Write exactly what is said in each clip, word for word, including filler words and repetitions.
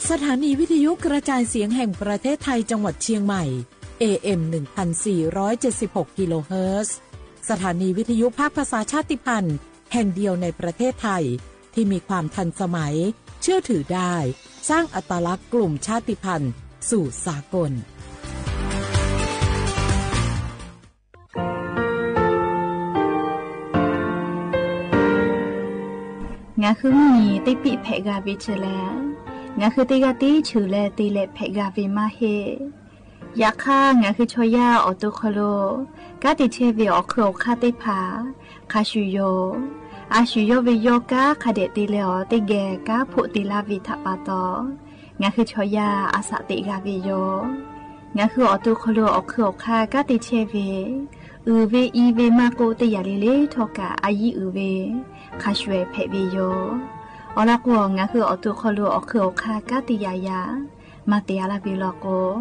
สถานีวิทยุกระจายเสียงแห่งประเทศไทยจังหวัดเชียงใหม่ เอเอ็ม หนึ่งพันสี่ร้อยเจ็ดสิบหก กิโลเฮิรตซ์ สถานีวิทยุภาคภาษาชาติพันธุ์แห่งเดียวในประเทศไทย ที่มีความทันสมัย เชื่อถือได้ สร้างอัตลักษณ์กลุ่มชาติพันธุ์สู่สากล ငါဟုမီးတ့ၢ်ပံၣ်ဖဲးဂၤဝဲဆၢလဲၣ်, ငါဟုတ့ၢ်ဂၤတ့ၢ်ဆၢလဲၣ် တ့ၢ်လဲၣ်ဖဲးဂၤဝဲမးဟ့ၣ်. ယခါ ငါဟုဆီယၢ်အီၤတိခိၣ်လိၣ် ကးတ့ၢ်ဆဲးဝဲအီၣ်ခုၣ်အီၣ်ခါသ့ၣ်တဖၣ် ခါဆူယိာ် အါဆူယိာ်ဝဲယီၢ်ကါ ခးဒဲးတ့ၢ်လၢအီၤ တ့ၢ်ဂဲၤကါဖိးတ့ၢ်လၢ်ဝဲထးပာ်တီၤ ငါဟုဆီယၢ်အသးသ့ၣ်ဂၤဝဲယိာ်. ငါဟုအီၣ်တိခိၣ်လိၣ် အီၣ်ခုၣ်အီၣ်ခါ ကးတ့ၢ်ဆဲးဝဲ အုၣ်ဝဲအံၤဝဲမးကိးတ့ၢ်ယၤလံလံထီၣ်ကး အယံၤအုၣ်ဝဲ ခါဆူၣ်ဖဲးဝဲယိာ်. အီၤလီၤကိး ငါဟုအီၣ်တိခိၣ်လိၣ် အီၣ်ခုၣ်အီၣ်ခါ ကးတ့ၢ်ယၤယၤ မၤတ့ၢ်အါလၢ်ဝဲလီၤကိး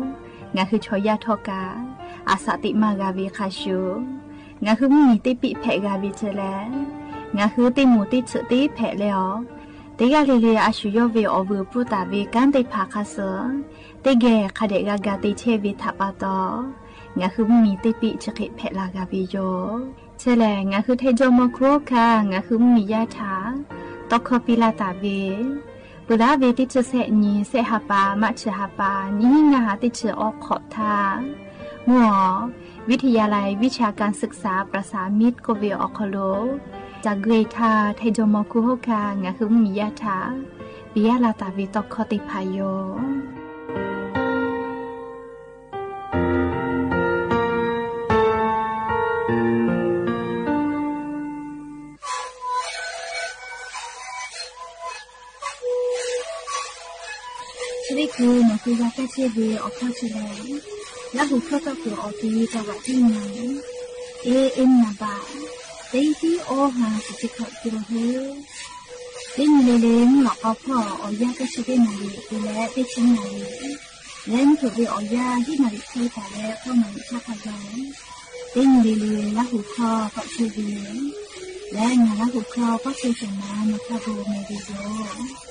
ငါဟုဆီယၢ်ထီၣ်ကး အသးသ့ၣ်မၤဂၤဝဲခါဆူၣ်. ငါဟုမီးတ့ၢ်ပံၣ်ဖဲးဂၤဝဲဆၢလဲၣ်, ငါဟုတ့ၢ်မူးတ့ၢ်ဆၢးတ့ၢ်ဖဲးလၢအီၤ တ့ၢ်ဂၤလံလံ အါဆူယိာ်ဝဲအီၣ်ဝဲပူတၢ်ဝဲ ကါသ့ၣ်တဖၣ်ခါဆၢ တ့ၢ်ဂဲၤခးဒဲးဂၤဂၤတ့ၢ်ဆဲးဝဲထးပာ်တီၤ ငါဟုမီးတ့ၢ်ပံၣ်ဆၢဃဲးဖဲးလၢ်ဂၤဝဲယိာ်. ဆၢလဲၣ် ငါဟုထဲဒိးမီၤခိၣ်ခါ ငါဟုမီးယါထး တီခီပံလၢ်တၢ်ဝဲ ပှၤလၢအဝဲတ့ၢ်ဆၢဆဲးနံၤ ဆဲးဟးပာ် မးဆၢဟးပာ် နံၣ်ဟံၣ်နၢဟးတ့ၢ်ဆၢအီၣ်ခိးထါ မုၢ်အီၤ ဝံထယါလံ ဝံဆၣ်ကၣ်စၢၣ်စၣ် ပြၢၣ်စၣ်မံးကိးဝဲအီၣ်ခိၣ်လိၣ် တၢ်ဂ့ၢ်ထါ ထဲဒိးမီၤခိၣ်ဟိၣ်ခါ ငါဟုမီးယါထး ပံယါလၢ်တၢ်ဝဲတီခီသ့ၣ်တဖၣ်ယိာ်. ဆၢဒ့ၣ်ခိၣ် နီၢ်ခိဂၤကၢ်ဆ့ၣ်ဝဲအီၣ်ခီၣ်ဆၢလဲၣ်, လၢဟူးခီၣ်သီၣ်ခုၣ်အီၤက့ၤ တၢ်ဝဲတံၢ်နၤ เอเอ็ม นะบ่า เต็งตี้ โอฮา สิบเจ็ด กิโลเฮิรตซ์ เต็งเลเล မုၢ်လီၤကီဖီၣ် အီၣ်ယၢ်ကၢ်ဆၢၣ်တ့ၢ်နၤလံ တုၤလၢ တ့ၢ်ဆံနၤလံ လၢမုၢ်ထူၣ်ဝဲအီၣ်ယၢ် ဟံၣ်နၤလံ ဆံတၢ်လၢ ဃိးနၤလံ ဆၣ်ခါယီၤ တ့ၢ်နံၤလံလံ လၢဟူးခီၣ် ပီၣ်ဆၢဝဲ လၢနၤလၢဟူးခီၣ် ပီၣ်ဆၢစၢၤနၤ နခီၣ်ဘိမ့ၢ်ဂ့ၤယိာ်.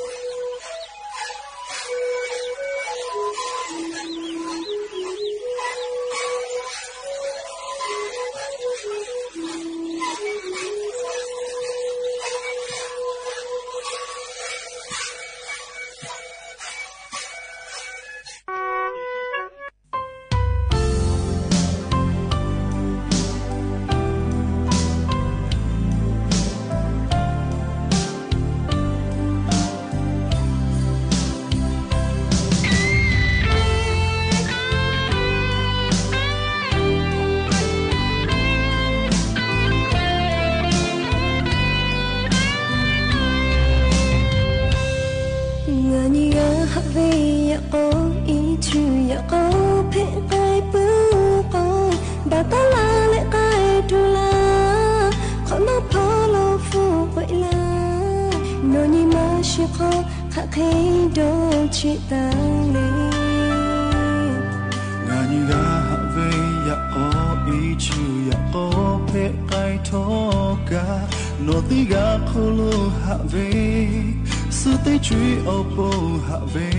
ငါနံၤဂၤဟးဝဲယၤအီၤ အံၤဆူယၤအီၤ ဖဲးဃာ်ပုၢ်ဃာ် ဘၣ်တၢ်လၢလဲၤဃာ်ထူလၢ် ခီနီၢ်ဖီလီၤဖိကွဲးလၢ် နီၢ်နံၤမၤဆူၣ်ခီ ခးခဲဒီးဆံတၢ်လဲၣ် ငါနံၤဂၤဟးဝဲယၤအီၤ အံၤဆူယၤအီၤ ဖဲးဃာ်ထီၣ်ကၢ် နီၢ်သံဂၤခီလိာ်ဟးဝဲ ဆူသ့ၣ်ဆွံအီၤဖိဟးဝဲ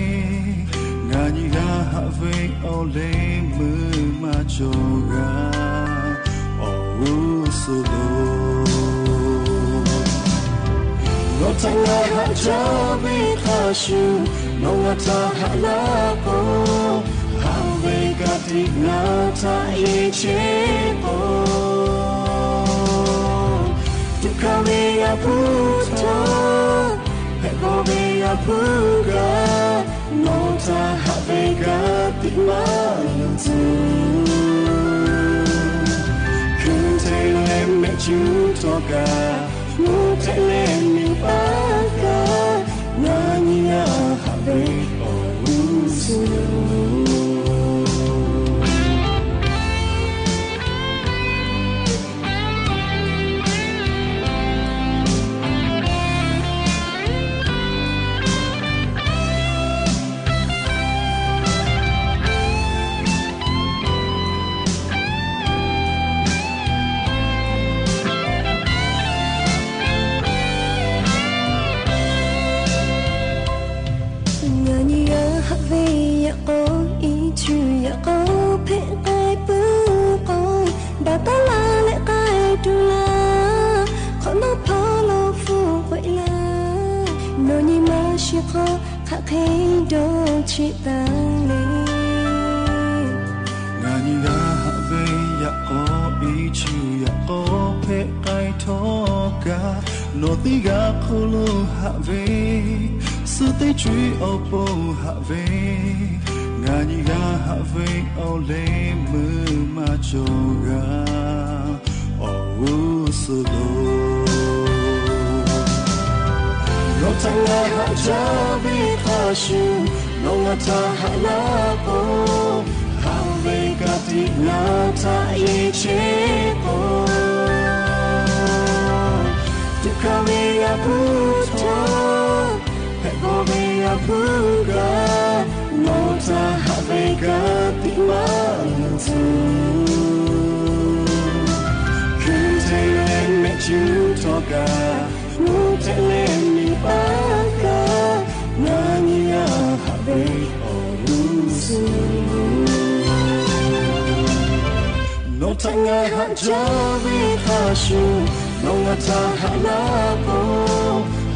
ငါနံၤဂၤဟးဝဲအီၤလၢ မုၢ်မၤစၢၤဂၤ အီၣ်ဂူစိလိာ် နီၢ်တၢ်လၢဟးဆၢဝဲခါဆူၣ် နီၢ်ဂၤတၢ်ဟးလၢကိၣ် ဟးဝဲကတံၢ်နၤတၢ်အ့ၣ်ဆ့ကိၣ် တူၢ်ခးဝဲယၤဖုထၢ ဖဲးဘီဝဲယၤဖုဂၤ နီၢ်တၢ်ဟးဝဲကတံၢ်မၤလၢ်ဆူၣ် ခုၣ်ထဲလဲၣ်မဲာ်ဆူၣ်ထီၣ်ကၢ် မူထဲလဲၣ်မ့ၢ်ပၢ်ကၢ် နၤနံၤဂၤဟးဝဲအီၣ်ဂူစိလိာ် ငါနံၤဂၤ ယကီးအံၤဆူယကီး ဖဲးဃာ်ပုၢ်ကိး ဘၣ်တၢ်လၢ်လၢဃာ်တူၢ်လၢ် ခီနီၢ်ဖီလီၤ ဖူကွဲးလၢ် နီၢ်နံၤမၤရှံဃီ ခးဃ့ဒီးဆံးသးလၢ ငါနံၤဂၤဟးဝဲ ယကီးအံၤဆူယကီး ဖဲးဃာ်ထီၣ်ကၢ နီၢ်သံဂၤခီလီၤဟးဝဲ စူသ့ၣ်ကွံအီၤဖိဟးဝဲ ငါနံၤဂၤဟးဝဲအီၤလၢ မုၢ်မၤကၠီၤဂၤ အီၣ်ဝူစလိ နီၢ်တၢ်ငါဟးကၢဝဲခါဆူ နီၢ်ငါတၢ်ဟးလၢပီ ဟးဝဲကတံၢ် နၤတၢ်အ့ၣ်ဆ့ပီ ဒုးခးဝဲယၤဖုထီ ဖဲးဘီဝဲယၤဖုဂၤ နီၢ်တၢ်ဟးဝဲကတံၢ်မၤလၢထူ ခုၣ်ထဲလဲၣ်မဲာ်ကၠူထီၣ်ကၢ မူထဲလဲၣ်မ့ၢ်ပၢ်ကၢ နၤနံၤဂၤဟးဝဲအီၣ်ဝူစလိ နီၢ်တၢ်ငါဟးကၢဝဲခါဆူ နီၢ်ငါတၢ်ဟးလၢပီ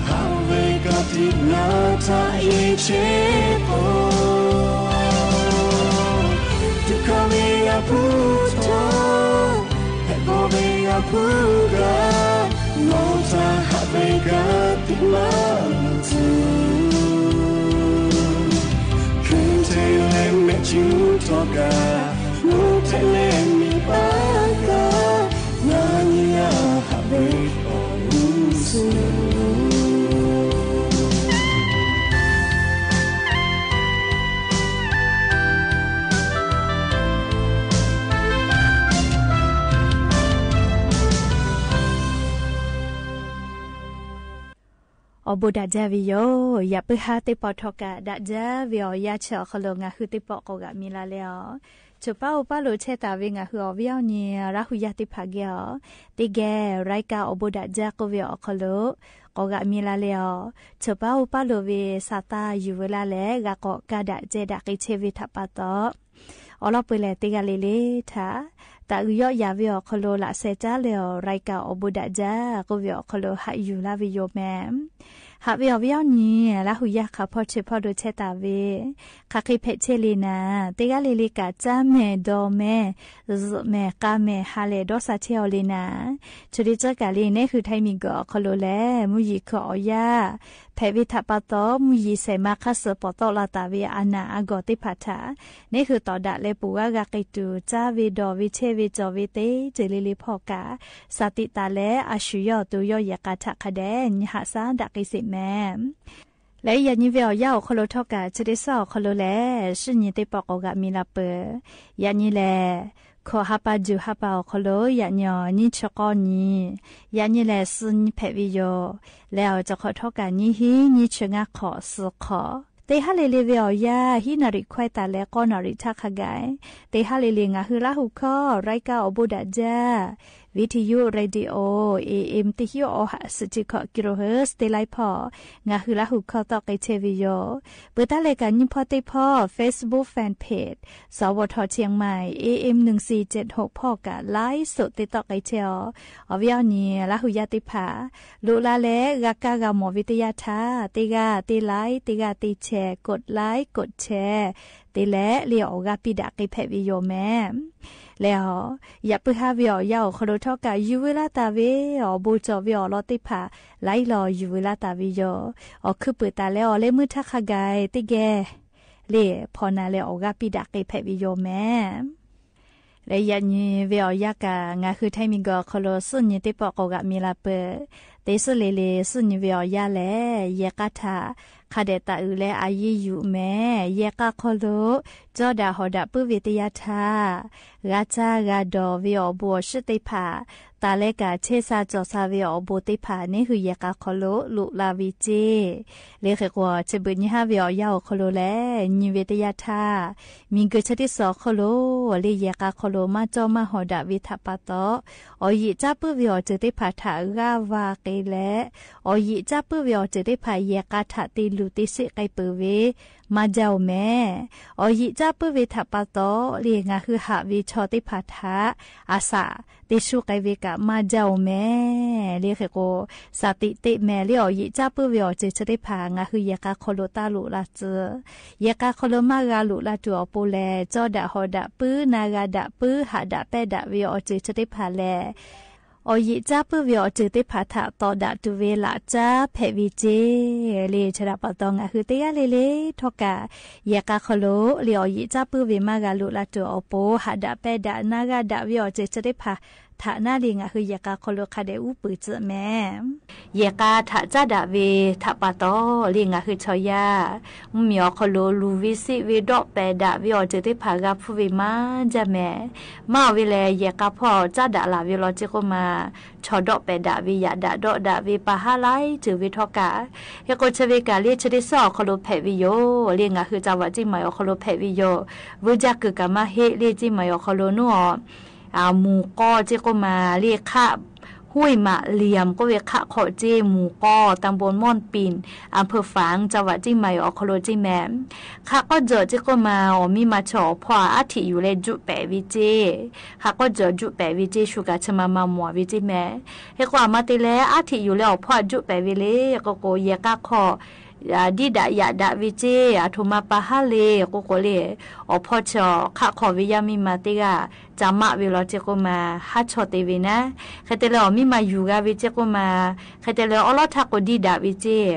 ဟးဝဲကတံၢ် နၤတၢ်အ့ၣ်ဆ့ပီ ဒုးခးဝဲယၤဖုထီ ဖဲးဘီဝဲယၤဖုဂၤ နီၢ်တၢ်ဟးဝဲကတံၢ်မၤလၢထူ ခုၣ်ထဲလဲၣ်မဲာ်ကၠူထီၣ်ကၢ မူထဲလဲၣ်မ့ၢ်ပၢ်ကၢ နၤနံၤဂၤဟးဝဲအီၣ်ဝူစလိ အိၣ်ဘူးဒၣ်ဒၢဝဲယိာ် ယပုၢ်ဟါသ့ၣ်ပီၣ်ထီၣ်ကၢ် ဒၣ်ဒၢဝဲအီၤ ယါဆၢအီၤခီလၢ ငါဟုသ့ၣ်ပီၣ်ကိးဂၤမံၤလၢ်လၢ်အီၤ ဆိၣ်ပၢ်အိၣ်ပၢ်လိာ်ဆဲးသးဝဲ ငါဟုအီၤဝဲအီၤန့ၣ် ရၣ်ဟူယၢ်သ့ၣ်တဖၣ်ဂ့ၤအီၤ သ့ၣ်ဂ့ၤ ရၢၣ်ကၢ်အိၣ်ဘူးဒၣ်ဒၢကိးဝဲအီၤခီလၢ ကိးဂၤမံၤလၢ်လၢ်အီၤ ဆိၣ်ပၢ်အိၣ်ပၢ်လိာ်ဝဲ စးသးယူၢ်ဝဲလၢ်လၢ် ဂၤကိးကါဒၣ်ကဲဒၣ်က့ၤဆဲးဝဲထးပာ်သီ အီၤလီၤပှဲၤလဲၣ် သ့ၣ်ဂ့ၤလံလံထး တၢ်အုၣ်ယီၣ်ယၤဝဲအီၤခီလၢ လၢ်ဆဲးတၢ်လၢအီၤ ရၢၣ်ကၢ်အိၣ်ဘူးဒၣ်ဒၢ ကိးဝဲအီၤခီလၢ ဟးယူၢ်လၢ်ဝဲယိာ်မဲ ဟးဝဲအီၤဝဲအီၤန့ၣ် ရၣ်ဟူယၢ်ဃာ်ဖီၣ်ဆဲးဖီၣ်လိာ်ဆဲးသးဝဲ ခးဃ့ဖဲးဆဲးလံနၤ သ့ၣ်ဂ့ၤလံလံ ကးစၢ်မဲာ်ဒီးမဲာ် စူးမဲာ်ကါမဲာ် ဟးလဲၣ်ဒီးစးဆဲးအီၤလံနၤ ဆိဒ့ကၢ်ကၢ်လံ နဟူထၢၣ်မံၤကီၢ်အီၤခီလၢ်လဲၣ် မုၢ်ယံၤခုၣ်အီၣ်ယၢ် ဖဲးဝဲထးပာ်သီ မုၢ်ယံၤဆဲးမါခါစၢၢ် ပိာ်သီၣ်လီၤသးဝဲအနၢ်အဂီၢ်သ့ၣ်တဖၣ်ထး နဟူသီၣ်ဒၣ်လဲာ် ပူၤဝဲဂၤက့ၤတုၤ စၢ်ဝဲဒီးဝဲဆဲးဝဲကၠီဝဲသ့ တ့ၢ်လံလံဖီၣ်ကး စးသံသးလၢ အဆူၣ်ယီၣ်အသိးယီၣ်ယဲၢ်ကးထးခါဒဲး နဟးစၢ်ဒၣ်က့ၤစ့ၢ်မဲ လၢယၤနံၤဝဲအီၤယၢ်အီၤခီလၢထီၣ်ကး ဆိဒ့စၢ်အီၤခီလၢ်လဲၣ် စံၣ်ညီၣ်သ့ၣ်ပီၣ်ကိးဂၤမံၤလၢ်ပၢၢ် ယၤနံၤလဲၣ် ခိၣ်ဟါပာ်စူၤဟါပာ်အီၤခီလၢ် ယၤနံၤအီၤ နံၣ်ဆၢကီနံၤ ယၤနံၤလဲၣ် စံၣ်ညီၣ်ဖဲးဝဲယိာ် လဲၤအီၤကၠီခီၣ်ထီၣ်ကးနံၤဟံး နံၣ်ဆၢငါခီၣ် စူၤခီၣ် သ့ၣ်ဟးလံလံဝဲအီၤယၢ် ဟံးနၣ်ရံၣ်ခွဲးသးလၢ ကီနၣ်ရံၣ်ထးခါဂၤ သ့ၣ်ဟးလံလံ ငါဟုလၢဟူခီၣ် ရၢၣ်ကၢ်အိၣ်ဘူးဒၣ်ဒၢ ဝံထယု ရေဒီယိ AM တဆံ အဟးစံၣ်ထံခီၣ် kilohertz သ့လါဖီၣ် ငါဟုလၢဟူခီၣ်သီၣ်က့ၤဆဲးဝဲယိာ် ပၢတၢ်လဲၤကးနံၣ်ဖီသ့ၣ်ဖီၣ် Facebook Fan Page စဝထ เชียงใหม่ AM หนึ่งสี่เจ็ดหก ဖီၣ်ကး live စူးသ့သိၣ်က့ၤဆဲးအီၤ အီၤဝဲအီၤန့ၣ် လၢဟူယၢ်သ့ၣ်တဖၣ် လိၣ်လၢ်လၢ ဂၤကါဂၤမီၤဝဲသ့ၣ်ယၢ်ထး သ့ၣ်ဂၤသ့ၣ် like သ့ၣ်ဂၤသ့ၣ် share กด like กด share သ့လဲၣ် လၢအီၣ်ဂၤပံးဒၣ်က့ၤဖဲးဝဲယိာ်မဲ လဲၤအီၤ ယပုၢ်ဟါဝဲအီၤယၢ်အီၤခီလၢထီၣ်ကး ယူၢ်ဝဲလၢ်သးဝဲ အီၣ်ဘူးကၠီဝဲအီၤလီၤသ့ၣ်တဖၣ် လၢအံၤလီၤယူၢ်ဝဲလၢ်သးဝဲယိာ် အီၣ်ခုးပၢၢ်သးလၢအီၤလၢမုၢ်ထးခါဂၤ သ့ၣ်ဂ့ၤ လၢဖီၣ်နၤလၢအီၣ်ဂၤပံးဒၣ်က့ၤဖဲးဝဲယိာ်မဲ လၢယၤနံၤဝဲအီၤယၢ်ကး ငါဟုထၢၣ်မံၤကီၢ်ခီလၢ စံၣ်ညီၣ်သ့ၣ်ပီၣ်ကိးဂၤမံၤလၢ်ပၢၢ် သ့ၣ်စံၣ်လံလံ စံၣ်ညီၣ်ဝဲအီၤယၢ်လဲၣ် ယဲၢ်ကးထး ခါဒဲးတၢ်အုၣ်လၢအယ့ၢ်ယူၢ်မဲ ယဲၢ်ကးခီလၢ ကၠီဒၣ်ဟီၣ်ဒၣ်ပုၢ်ဝဲသ့ၣ်ယၢ်ထး ဂၤစၢ်ဂၤဒီးဝဲအီၣ်ဘူးအီၣ်စံၣ်သ့ၣ်တဖၣ် သးလၢကးဆဲးစၢ်ကၠီၣ်စၢ်ဝဲအီၣ်ဘူးသ့ၣ်တဖၣ် နဟူယဲၢ်ကးခီလၢ လိၣ်လၢ်ဝဲစ့ၢ် လၢဃ့ၢ်ကွီၢ် ဆၢဘၢၣ်ညါဟါဝဲအီၤယၢ်အီၤခီလၢ်လဲၣ် နံၤဝဲသ့ၣ်ယၢ်ထး မံၤဂ့ၤဆၢထံၣ်စီၤခီလၢ် လၢယဲၢ်ကးခီလၢ် မၤကၠီမၤဟီၣ်ဒၣ်ဝဲထးပာ်သီ အီၣ်ယံာ်ကၠါပုၢ်ဝဲအီၤစၢၤသ့ၣ်တဖၣ်ထးဂၤဝါက့ လႄၣ် အီၣ်ယံာ်ကၠါပုၢ်ဝဲၢ်အီၤစၢၤသ့ၣ်တဖၣ် ယဲၢ်ကးထးတ့လူၢ်တ့စ့ၣ်ကဲပုၤဝဲ မၤဒ်အံၤမ့ၢ် အီၣ်ယံာ်ကၠါပုၢ်ဝဲၢ်ထးပာ်တီလံ ငါဟုဟးဝဲဆီသ့ၣ်တဖၣ်ထး အစးတ့ဆူၣ်ကဲဝဲကး မၤဒ်အံၤမ့ၢ် လၢဃိာ်ကိး စးတံးတ့ၢ်မ့ၢ် လၢအီၣ်ယံာ်ကၠါပုၢ်ဝဲၢ်အီၤစၢၤသ့ၣ်တဖၣ် ငါဟုယဲၢ်ကးခီလိာ်တၢ်လိာ်လၢ်စၢၤ ယဲၢ်ကးခီလိာ်မၤဂၤလိာ်လၢ်တူာ်အပူၤလၢ် ကၠီဒၣ်ဟီၣ်ဒၣ်ပုၢ် နါဂၤဒၣ်ပုၢ် ဟးဒၣ်ပဲဒၣ်ဝဲအီၤစၢၤသ့ၣ်တဖၣ်လၢ် အီၣ်ယံာ်ကၠါပုၢ်ဝဲၢ်အီၤစၢၤသ့ၣ်တဖၣ်ထး တီၣ်ဒၣ်တုၤဝဲလၢ်ကၠါဖဲးဝဲစ့ၢ် လၢဆၢဒၣ်ပာ်တီ ငါဟုတ့ဂၤလၢ်လၢ်ထီၣ်ကး ယဲၢ်ကးခီလိာ်လၢအီၣ်ယံာ်ကၠါပုၢ်ဝဲၢ်မၤဂၤလိာ်လၢ်တူာ်အပူၤ ဟးဒၣ်ပဲဒၣ် နါဂၤဒၣ်ဝဲအီၤစၢၤသ့ၣ်တဖၣ်ထးနၤလၢ် ငါဟုယဲၢ်ကးခီလိာ်ခါဒဲးအူပုၤစၢၤမ့ၢ် ယဲၢ်ကးထးကၠါဒၣ်ဝဲထးပာ်တီလၢ် ငါဟုဆီယါ မ့ၢ်အီၣ်ခီလိာ်လူၢ်ဝဲစ့ၣ်ဝဲ ဒီးပဲဒၣ်ဝဲအီၤစၢၤသ့ၣ်တဖၣ် ဂၤဖုဝဲမၤဒ်အံၤမ့ၢ် မၤအီၤဝဲလၢ် ယဲၢ်ကးဖီၣ်ကၠါဒၣ်လၢ်ဝဲလီၤစ့ၢ်ကီးမး ဆီဒီးပဲဒၣ်ဝဲ ယၣ်ဒၣ်ဒီးဒၣ်ဝဲ ပာ်ဟးလၢ်စၢၤဝဲထီၣ်ကး ဟ့ၣ်ကိးဆၢဝဲကးလၢ် ဆၢဒ့စီအီၣ်ခီလိာ်ဖဲးဝဲယိာ် လၢ် ငါဟုကၠါဝးစ့ၣ်မၤအီၣ်ခီလိာ်ဖဲးဝဲယိာ် ဝဲဒၣ်ကၢၣ်ကးမၤဟ့ၣ်လၢ် စ့ၣ်မၤအီၣ်ခီလိာ်နူအီၣ် မူၤကီၢ်စ့ၢ်ကီးမး လၢ်ခး ห้วยหมากเหลี่ยม ကိးဝဲခးခီၣ်စ့ၣ် မူၤကီၢ် ตำบลม่อนปิ่น อำเภอฝาง จังหวัดเชียงใหม่အီၣ်ခီလိာ်စ့ၢ်မ့ၢ် ခးကီၢ်ကၠီၣ်စ့ၢ်ကီးမး အီၣ်မံမၤဆီၣ်အီၣ်ဖီၣ် အါထံးယူၤလၢ် ဒုးပဲးဝဲစ့ၢ် ခးကီၢ်ကၠီၣ်ဒုးပဲးဝဲစ့ၢ် ဆူၣ်ကးဆၢမၤမၤမီၢ်ဝဲစ့ၢ်မ့ၢ် ဟ့ၣ်ကိးအမၤတ့ၢ်လၢ် အါထံးယူၤလၢ်အီၣ်ဖီၣ်ဒုးပဲးဝဲလၢ် ကိးကိးယဲၢ်ကးခီၣ် ဒံးဒၣ်ယၣ်ဒၣ်ဝဲစ့ၢ် အထိးမၤပာ်ဟးလၢ် ကိးကိးလၢ် အီၣ်ဖီၣ်ဆီၣ်ခးခီၣ်ဝဲယါမံမၤတ့ၢ်ဂၤ ကမးဝဲလီၤစ့ၢ်ကီးမး ဟးဆီၣ်တ့ၢ်ဝဲနၤ ခဲတဲလၢ် အီၣ်မံမၤယူၤဂၤဝဲစ့ၢ်ကီးမး ခဲတဲလၢ် အီလီၤထးကိးဒံးဒၣ်ဝဲစ့ၢ် ဒံးဒၣ်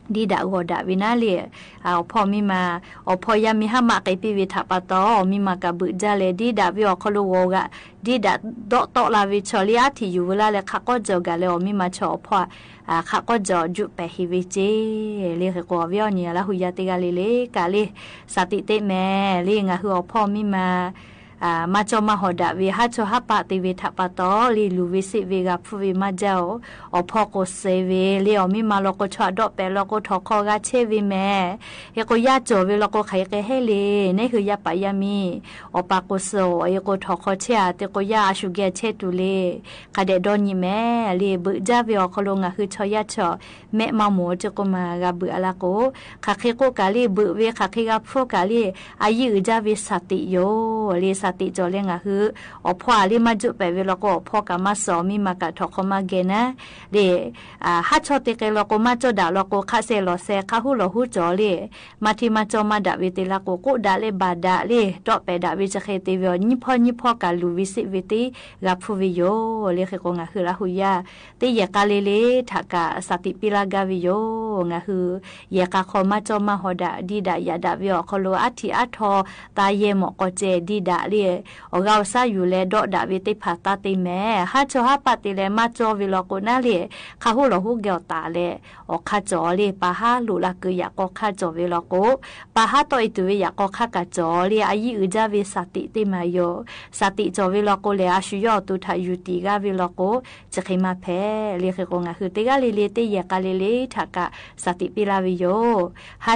ဂီၢ်ဒၣ်ဝဲနၤလၢ် အီၣ်ဖီၣ်မံမၤ အီၣ်ဖီၣ်ယါမံဟါမးက့ၤပ့ၢ်ဝဲထးပာ်တီ အီၣ်မံမၤကးဘုးဒ်လဲၣ် ဒံးဒၣ်ဝဲအီၣ်ခီလိာ်ဂီၢ်ဂၤ ဒံးဒၣ်ဒီးတီၣ်လၢ်ဝဲဆီၣ်လၢ် အါထံးယူၤဝဲလၢ်လၢ် ခးကီၢ်ကၠီၣ်ဂၤလၢ် အီၣ်မံမၤဆီၣ်အီၣ်ဖီၣ် ခးကီၢ်ကၠီၣ်ဒုးပဲးဟ့ၣ်ဝဲစ့ၢ် လၢ်ဃိာ်ကိးအီၣ်ဝဲအီၤန့ၣ် လၢ်ဟူယါတ့ၢ်ဂၤလၢ်လၢ် ကးလၢ် စးတံးတ့ၢ်မ့ၢ် လၢ် ငါဟုအီၣ်ဖီၣ်မံမၤ မၤကၠီမၤဟီၣ်ဒၣ်ဝဲ ဟးဆီၣ်ဟးပာ်တ့ၢ်ဝဲထးပာ်တီလၢ် လူၢ်ဝဲစ့ၣ်ဝဲ ဂၤဖုဝဲမၤဒ်အံၤ အီၣ်ဖီၣ်ကိးစဲးဝဲ လၢ် အီၣ်မံမၤလီၤကိးဆီၣ်အဒီးပဲးလီၤကိး ထီၣ်ခီၣ်ဂၤဆဲးဝဲမ့ၢ် ဟ့ၣ်ကိးယါကၠီၣ်ဝဲလီၤကိး ခးယကဲဟဲလၢ် နဲဟုယါပာ်ယါမံ အီၣ်ပာ်ကိးစဲး အီၣ်ယကိးထီၣ်ခီၣ်ဆဲး တဲကိးယါအဆူၣ်ကဲဆဲးတုၤလၢ် ခးဒဲးဒီနံၤမ့ၢ် လၢ် ဘုးဒ်ဝဲအီၣ်ခီလိာ် ငါဟုဆီၣ်ယါဆီၣ် မဲးမၤမိၢ်စ့ၢ်ကီးမး ဂၤဘုးအလၢ်ကိး ခးဃ့ကိးကးလၢ် ဘုးဝဲ ခးဃ့ဂၤဖုကးလၢ် အယံာ်အုၣ်ဒ်ဝဲ စးတံးယိာ် လၢ် စးတံးကၠီၣ်လၢ် ငါဟု အီၣ်ဖီၣ်လၢ် မၤဒုးပဲးဝဲလီၤကိး အီၣ်ဖီၣ်ကးမၤစၢၤ အီၣ်မံမၤကး ထီၣ်ခီၣ်မၤဂဲၤနၤ လၢ် ဟးဆီၣ်တ့ၢ်ကဲလီၤကိး မၤကၠီဒၣ်လီၤကိး ခးစဲးလီၤစဲး ခးဟူလီၤဟူကၠီၣ်လၢ် မၤထံမၤကၠီမၤဒၣ်ဝဲတ့ၢ်လၢ်ကိး ကိးဒၣ်လၢ် ဘၣ်ဒၣ်လၢ် ဒီးပဲးဒၣ်ဝဲစဃဲးတ့ၢ်ဝဲအီၤ ညံဖီညံဖီကး လူၢ်ဝဲစ့ၣ်ဝဲတ့ၢ် ဂၤဖုဝဲယိာ် လၢ်ဃိာ်ကိး ငါဟုလၢ်ဟူယါ တ့ၢ်ယဲၢ်ကးလၢ်လၢ် ထးကး စးတံးပ့ၢ်လၢ်ဂၤဝဲယိာ် ငါဟု ယဲၢ်ကးခီၣ် မၤကၠီမၤဟီၣ်ဒၣ် ဒံးဒၣ်ယၣ်ဒၣ်ဝဲအီၣ်ခီလိာ် အါထံးအါထီၣ် တၢ်ယဲၢ်မီၣ်ကီၢ်စဲး ဒံးဒၣ်လၢ် အီၣ်ဂၤအီၣ်ဆါယူၤလၢ် ဒီးဒၣ်ဝဲသ့ၣ်ဖးတၢ်တ့ၢ်မ့ၢ် ဟးဆီၣ်ဟးပာ်တ့ၢ်လၢ် မၤကၠီဝဲလီၤကိးနၤလၢ် ခးဟူလီၤဟူဂဲၤအီၣ်တၢ်လၢ် အီၣ်ခးကၠီၣ်လၢ် ပာ်ဟးလိာ်လၢ် ကၢၣ်ယၣ်ကီၢ်ခးကၠီၣ်ဝဲလီၤကိး ပာ်ဟးတီၢ်အံၤတုၤဝဲယၣ်ကီၢ်ခးကးကၠီၣ်လၢ် အယံာ်အုၣ်ဒ်ဝဲ စးတံးတ့ၢ်မးယိာ် စးတံးကၠီၣ်ဝဲလီၤကိးလၢ် အဆူၣ်ယီၣ်အီၣ်တုၤထးယူၤတံၢ်ဂၤဝဲလီၤကိး စဃဲးမၤဖဲ လၢ်ဃိာ်ကိး ငါဟုတ့ၢ်ဂၤလၢ်လၢ် တ့ၢ်ယဲၢ်ကးလၢ်လၢ် ထးကး စးတံးပ့ၢ်လၢ်ဝဲယိာ်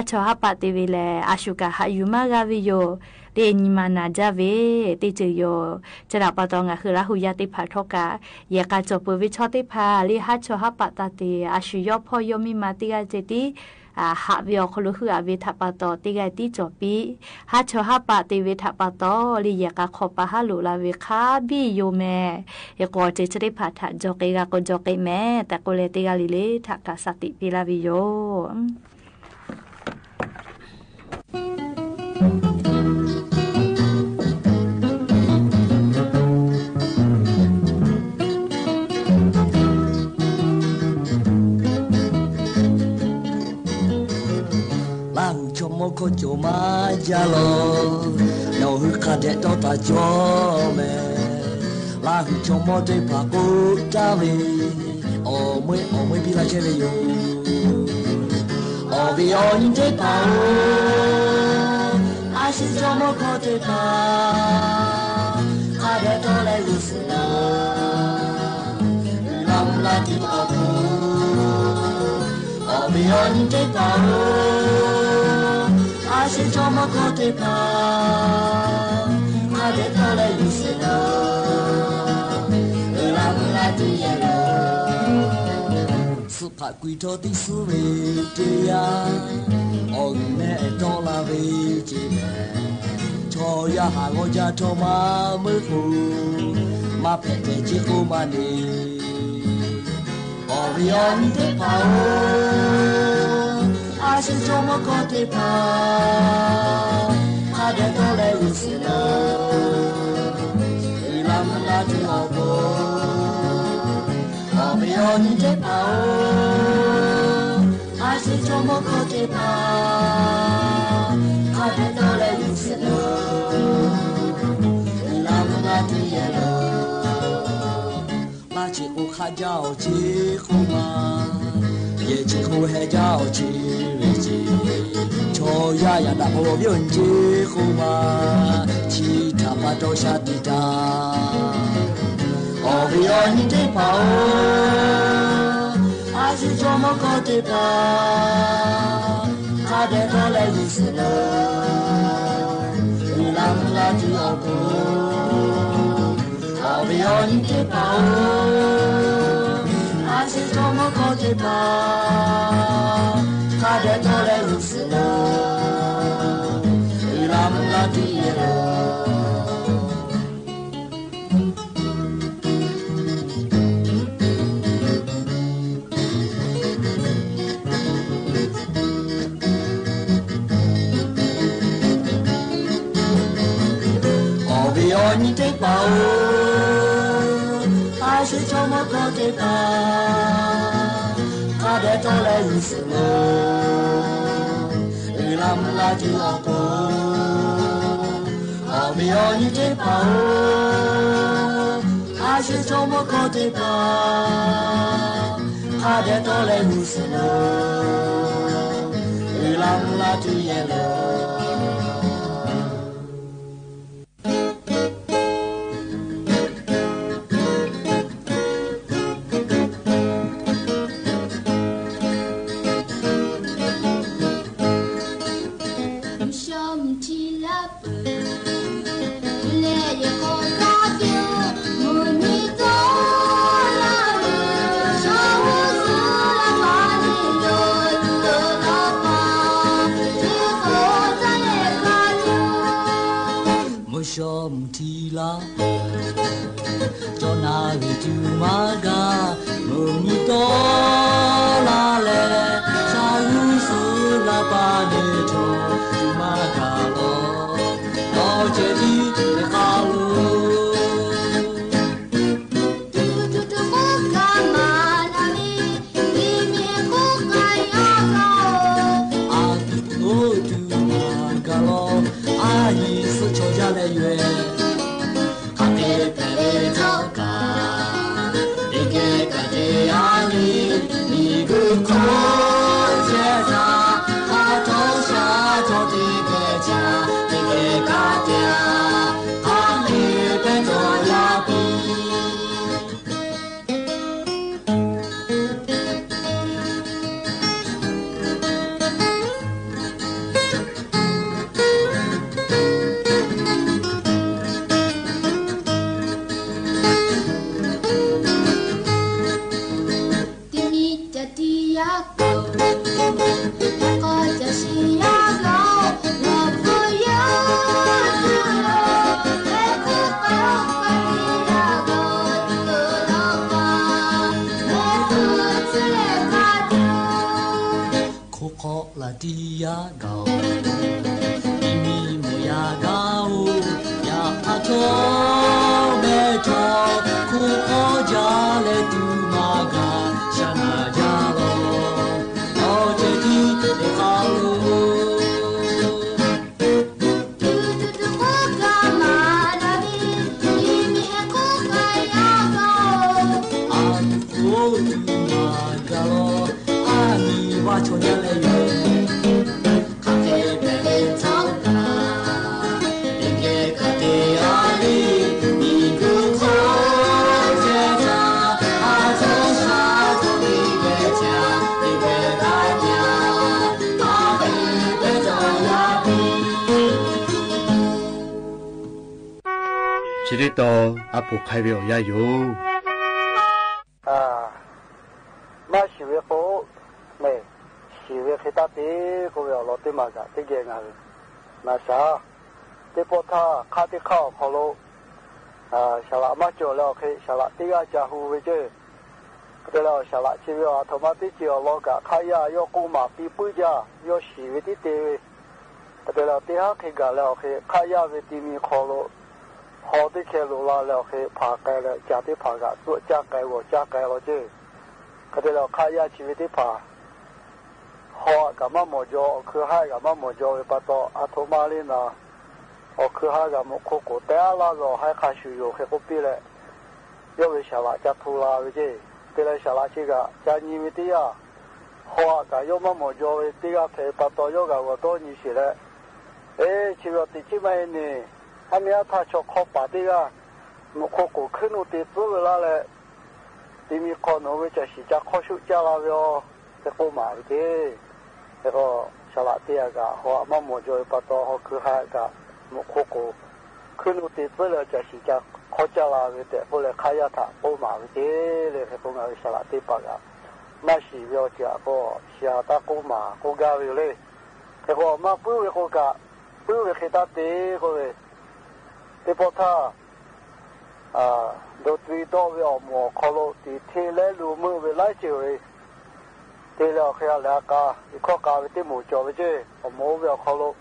ဟးဆီၣ်ဟးပာ်တ့ၢ်ဝဲလၢ် အဆူၣ်ကးဟးယူၤမၤဂၤဝဲယိာ် လၢ် နံၤမၤနၤဒ်ဝဲ တ့ၢ်စၢၤယိာ် စးဒၣ်ပာ်တီ ငါဟုလၢ်ဟူယါသ့ၣ်ဖးထီၣ်ကး ယဲၢ်ကးကၠီၣ်ပၢၢ်ဝဲဆီသ့ၣ်ဖး လၢ် ဟးဆီၣ်ဟးပာ်တၢ်တ့ၢ် အဆူၣ်ယီၣ်ဖီယီၣ် မံမၤတ့ၢ်ဂၤစဲးတံၢ် ဟးဝဲအီၣ်ခီလိာ် ဟုၣ်အဝဲထးပာ်တီ တ့ၢ်ဂၤတံၢ်ကၠီၣ်ပံး ဟးဆီၣ်ဟးပာ်တ့ၢ်ဝဲထးပာ်တီလၢ် ယဲၢ်ကးခီၣ် ပာ်ဟးလိာ်လၢ်ဝဲခးဘံယိာ်မ့ၢ် ဟ့ၣ်ကိးစဲးဆီသ့ၣ်ဖးထး ကၠီၣ်က့ၤဂၤကိးကၠီၣ်က့ၤမ့ၢ် တၢ်ကိးလၢ်တ့ၢ်ဂၤလၢ်လၢ် ထးကး စးတံးပ့ၢ်လၢ်ဝဲယိာ် လၢ်ဟုၣ်ဆိကမိၣ်ခိၣ်ကၠီမၤယါလီၤ ယွၤဟုၣ်ခးဒဲးဒီးတၢ်ကၠီၣ်မ့ၢ် လၢ်ဟုၣ်ဆိကမိၣ်သ့ၣ်ဖးကိးတၢ်ဝဲ အီၣ်မှ့ၢ်အီၣ်မှ့ၢ်ဘံလၢ်ဆဲးဝဲယိာ် အီၣ်ဘံအီၣ်နံၤသ့ၣ်ဖးဧၢ အါဆူၣ်ဆိကမိၣ်ခိၣ်သ့ၣ်ဖး ခးဒဲးဒီးလၢ်ယိာ်စ့ၢ်လီၤ လၢ်မုၢ်လၢ်တံၢ်အီၣ်ခိၣ် အီၣ်ဘံအီၣ်နံၤသ့ၣ်ဖးဧၢ အါဆူၣ်ဆိကမိၣ်ခိၣ်သ့ၣ်ဖး ခးဒဲးဒီးလၢ်ယိာ်စ့ၢ်လီၤ လၢ်မုၢ်လၢ်တံၢ်ယဲၢ်လီၤ ကွီႈတီတီသူဝဲတယႃႇ ဢေႃႈ ဢိုမ်း ၼႄတေႃႇလႃႇဝဲၸေး ၸေႃႇယႃႇႁႃႉ ၵေႃႈယႃႇထေႃႇမႃးမိူဝ်းၶူး မႃးၽႅတ်ႇတႄႇၸေးၶူးမႃးၼႆႉ ဢေႃႈ ဝီႈဢွၼ်ႇတႄႉပႃႇဢေႃႈ ဢႃႇသီႇၸေႃႇမူၵ်ႉၵေႃႈတႄႉပႃႇ ၶႃႈတႄႉတေႃႇလႄႈယူႇသေလႄႈ ဢိူဝ်ႈ လမ်ႇလႃႇတီႈဢေႃႈၵေႃႈ ဢေႃႈ ဝီႈဢွၼ်ႇတႄႉပႃႇဢေႃႈ ဢႃႇသီႇၸေႃႇမူၵ်ႉၵေႃႈတႄႉပႃႇ ၶႃႈတႄႉတေႃႇလႄႈယူႇသေလႄႈ ဢိူဝ်ႈ လမ်ႇလႃႇတီႈယႂ်ႇလႄႈ ပႃးၸေးၶူးၶႃႈၸဝ်ႈ ၸေးၶူးမႃး ယႄႇၸေးၶူးႁႄႈၸဝ်ႈ ၸေးဝေႇၸေး ၸေႃႇယႃႇယႃႇတႃႇ ၽူဝ်ႇဝိဝ်ႇၸေးၶူးမႃး ၸီႇထႃႇပႃႇတေႃးသျႃးတိတႃႇ ဢေႃႈ ဝီႈဢွၼ်ႇတႄႉပႃႇဢေႃႈ ဢႃႇသီႇၸေႃႇမူၵ်ႉၵေႃႈတႄႉပႃႇ ၶႃႈတႄႉတေႃႇလႄႈယူႇသေလႄႈ ဢိူဝ်ႈ လမ်ႇလႃႇတီႈဢေႃႈၵေႃႈ ဢေႃႈ ဝီႈဢွၼ်ႇတႄႉပႃႇဢေႃႈ ဢႃႇသီႇၸေႃႇမူၵ်ႉၵေႃႈတႄႉပႃႇ ၶႃႈတႄႉတေႃႇလႄႈယူႇသေလႄႈ ဢိူဝ်ႈ လမ်ႇလႃႇတီႈယႂ်ႇလႄႈ ဢေႃႈ ဝီႈဢွၼ်ႇတႄႉပႃႇဢေႃႈ ဢႃႇသီႇၸေႃႇမူၵ်ႉၵေႃႈတႄႉပႃႇ ၶႃႈတႄႉတေႃႇလႄႈယူႇသေလႄႈ ဢိူဝ်ႈ လမ်ႇလႃႇတီႈဢေႃႈၵေႃႈ ဢေႃႈ ဝီႈဢွၼ်ႇတႄႉပႃႇဢေႃႈ ဢႃႇသီႇၸေႃႇမူၵ်ႉၵေႃႈတႄႉပႃႇ ၶႃႈတႄႉတေႃႇလႄႈယူႇသေလႄႈ ဢိူဝ်ႈ လမ်ႇလႃႇတီႈယႂ်ႇလႄႈ မုၢ်သျော်ထီလာ် ကၠေၼ်ႇၼႃႇရီႇ တုၤမႃးၵႃႈ မုၼ်းမီးတေႃႇလႃႇလႄႈ သႃႇႁုသူႇလႃႇပႃႇၼေႇထေႃး တုၤမႃးၵႃႈလေႃး တေႃႇၸေႇတီႇ တေႇၶႃႇလူး။ ဢၼ်ဢူၼ်ႈတူဝ်မႃးၵႃႈလေႃး ဢၢႆႈသုတ်း ၶျေႃးယႃႇလႄႈယွႆႈ ၶႃႈတေပႄႉလႄႈၸဝ်ႈၵႃႈ တေၵႄႈၵႃႈတေဢၢၼ်းလီ မီးၵူႈၶေႃႈၸႅတ်ႈၸႃႇ ၶႃႈတေႃႇသႃႇတေႃႇတေၵႄႈၸႃႇ တေၵႄႈၵႃႈတေဢၢၼ်း ၶႃႈတေပႄႉၸဝ်ႈယႃႇပီႇ ၶူဝ်းၶေႃးလႃႇတီႈယႃႈၵဝ်ႇ မီးမီးမူဝ်ႇယႃႈၵဝ်ႇ ယႃႈဢႃႇထေႃးမႄႈထေႃး ၶူဝ်းၶေႃးၸႃႇလႄႈ တုမ်ႇမႃႇၵႃႇ သၼႃႇၸႃႇလေႃး ဢေႃးၸေႇတီႇ ဢေႇၶႃႇလူး။ ဢႃႇ ဢူဝ်ႈ တုမ်ႇမႃႇၵႃႇလေႃး ဢၼ်မီးဝႃႈ ၸူဝ်ႈၼႆႉလႄႈယဝ်ႉ ၶႃႈတေပႄႉလႄႈၸဝ်ႈၵႃႈ တေၵႄႈၵႃႈတေဢၢၼ်းလီ မီးၵူႈၶေႃႈၸႅတ်ႈၸႃႇ ဢႃႇ ၸဝ်ႈသႃႇ ၸဝ်ႈမီးၵႄႈၸႃႇ မီးၵႄႈၵႃႈၸႃႇ ဢႃႇ တေပႄႉၸဝ်ႈယႃႇပီႇ ၸႂ်ႈလီတေႃႇ ဢၽူဝ်ႇၶႆႈဝႄႈဢွၵ်ႇယၢမ်းယူႇ။ ဢႃႇ မႃးသိုပ်ႇဝႆႉၵေႃႈ လီၤတ့ၢ်မးကး တ့ၢ်ကဲငါ မၤစၢ် တ့ၢ်ပေၢ်ထၢ် ခးတ့ၢ်ခးအီၤခီလိ ၡၢလးမၤကၠီၤလၢအီၤဃ့ ၡၢလးတ့ၢ်ဂၤကၢ်ဟူဝဲက့ၢ် ကတဲလၢအီၤ ၡၢလးဆ့ဝဲအီၤ အထိးမါတ့ၢ်စ့ၢ်အီၤလီၤကး ခးယၢ်ယီၢ်ကိၢ်မး ပံပၢၢ်ယၢ် ယီၢ်ဆံးဝဲတံၢ်တ့ၢ်ဝဲ ကတဲလၢအီၤ တ့ၢ်ဟးဃ့ကၤလၢအီၤဃ့ ခးယၢ်ဝဲတံၤမံၤခီလိ ဟီတ့ၢ်ခဲလိာ်လၢအီၤဃ့ ဖးကဲလၢ ကၢ်တ့ၢ်ဖးဂၤ သူၣ်ကၢ်ကဲ ဂီၤကၢ်ကဲလီၤက့ၢ် ကတဲလၢအီၤ ခးယၢ်ဆံးဝဲတ့ၢ်ဖး ဟီၣ်ကးမၤမီၣ်ကၠီ အီၤခုဟးဂၤမၤမီၣ်ကၠီဝဲပၢ်တီ အထိးမါလံနၤ အီၤခုဟးဂၤမူခိၣ်ကိး တဲအါလါလီၤ ဟဲခးဆူၣ်ယိာ်ဃ့ ဃိပ့ၣ်လဲၣ် ယီၢ်ဝဲၡၢလးကၢ်ထူလါဝဲက့ၢ် တဲလၢၡၢလးဆ့ကၤ ကၢ်နံၤဝဲတ့ၢ်ယၢ် ဟီၣ်ကးယီၢ်မၤမီၣ်ကၠီဝဲတ့ၢ်ဂၤဖဲပၢ်တီ ယီၢ်ဂၤဂီၤဒီနံၤဆံးလဲၣ် အ့ ဆ့ဝဲအီၤ တံၤဆံးမးအံၤန့ၣ် ဟါမ့ၢ်အါထါဆီခီပာ်တ့ၢ်ဂၤ မူခိၣ်ကိးခုၣ်နူာ်တ့ၢ်သိလၢ်လၢ်လၢ တံၤမံၤခီနူာ်ဝဲ ကၢ်ဆံးကၢ်ခီဆူၣ်ကၢ်လါဝဲအီၤ ဃ့ကိးမးဝဲက့ၢ် ဃ့ဃီ ၡၢလးတ့ၢ်အဂၤ ဟီၣ်မၤမီၣ်ကၠီဝဲပၢ်တီ ဟီၣ်ခုဟးဂၤ မူခိၣ်ကိး ခုၣ်နူာ်တ့ၢ်သိလၢ်လၢ် ကၢ်ဆံးကၢ်ခီကၢ်လါဝဲ တဲဃိလဲၣ် ခးယၢ်ထးကိးမးဝဲက့ၢ် လၢဃ့ဃီ မ့ၢ်ဝဲၡၢလးတ့ၢ်ပာ်ဂၤ မၤဆံးဝဲအီၤစ့ၢ်အဃိ ဆံးအတၢ်ကိးမးကိးဂၤဝဲလၢ ဃ့ဃီ မၤပၢၢ်ဝဲဃိကး ပၢၢ်ဝဲဃ့တၢ်တ့ၢ်ဃိဝဲ တ့ၢ်ပေၢ်ထၢ် ဒိးတွံဒီဝဲအီၤမိၢ်ခီလိ တံၤထ့လဲလူၤမုာ်ဝဲလၢစၢၤဝဲ တ့ၢ်လၢအီၤဃ့ အလဲၤအကါ ယခီၣ်ကးဝဲတ့ၢ်မိၢ်ကၠီဝဲက့ၢ် အမိၢ်ဝဲအီၤခီလိ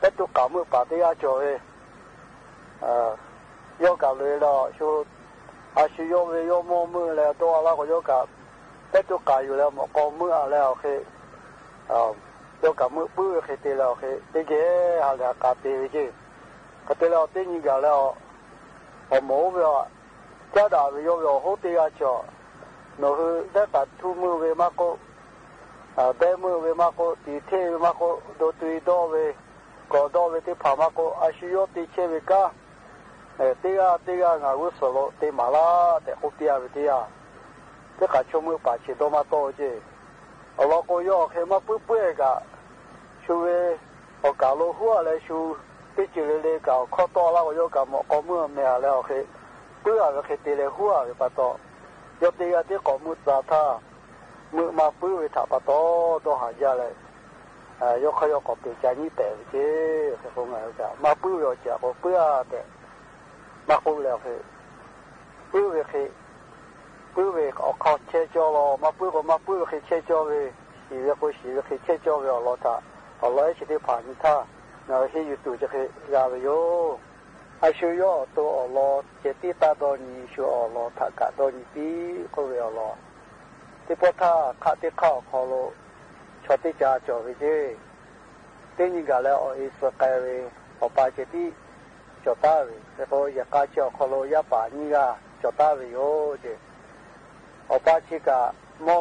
ပတုာ်ကးမုာ်ပာ်တ့ၢ်ဂၤကၠီဝဲ ယီၢ်ကးလၢလၢ အဆိ အဆိယီၢ်ဝဲယီၢ်မိၢ်မုာ်လဲၣ် ဒီးအလါကီးယီၢ်ကး ပတုာ်ကးယိာ်လဲၣ် မီၣ်ကီးမုာ်အလဲၤအီၤဃ့ ယီၢ်ကးမုာ်ပၢၢ်ဝဲဃ့တ့ၢ်လၢအီၤဃ့ တ့ၢ်ကဲ ဟးလဲၤအကါတ့ၢ်ဝဲက့ၢ် ကတဲလၢအီၤတ့ၢ်နံၤဂၤလၢအီၤ အမိၢ်ဝဲအီၤ ကၢ်ဒၣ်ဝဲယီၢ်ဝဲအီၤဟိတ့ၢ်ဂၤကၠီ နဟူဒဲးသးထူမုာ်ဝဲမးကိး ဘဲမုာ်ဝဲမးကိး တံၤထ့ဝဲမးကိး ဒိးတွံဒီဝဲ ကီးဒီဝဲသ့ၣ်တဖၣ်မးကိး အဆိယီၢ်တ့ၢ်ဆဲးဝဲကါ တ့ၢ်ဂၤတ့ၢ်ဂၤ ငါဂုၢ်စၢၤလိာ်တ့ၢ်မးလၢ် တဲဃိပျၢ်ဝဲတ့ၢ်ဧါ တ့ၢ်ဃာ်ဆိကမိၣ်ပာ်ဆံးဒီမးတီၢ်က့ၢ် အလီၢ်ကီးယီၢ်အီၤဃ့ မၤပၢၢ်ပှဲၤကး ဆိဝဲ အီၣ်ကးလိဟူအလဲၤဆိ တ့ၢ်စၢၤလ့လ့ကး အခီၣ်တီၢ်အလါကီးယီၢ်ကး မီၣ်ကီးမုာ်အမဲာ်အလဲၤအီၤဃ့ ပၢၢ်အဝဲဃ့တ့ၢ်လၢဟူအဝဲပၢ်တီ ယီၢ်တ့ၢ်ဂၤတ့ၢ်ကိးမုာ်သးထၢ် မုာ်မၤပၢၢ်ဝဲထးပၢ်တီ ဒီဟးယၢ်လဲၣ် ယီၢ်ခီၣ်ယီၢ်ကိးပ့ၤကၢ်နံၣ်ပဲာ်ဝဲက့ၢ် ဃ့ဃီ မၤဝဲကး မၤပၢၢ်ဝဲအီၤစ့ၢ်အဃိ ပၢၢ်အါတဲ မၤဃူလဲၣ်အီၤဃ့ ပၢၢ်ဝဲဃ့ ပၢၢ်ဝဲအခီၣ်ဆဲးကၠီလီၤ မၤပၢၢ်ဃိ မၤပၢၢ်ဝဲဃ့ဆဲးကၠီဝဲ ဟံးဝဲဃိ ဟံးဝဲဃ့ဆဲးကၠီဝဲအီၤလီၤထး အီၤလီၤဟဲဆံးတ့ၢ်ဖးနံၤထၢ် နဟ့ၣ်ယူၤတူာ်က့ၤဃ့ ဂၤဝဲယိာ် အဆိယီၢ်အတိၢ်အီၣ်လီၤ ကဲတံၢ်တၢ်ဒီနံၤ ဆိအီၣ်လီၤထးကးဒီနံၤတံၢ် ဃိဝဲအီၤလီၤ တ့ၢ်ပေၢ်ထၢ်ခးတ့ၢ်ခးအီၤခီလိ ဆီတ့ၢ်ကၢ်ကၠီဝဲက့ၢ် တ့ၢ်နံၤဂၤလၢအီၤအ့စၢၤကဲဝဲ အီၣ်ပၢ်ကဲတံၢ် ကၠီတၢ်ဝဲ ဃ့ဃီ ယဲၢ်ကါဆဲးအီၤခီလိ ယဲၢ်ပၢ်နံၣ်ဂၤ ကၠီတၢ်ဝဲယိာ်က့ၢ် အီၣ်ပၢ်ဆံးကး မီၢ်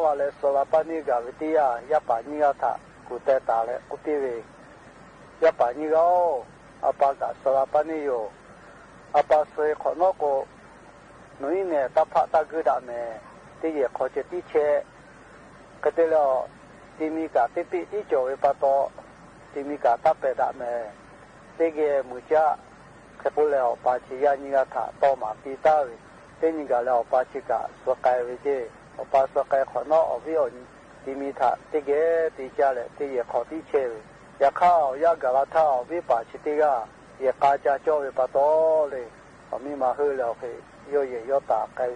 လၢ်လၢစၢၤလၢ်ပၢ်န့ၢ်ဂၤဝဲတ့ၢ်ဧါ ယဲၢ်ပၢ်နံၣ်ဂၤထး ကူၣ်တဲတၢ်လၢ ကူၣ်ပံၣ်ဝဲ ယဲၢ်ပၢ်နံၣ်ဂၤဧၢ အပၢ်ကးစၢၤလၢ်ပၢ်န့ၢ်ယိာ် အပၢ်စၢၤခီၣ်နီၣ်ကိး နအံၤန့ၣ် တၢ်ဖးတၢ်ဂုၢ်ဒၣ်မဲာ် တ့ၢ်ယဲၢ်ခီကဲတံၢ်ဆဲး ကတဲလၢအီၤ တံၤမံၤကးတ့ၢ်ပ့ၢ်တံၢ်ကၠီဝဲပၢ်တီ တံၤမံၤကးတၢ်ပဲာ်ဒၣ်မဲာ် တ့ၢ်ဂဲၤမုာ်ကၢ် ဃ့ဃီလဲၣ် အီၣ်ပၢ်ဆံးယဲၢ်နံၣ်ဂၤထး တီၢ်မးတံၢ်တၢ်ဝဲ တ့ၢ်နံၤဂၤလၢအီၣ်ပၢ်ဆံးကး စၢၤကဲဝဲက့ၢ် အီၣ်ပၢ်စၢၤကဲခီၣ်နီၣ်အီၣ်ဝံအီၣ်နံၤ တံၤမံၤထး တ့ၢ်ဂဲၤတံၢ်ကၢ်လဲၣ် တ့ၢ်ယဲၢ်ခီတံၢ်ဆဲးဝဲ ယဲၢ်ခါအီၤယဲၢ်ဂၤလၢ်ထၢ်အီၤဝံပၢ်ဆံးတ့ၢ်ဂၤ ယဲၢ်ကါကၢ်ကၠီဝဲပၢ်တီလၢ အီၤမ့ၢ်မၤဟၢလၢအီၤဃ့ ယီၢ်ယဲၢ်ယီၢ်တၢ်ကဲ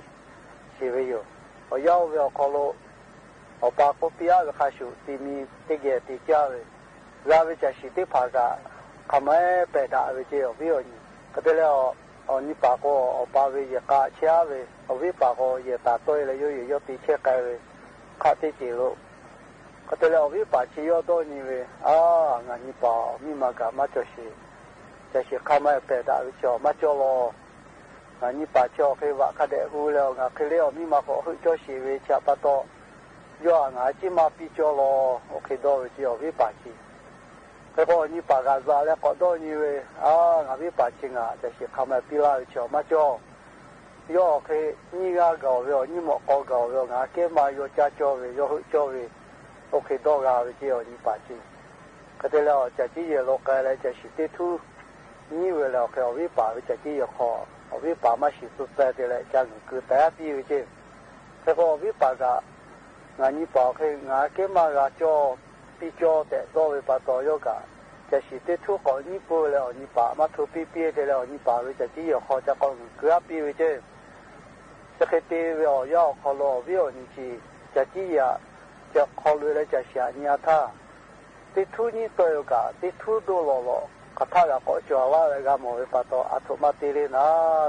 ဆံးဝဲယိာ် အီၤယၢ်အိၣ်ဝဲအီၤခီလိ အီၣ်ပၢ်ကူၣ်ပံၣ်အါဝဲဃါဆူၣ် တံၤမံၤတ့ၢ်ဂဲၤတံၢ်ကၢ်ဝဲ ဂၤဝဲကၢ်ဆံးတ့ၢ်ဖးကး ခမဲပဲာ်ဒၣ်ဝဲက့ၢ်အီၤဝံအီၣ်နံၤ ကတဲလၢအီၤ အီၤနံၤပၢ်ကိးအီၤပၢ်ဝဲယဲၢ်ကါဆံးအါဝဲ အီၤဝံပၢ်ကိးယဲၢ်တၢ်တီအံၤလၢ ယီၢ်ယဲၢ်ယီၢ်တံၢ်ဆဲးကဲဝဲ ခးတ့ၢ်စ့ၢ်လိာ် ကတဲလၢအီၤဝံပၢ်ဆံးယီၢ်ဒီနံၤဝဲ အါ ငါနံၤပၢ်အီၤမ့ၢ်မၤကၤမၤကၠီဆံး ကၢ်ဆံးခါမဲပဲာ်ဒၣ်ဝဲဆံးအီၤမၤကၠီလီၤ ငါနံၤပၢ်ဆံးအီၤဃ့ဝဲခါဒဲးဟူလၢ အီၤငါဃ့လၢအီၤမ့ၢ်မၤဃီဟၢကၠီဆံးဝဲဆံးပၢ်တီ ယီၢ်အါ ငါက့ၤမၤပံကၠီလီၤ အိၣ်ဃ့ဒီးဝဲက့ၢ်အီၤဝံပၢ်ဆံး ဃ့ဃီအီၤနံၤပၢ်ဂၤစၢ်လၢကိးဒီနံၤဝဲ အါ ငါဝံပၢ်ဆံး ငါကၢ်ဆံးခါမဲပံလၢဝဲဆံးအီၤမၤကၠီ ယီၢ်အီၤဃ့ နံၣ်ဂၤဂၤအီၤဝဲအီၤ နံၣ်မီၢ်ကီးဂၤအီၤဝဲအီၤ ငါက့ၤမၤယီၤကၢ်ကၠီဝဲ ယီၢ်ဟၢကၠီဝဲ အိၣ်ဃ့ဒီဂၤဝဲက့ၢ်အီၤနံၤပၢ်ဆံး ကတဲလၢအီၤကၢ်က့ၤယဲၢ်လိာ်ကဲလၢကၢ်ဆံးတ့ၢ်ထူ နံၣ်ဝဲလၢအီၤဃ့ အီၤဝံပၢ်ဝဲကၢ်က့ၤယဲၢ်ခီ အီၤဝံပၢ်မၤဆံးသူၣ်သဲးတ့ၢ်လၢကၢ်ဂုာ်ကုာ်သဲပံဝဲက့ၢ် ဃ့ဃီအီၤဝံပၢ်ဂၤ ငါနံၤပၢ်အီၤဃ့ ငါက့ၤမၤဂၤကၠီ ปี้จ้อแตะด้อเวปะตอย้อนกะ จ๋าฉี่เต๊ทูตเกาะญิปปูนแล อ่อญิปา มาทูปี้ปี้เตเลย อ่อญิปา เวจ๋าจิ๊เหยียะคอจะกอเกือบปี้เวเจ้ จะเคยตีเวอ่อเย้าคอลอวิอ่อญิงจี จ๋าจิ๊เหยียะ จะคอเลยแลจ๋าฉี่อะญิงอาถ้า เต๊ทูตญิปโตยกะ เต๊ทูตโดหล่อหล่อ กะถ้ากะเกาะจ๋อว่าแล กาหมอเวปะตอ อะโถมาเตเลยนา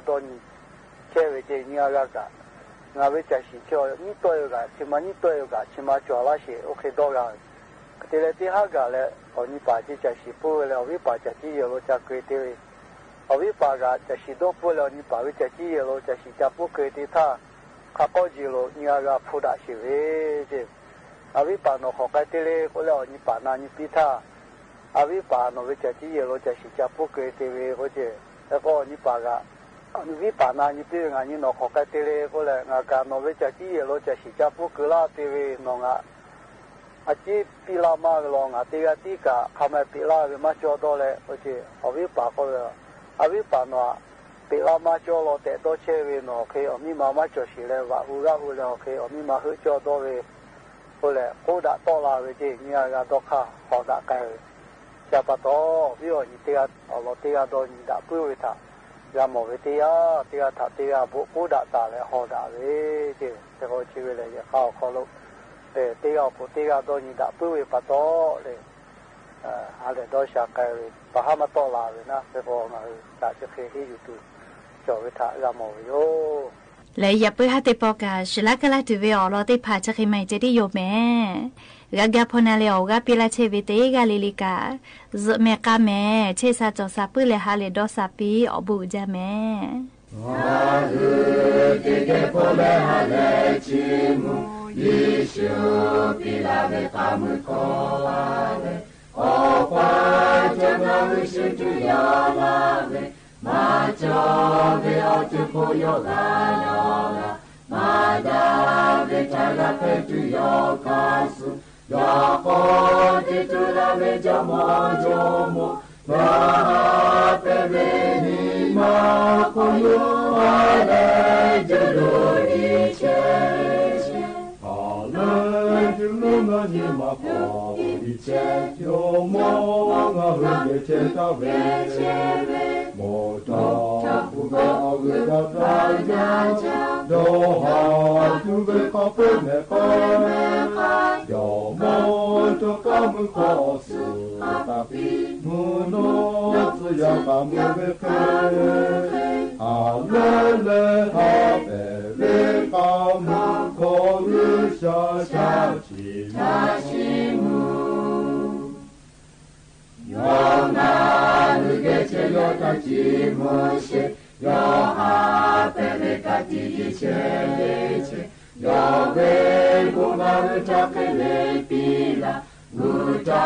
ด้อญิง แค่เวเจ ญิงอาลากะ งาเวจ๋าฉี่จ้อ ญิปโตยกะ ชิมาญิปโตยกะ ชิมาจ๋อลาเฉย โอเค ด้อกา เตเลยเต๊ห้ากะแล อ่อญิปาเจจ๋าฉี่ปูนแล อ่อวิปาจ๋าจิ๊เหยียะโลจ๋าเกยเตเว อ่อวิปากะจ๋าฉี่โดปูนแล อ่อญิปาเวจ๋าจิ๊เหยียะโลจ๋าฉี่จาปูนเกยเตถ้า ข้าก็จีโล ญิงอาลาพูดะเฉยเวเจ อ่อวิปาหนอขอไกลเตเลย ก็แลอ่อญิปานาญิปี้ถ้า อ่อวิปาหนอเวจ๋าจิ๊เหยียะโลจ๋าฉี่จาปูนเกยเตเว ก็เจ แล้วก็อ่อญิปากะ อ่อวิปานาญิปี้งาญิหนอขอไกลเตเลย ก็แลงากาหนอเวจ๋าจิ๊เหยียะโลจ๋าฉี่จาปูนเกยลาเตเวหนองา อาจิ๊ปี้ลามาลองา เตกาตี้กะ คำไอปิ๊ลาเวมาจ้อด้อแล โอเค อ่อวิปาก็เลย อ่อวิปาหนอ ปิ๊ลามาจ้อลอแตะด้อเชเวหนอ เค อ่อมีมามาจ้อฉี่แล วะฮูลาฮูแล โอเค อ่อมีมาหื้อจ้อด้อเว โอแล กูดะต้อลาเวเจ ญิงอาลาด้อข้า หอดะไกลเว จาปะตอ วิอ่อญิงเตกา อ่อลอเตกาด้อญิงดะปื้อเวทะ ยาหมอเวเตกา เตกาถะเตกาบุกูดะตาแล หอดะเวเจ เตกาชีเวแล ยาข้าวคอลุ เออ เตกาโผเตกาด้อญิงดะปื้อเวปะตอเลย เออ หาแลด้อชาไกลเว ปะหามาต้อลาเวนะ เตกางา เออ จะจะเคยฮี่อยู่ตู จ่อเวทะ ยาหมอเวโย และอย่าปื้อหาเตปอกา ชะลากะลาถือเวอ่อลอเตผาจะเคยใหม่เจดีโยแม่ กากาพอนาเลอ่อ กาปิ๊ลาเชเวเตกาลีลีกา เจอแม่กาแม่ เชสาจ่อสาปื้อแลหาแลด้อสาปี อ่อบุญจาแม่ อาหื้อเตเกพอแลหาแลจีมู ยิสุปิ๊ลาเวกามือคออาเล อ่อควายจงาหื้อสุดจุยาลาเว มาจอเวอ่อจุโพยอกายอกา มาดาเวจาระเปจุยอกาสุ ยาโกติจุลาเวจามอจอมอ ยาหาเปเวนิมาโคโย อาเลจุลุอิเชเช อาเลจุลุนานิมาโคอิเช โยมองาเวเชตาเว โมตาปุกะเวกะตายา โยหาจุเวกะเปเมกะ โยมองตะกะมือขอ สุตาปิ มุโน สยาตามุเวเก อาเลเลหาเปเวกามุโควิชาชาชิ ชาชิมุ โยนานุเกเชโยตาชิมุเช โยหาเปเวกาติอิเชเยเช โยเวปุมารุจักเวปิลา มุตา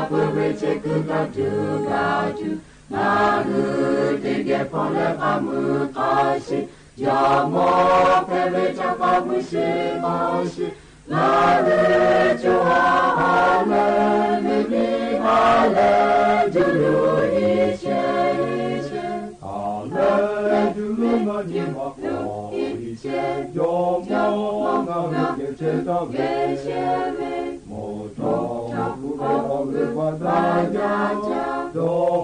ปุเวเชกุกาจุกาจุ นานุติเกพอเลกามุกาชิ โยมอเปเวจักามุชิกาชิ นานุจุหาเลมิมิหาเลจุลุอิเชอิเช อาเลจุลุนานิมาโคอิเช โยมองาเวเกเชตาเว โมโตจุเวอเววาดายา โย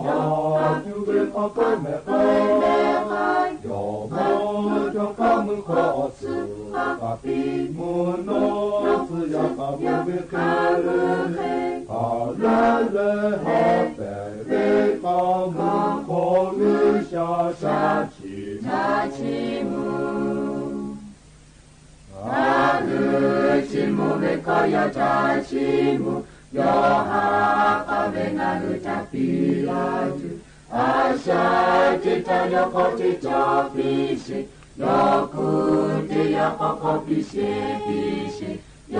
หาจุเวปะเปเมเป โยมองตะกะมือขอ สุปะปิ มุโน สยาตามุเวเก อาเลเลหาเปเวกามุโควิชาชาชิ ชาชิมุ นานุชิมุเวกายาชาชิมุ โยหาปะเวนานุตาปิลาจุ อาชาติตาโยโคติโจปิเช โยคุติยาโคโคปิเชปิเช โย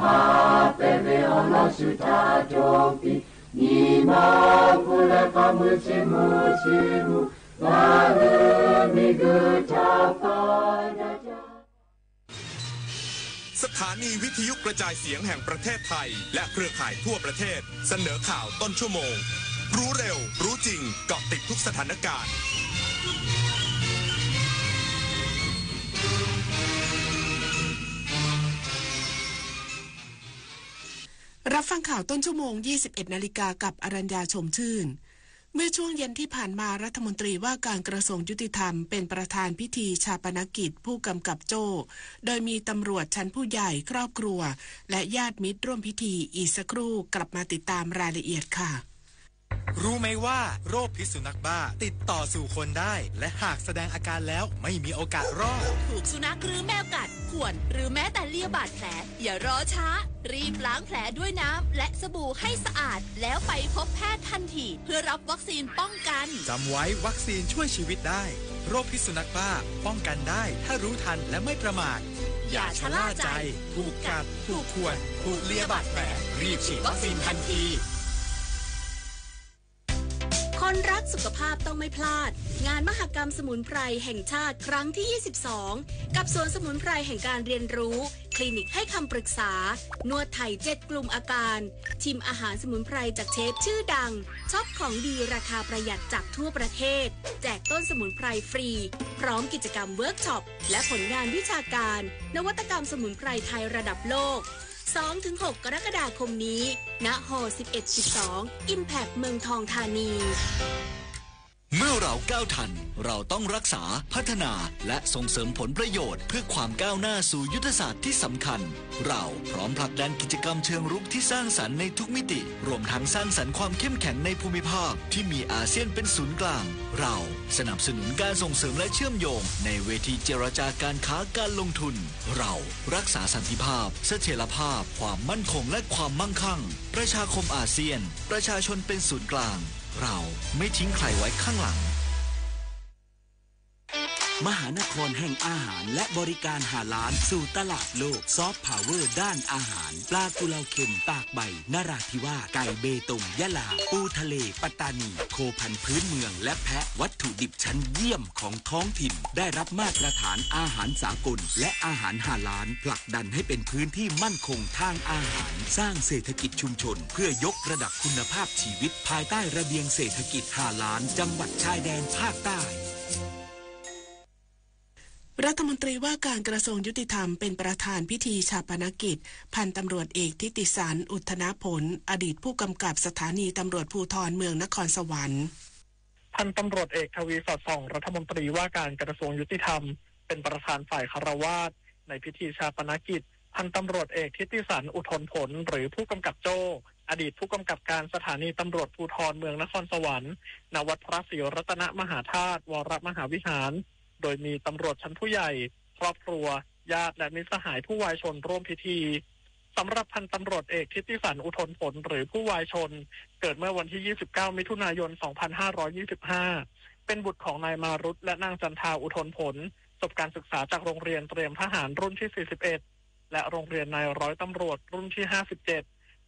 หาเปเวโอโลสุตาโจปิ นิมาคุเลกามุชิมุชิมุ นานุมิกุตาปาดาจา สถานีวิทยุกระจายเสียงแห่งประเทศไทย และเครือข่ายทั่วประเทศ เสนอข่าวต้นชั่วโมง รู้เร็ว รู้จริง เกาะติดทุกสถานการณ์ รับฟังข่าวต้นชั่วโมง ยี่สิบเอ็ดนาฬิกา กับอรัญญา ชมชื่น เมื่อช่วงเย็นที่ผ่านมา รัฐมนตรีว่าการกระทรวงยุติธรรมเป็นประธานพิธีฌาปนกิจผู้กำกับโจ้ โดยมีตำรวจชั้นผู้ใหญ่ ครอบครัว และญาติมิตรร่วมพิธี อีกสักครู่กลับมาติดตามรายละเอียดค่ะ รู้ไหมว่าโรคพิษสุนัขบ้าติดต่อสู่คนได้ และหากแสดงอาการแล้วไม่มีโอกาสรอด ถูกสุนัขหรือแมวกัด ข่วน หรือแม้แต่เลียบาดแผล อย่ารอช้า รีบล้างแผลด้วยน้ำและสบู่ให้สะอาด แล้วไปพบแพทย์ทันที เพื่อรับวัคซีนป้องกัน จำไว้วัคซีนช่วยชีวิตได้ โรคพิษสุนัขบ้าป้องกันได้ถ้ารู้ทันและไม่ประมาท อย่าชะล่าใจ ถูกกัด ถูกข่วน ถูกเลียบาดแผล รีบฉีดวัคซีนทันที คนรักสุขภาพต้องไม่พลาด งานมหกรรมสมุนไพรแห่งชาติครั้งที่ ยี่สิบสอง กับสวนสมุนไพรแห่งการเรียนรู้ คลินิกให้คำปรึกษา นวดไทย เจ็ด กลุ่มอาการ ชิมอาหารสมุนไพรจากเชฟชื่อดัง ช็อปของดีราคาประหยัดจากทั่วประเทศ แจกต้นสมุนไพรฟรี พร้อมกิจกรรมเวิร์กช็อป และผลงานวิชาการ นวัตกรรมสมุนไพรไทยระดับโลก สองถึงหก กรกฎาคมนี้ ณ ฮอ สิบเอ็ด สิบสอง Impact เมืองทองธานี เมื่อเราก้าวทัน เราต้องรักษา พัฒนา และส่งเสริมผลประโยชน์ เพื่อความก้าวหน้าสู่ยุทธศาสตร์ที่สำคัญ เราพร้อมผลักดันกิจกรรมเชิงรุกที่สร้างสรรค์ในทุกมิติ รวมทั้งสร้างสรรค์ความเข้มแข็งในภูมิภาคที่มีอาเซียนเป็นศูนย์กลาง เราสนับสนุนการส่งเสริมและเชื่อมโยง ในเวทีเจรจาการค้าการลงทุน เรารักษาสันติภาพ เสถียรภาพ ความมั่นคงและความมั่งคั่ง ประชาคมอาเซียน ประชาชนเป็นศูนย์กลาง เราไม่ทิ้งใครไว้ข้างหลัง มหานครแห่งอาหารและบริการฮาลาลสู่ตลาดโลก ซอฟต์พาวเวอร์ด้านอาหาร ปลากุเลาเค็มตากใบ นราธิวาส ไก่เบตง ยะลา ปูทะเล ปัตตานี โคพันธุ์พื้นเมือง และแพะ วัตถุดิบชั้นเยี่ยมของท้องถิ่น ได้รับมาตรฐานอาหารสากล และอาหารฮาลาล ผลักดันให้เป็นพื้นที่มั่นคงทางอาหาร สร้างเศรษฐกิจชุมชน เพื่อยกระดับคุณภาพชีวิต ภายใต้ระเบียงเศรษฐกิจฮาลาล จังหวัดชายแดนภาคใต้ รัฐมนตรีว่าการกระทรวงยุติธรรมเป็นประธานพิธีฌาปนกิจ พันตำรวจเอกทิติสัน อุทนผล อดีตผู้กำกับสถานีตำรวจภูธรเมืองนครสวรรค์ พันตำรวจเอกทวีสอดส่อง รัฐมนตรีว่าการกระทรวงยุติธรรม เป็นประธานฝ่ายฆราวาส ในพิธีฌาปนกิจ พันตำรวจเอกทิติสัน อุทนผล หรือผู้กำกับโจ้ อดีตผู้กำกับการสถานีตำรวจภูธรเมืองนครสวรรค์ ณ วัดพระศรีรัตนมหาธาตุ วรมหาวิหาร โดยมีตำรวจชั้นผู้ใหญ่ ครอบครัว ญาติ และมิตรสหายผู้วายชนร่วมพิธี สำหรับพันตำรวจเอกทิติสัน อุทนผล หรือผู้วายชน เกิดเมื่อวันที่ ยี่สิบเก้า มิถุนายน สองพันห้าร้อยยี่สิบห้า เป็นบุตรของนายมารุต และนางจันทา อุทนผล จบการศึกษาจากโรงเรียนเตรียมทหารรุ่นที่ สี่สิบเอ็ด และโรงเรียนนายร้อยตำรวจรุ่นที่ ห้าสิบเจ็ด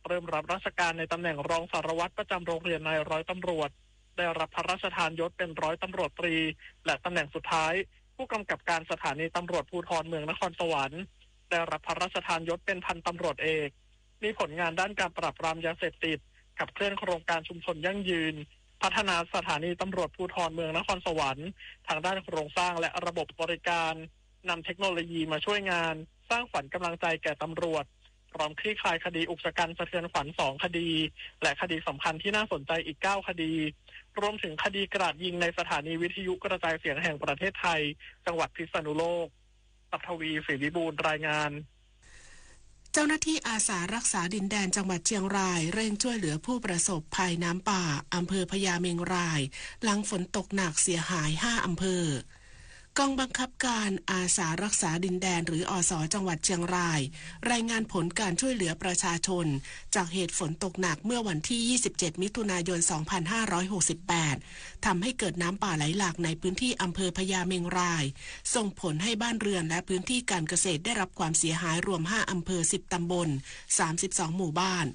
เริ่มรับราชการในตำแหน่งรองสารวัตรประจำโรงเรียนนายร้อยตำรวจ ได้รับพระราชทานยศเป็นร้อยตำรวจตรี และตำแหน่งสุดท้าย ผู้กำกับการสถานีตำรวจภูธรเมืองนครสวรรค์ ได้รับพระราชทานยศเป็นพันตำรวจเอก มีผลงานด้านการปราบปรามยาเสพติด ขับเคลื่อนโครงการชุมชนยั่งยืน พัฒนาสถานีตำรวจภูธรเมืองนครสวรรค์ ทางด้านโครงสร้างและระบบบริการ นำเทคโนโลยีมาช่วยงาน สร้างขวัญกำลังใจแก่ตำรวจ พร้อมคลี่คลายคดีอุกชะกันสะเทือนขวัญ สอง คดี และคดีสำคัญที่น่าสนใจอีก เก้า คดี รวมถึงคดีกราดยิงในสถานีวิทยุกระจายเสียงแห่งประเทศไทย จังหวัดพิษณุโลก ศักดิ์ทวี ศรีวิบูลย์ รายงาน เจ้าหน้าที่อาสารักษาดินแดนจังหวัดเชียงราย เร่งช่วยเหลือผู้ประสบภัยน้ำป่า อำเภอพญาเมงราย หลังฝนตกหนักเสียหาย ห้า อำเภอ กองบังคับการอาสารักษาดินแดน หรือ อส จังหวัดเชียงราย รายงานผลการช่วยเหลือประชาชน จากเหตุฝนตกหนักเมื่อวันที่ ยี่สิบเจ็ด มิถุนายน สองพันห้าร้อยหกสิบแปด ทำให้เกิดน้ำป่าไหลหลากในพื้นที่อำเภอพญาเมงราย ส่งผลให้บ้านเรือนและพื้นที่การเกษตรได้รับความเสียหายรวม ห้า อำเภอ สิบ ตำบล สามสิบสอง หมู่บ้าน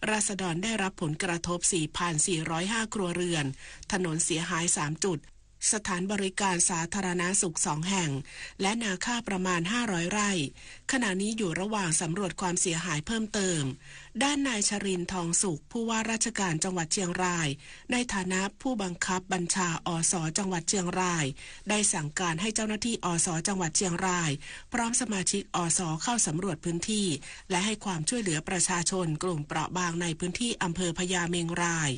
ราษฎรได้รับผลกระทบ สี่พันสี่ร้อยห้า ครัวเรือน ถนนเสียหาย สาม จุด สถานบริการสาธารณสุขสองแห่ง และนาข้าวประมาณห้าร้อยไร่ ขณะนี้อยู่ระหว่างสำรวจความเสียหายเพิ่มเติม ด้านนายชรินทร์ ทองสุข ผู้ว่าราชการจังหวัดเชียงราย ในฐานะผู้บังคับบัญชา อส จังหวัดเชียงราย ได้สั่งการให้เจ้าหน้าที่ อส จังหวัดเชียงราย พร้อมสมาชิก อส เข้าสำรวจพื้นที่ และให้ความช่วยเหลือประชาชนกลุ่มเปราะบางในพื้นที่อำเภอพญาเมงราย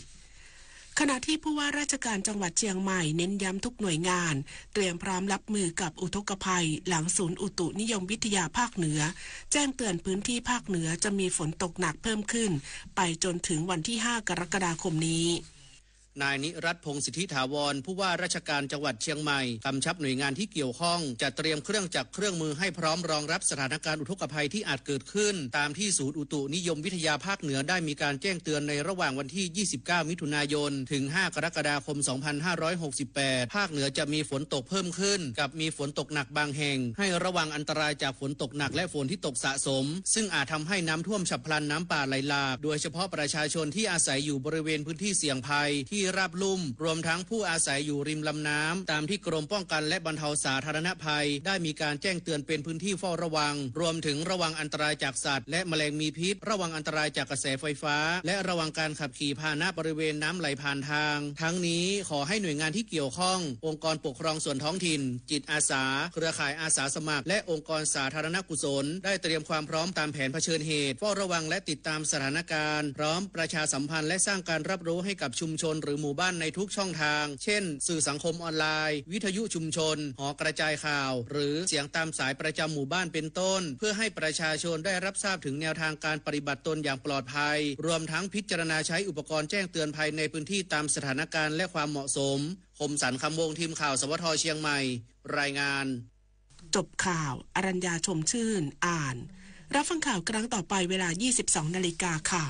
ขณะที่ผู้ว่าราชการจังหวัดเชียงใหม่เน้นย้ำทุกหน่วยงาน เตรียมพร้อมรับมือกับอุทกภัย หลังศูนย์อุตุนิยมวิทยาภาคเหนือ แจ้งเตือนพื้นที่ภาคเหนือจะมีฝนตกหนักเพิ่มขึ้น ไปจนถึงวันที่ห้ากรกฎาคมนี้ นายนิรัตน์ พงษ์สิทธิถาวร ผู้ว่าราชการจังหวัดเชียงใหม่ กำชับหน่วยงานที่เกี่ยวข้อง จะเตรียมเครื่องจักรเครื่องมือให้พร้อมรองรับสถานการณ์อุทกภัยที่อาจเกิดขึ้น ตามที่ศูนย์อุตุนิยมวิทยาภาคเหนือได้มีการแจ้งเตือนในระหว่างวันที่ ยี่สิบเก้า มิถุนายน ถึง ห้า กรกฎาคม สองพันห้าร้อยหกสิบแปด ภาคเหนือจะมีฝนตกเพิ่มขึ้น กับมีฝนตกหนักบางแห่ง ให้ระวังอันตรายจากฝนตกหนักและฝนที่ตกสะสม ซึ่งอาจทำให้น้ำท่วมฉับพลัน น้ำป่าไหลหลาก โดยเฉพาะประชาชนที่อาศัยอยู่บริเวณพื้นที่เสี่ยงภัยที่ราบลุ่ม รวมทั้งผู้อาศัยอยู่ริมลำน้ำ ตามที่กรมป้องกันและบรรเทาสาธารณภัย ได้มีการแจ้งเตือนเป็นพื้นที่เฝ้าระวัง รวมถึงระวังอันตรายจากสัตว์และแมลงมีพิษ ระวังอันตรายจากกระแสไฟฟ้า และระวังการขับขี่พาหนะบริเวณน้ำไหลผ่านทาง ทั้งนี้ขอให้หน่วยงานที่เกี่ยวข้อง องค์กรปกครองส่วนท้องถิ่น จิตอาสา เครือข่ายอาสาสมัคร และองค์กรสาธารณกุศล ได้เตรียมความพร้อมตามแผนเผชิญเหตุ เฝ้าระวังและติดตามสถานการณ์ พร้อมประชาสัมพันธ์และสร้างการรับรู้ให้กับชุมชนหรือหมู่บ้านในทุกช่องทาง เช่น สื่อสังคมออนไลน์ วิทยุชุมชน หอกระจายข่าว หรือเสียงตามสายประจำหมู่บ้านเป็นต้น เพื่อให้ประชาชนได้รับทราบถึงแนวทางการปฏิบัติตนอย่างปลอดภัย รวมทั้งพิจารณาใช้อุปกรณ์แจ้งเตือนภัยในพื้นที่ตามสถานการณ์และความเหมาะสม คมสันต์ คำวงศ์ ทีมข่าว สวท เชียงใหม่ รายงาน จบข่าว อรัญญา ชมชื่น อ่าน รับฟังข่าวครั้งต่อไปเวลา ยี่สิบสองนาฬิกาค่ะ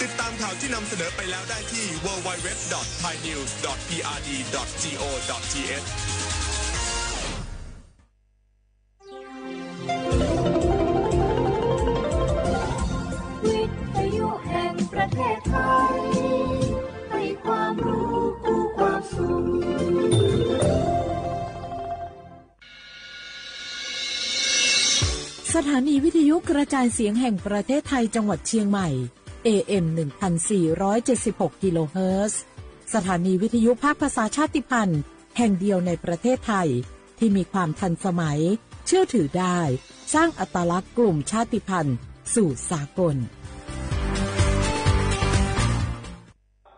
ติดตามข่าวที่นำเสนอไปแล้วได้ที่ ดับเบิลยู ดับเบิลยู ดับเบิลยู ดอท ไทยนิวส์ ดอท พีอาร์ดี ดอท จี โอ ดอท ที เอช วิทยุแห่งประเทศไทย ให้ความรู้คู่ความสุข สถานีวิทยุกระจายเสียงแห่งประเทศไทยจังหวัดเชียงใหม่ เอ เอ็ม หนึ่งพันสี่ร้อยเจ็ดสิบหก กิโลเฮิรตซ์ สถานีวิทยุภาคภาษาชาติพันธุ์แห่งเดียวในประเทศไทย ที่มีความทันสมัย เชื่อถือได้ สร้างอัตลักษณ์กลุ่มชาติพันธุ์สู่สากล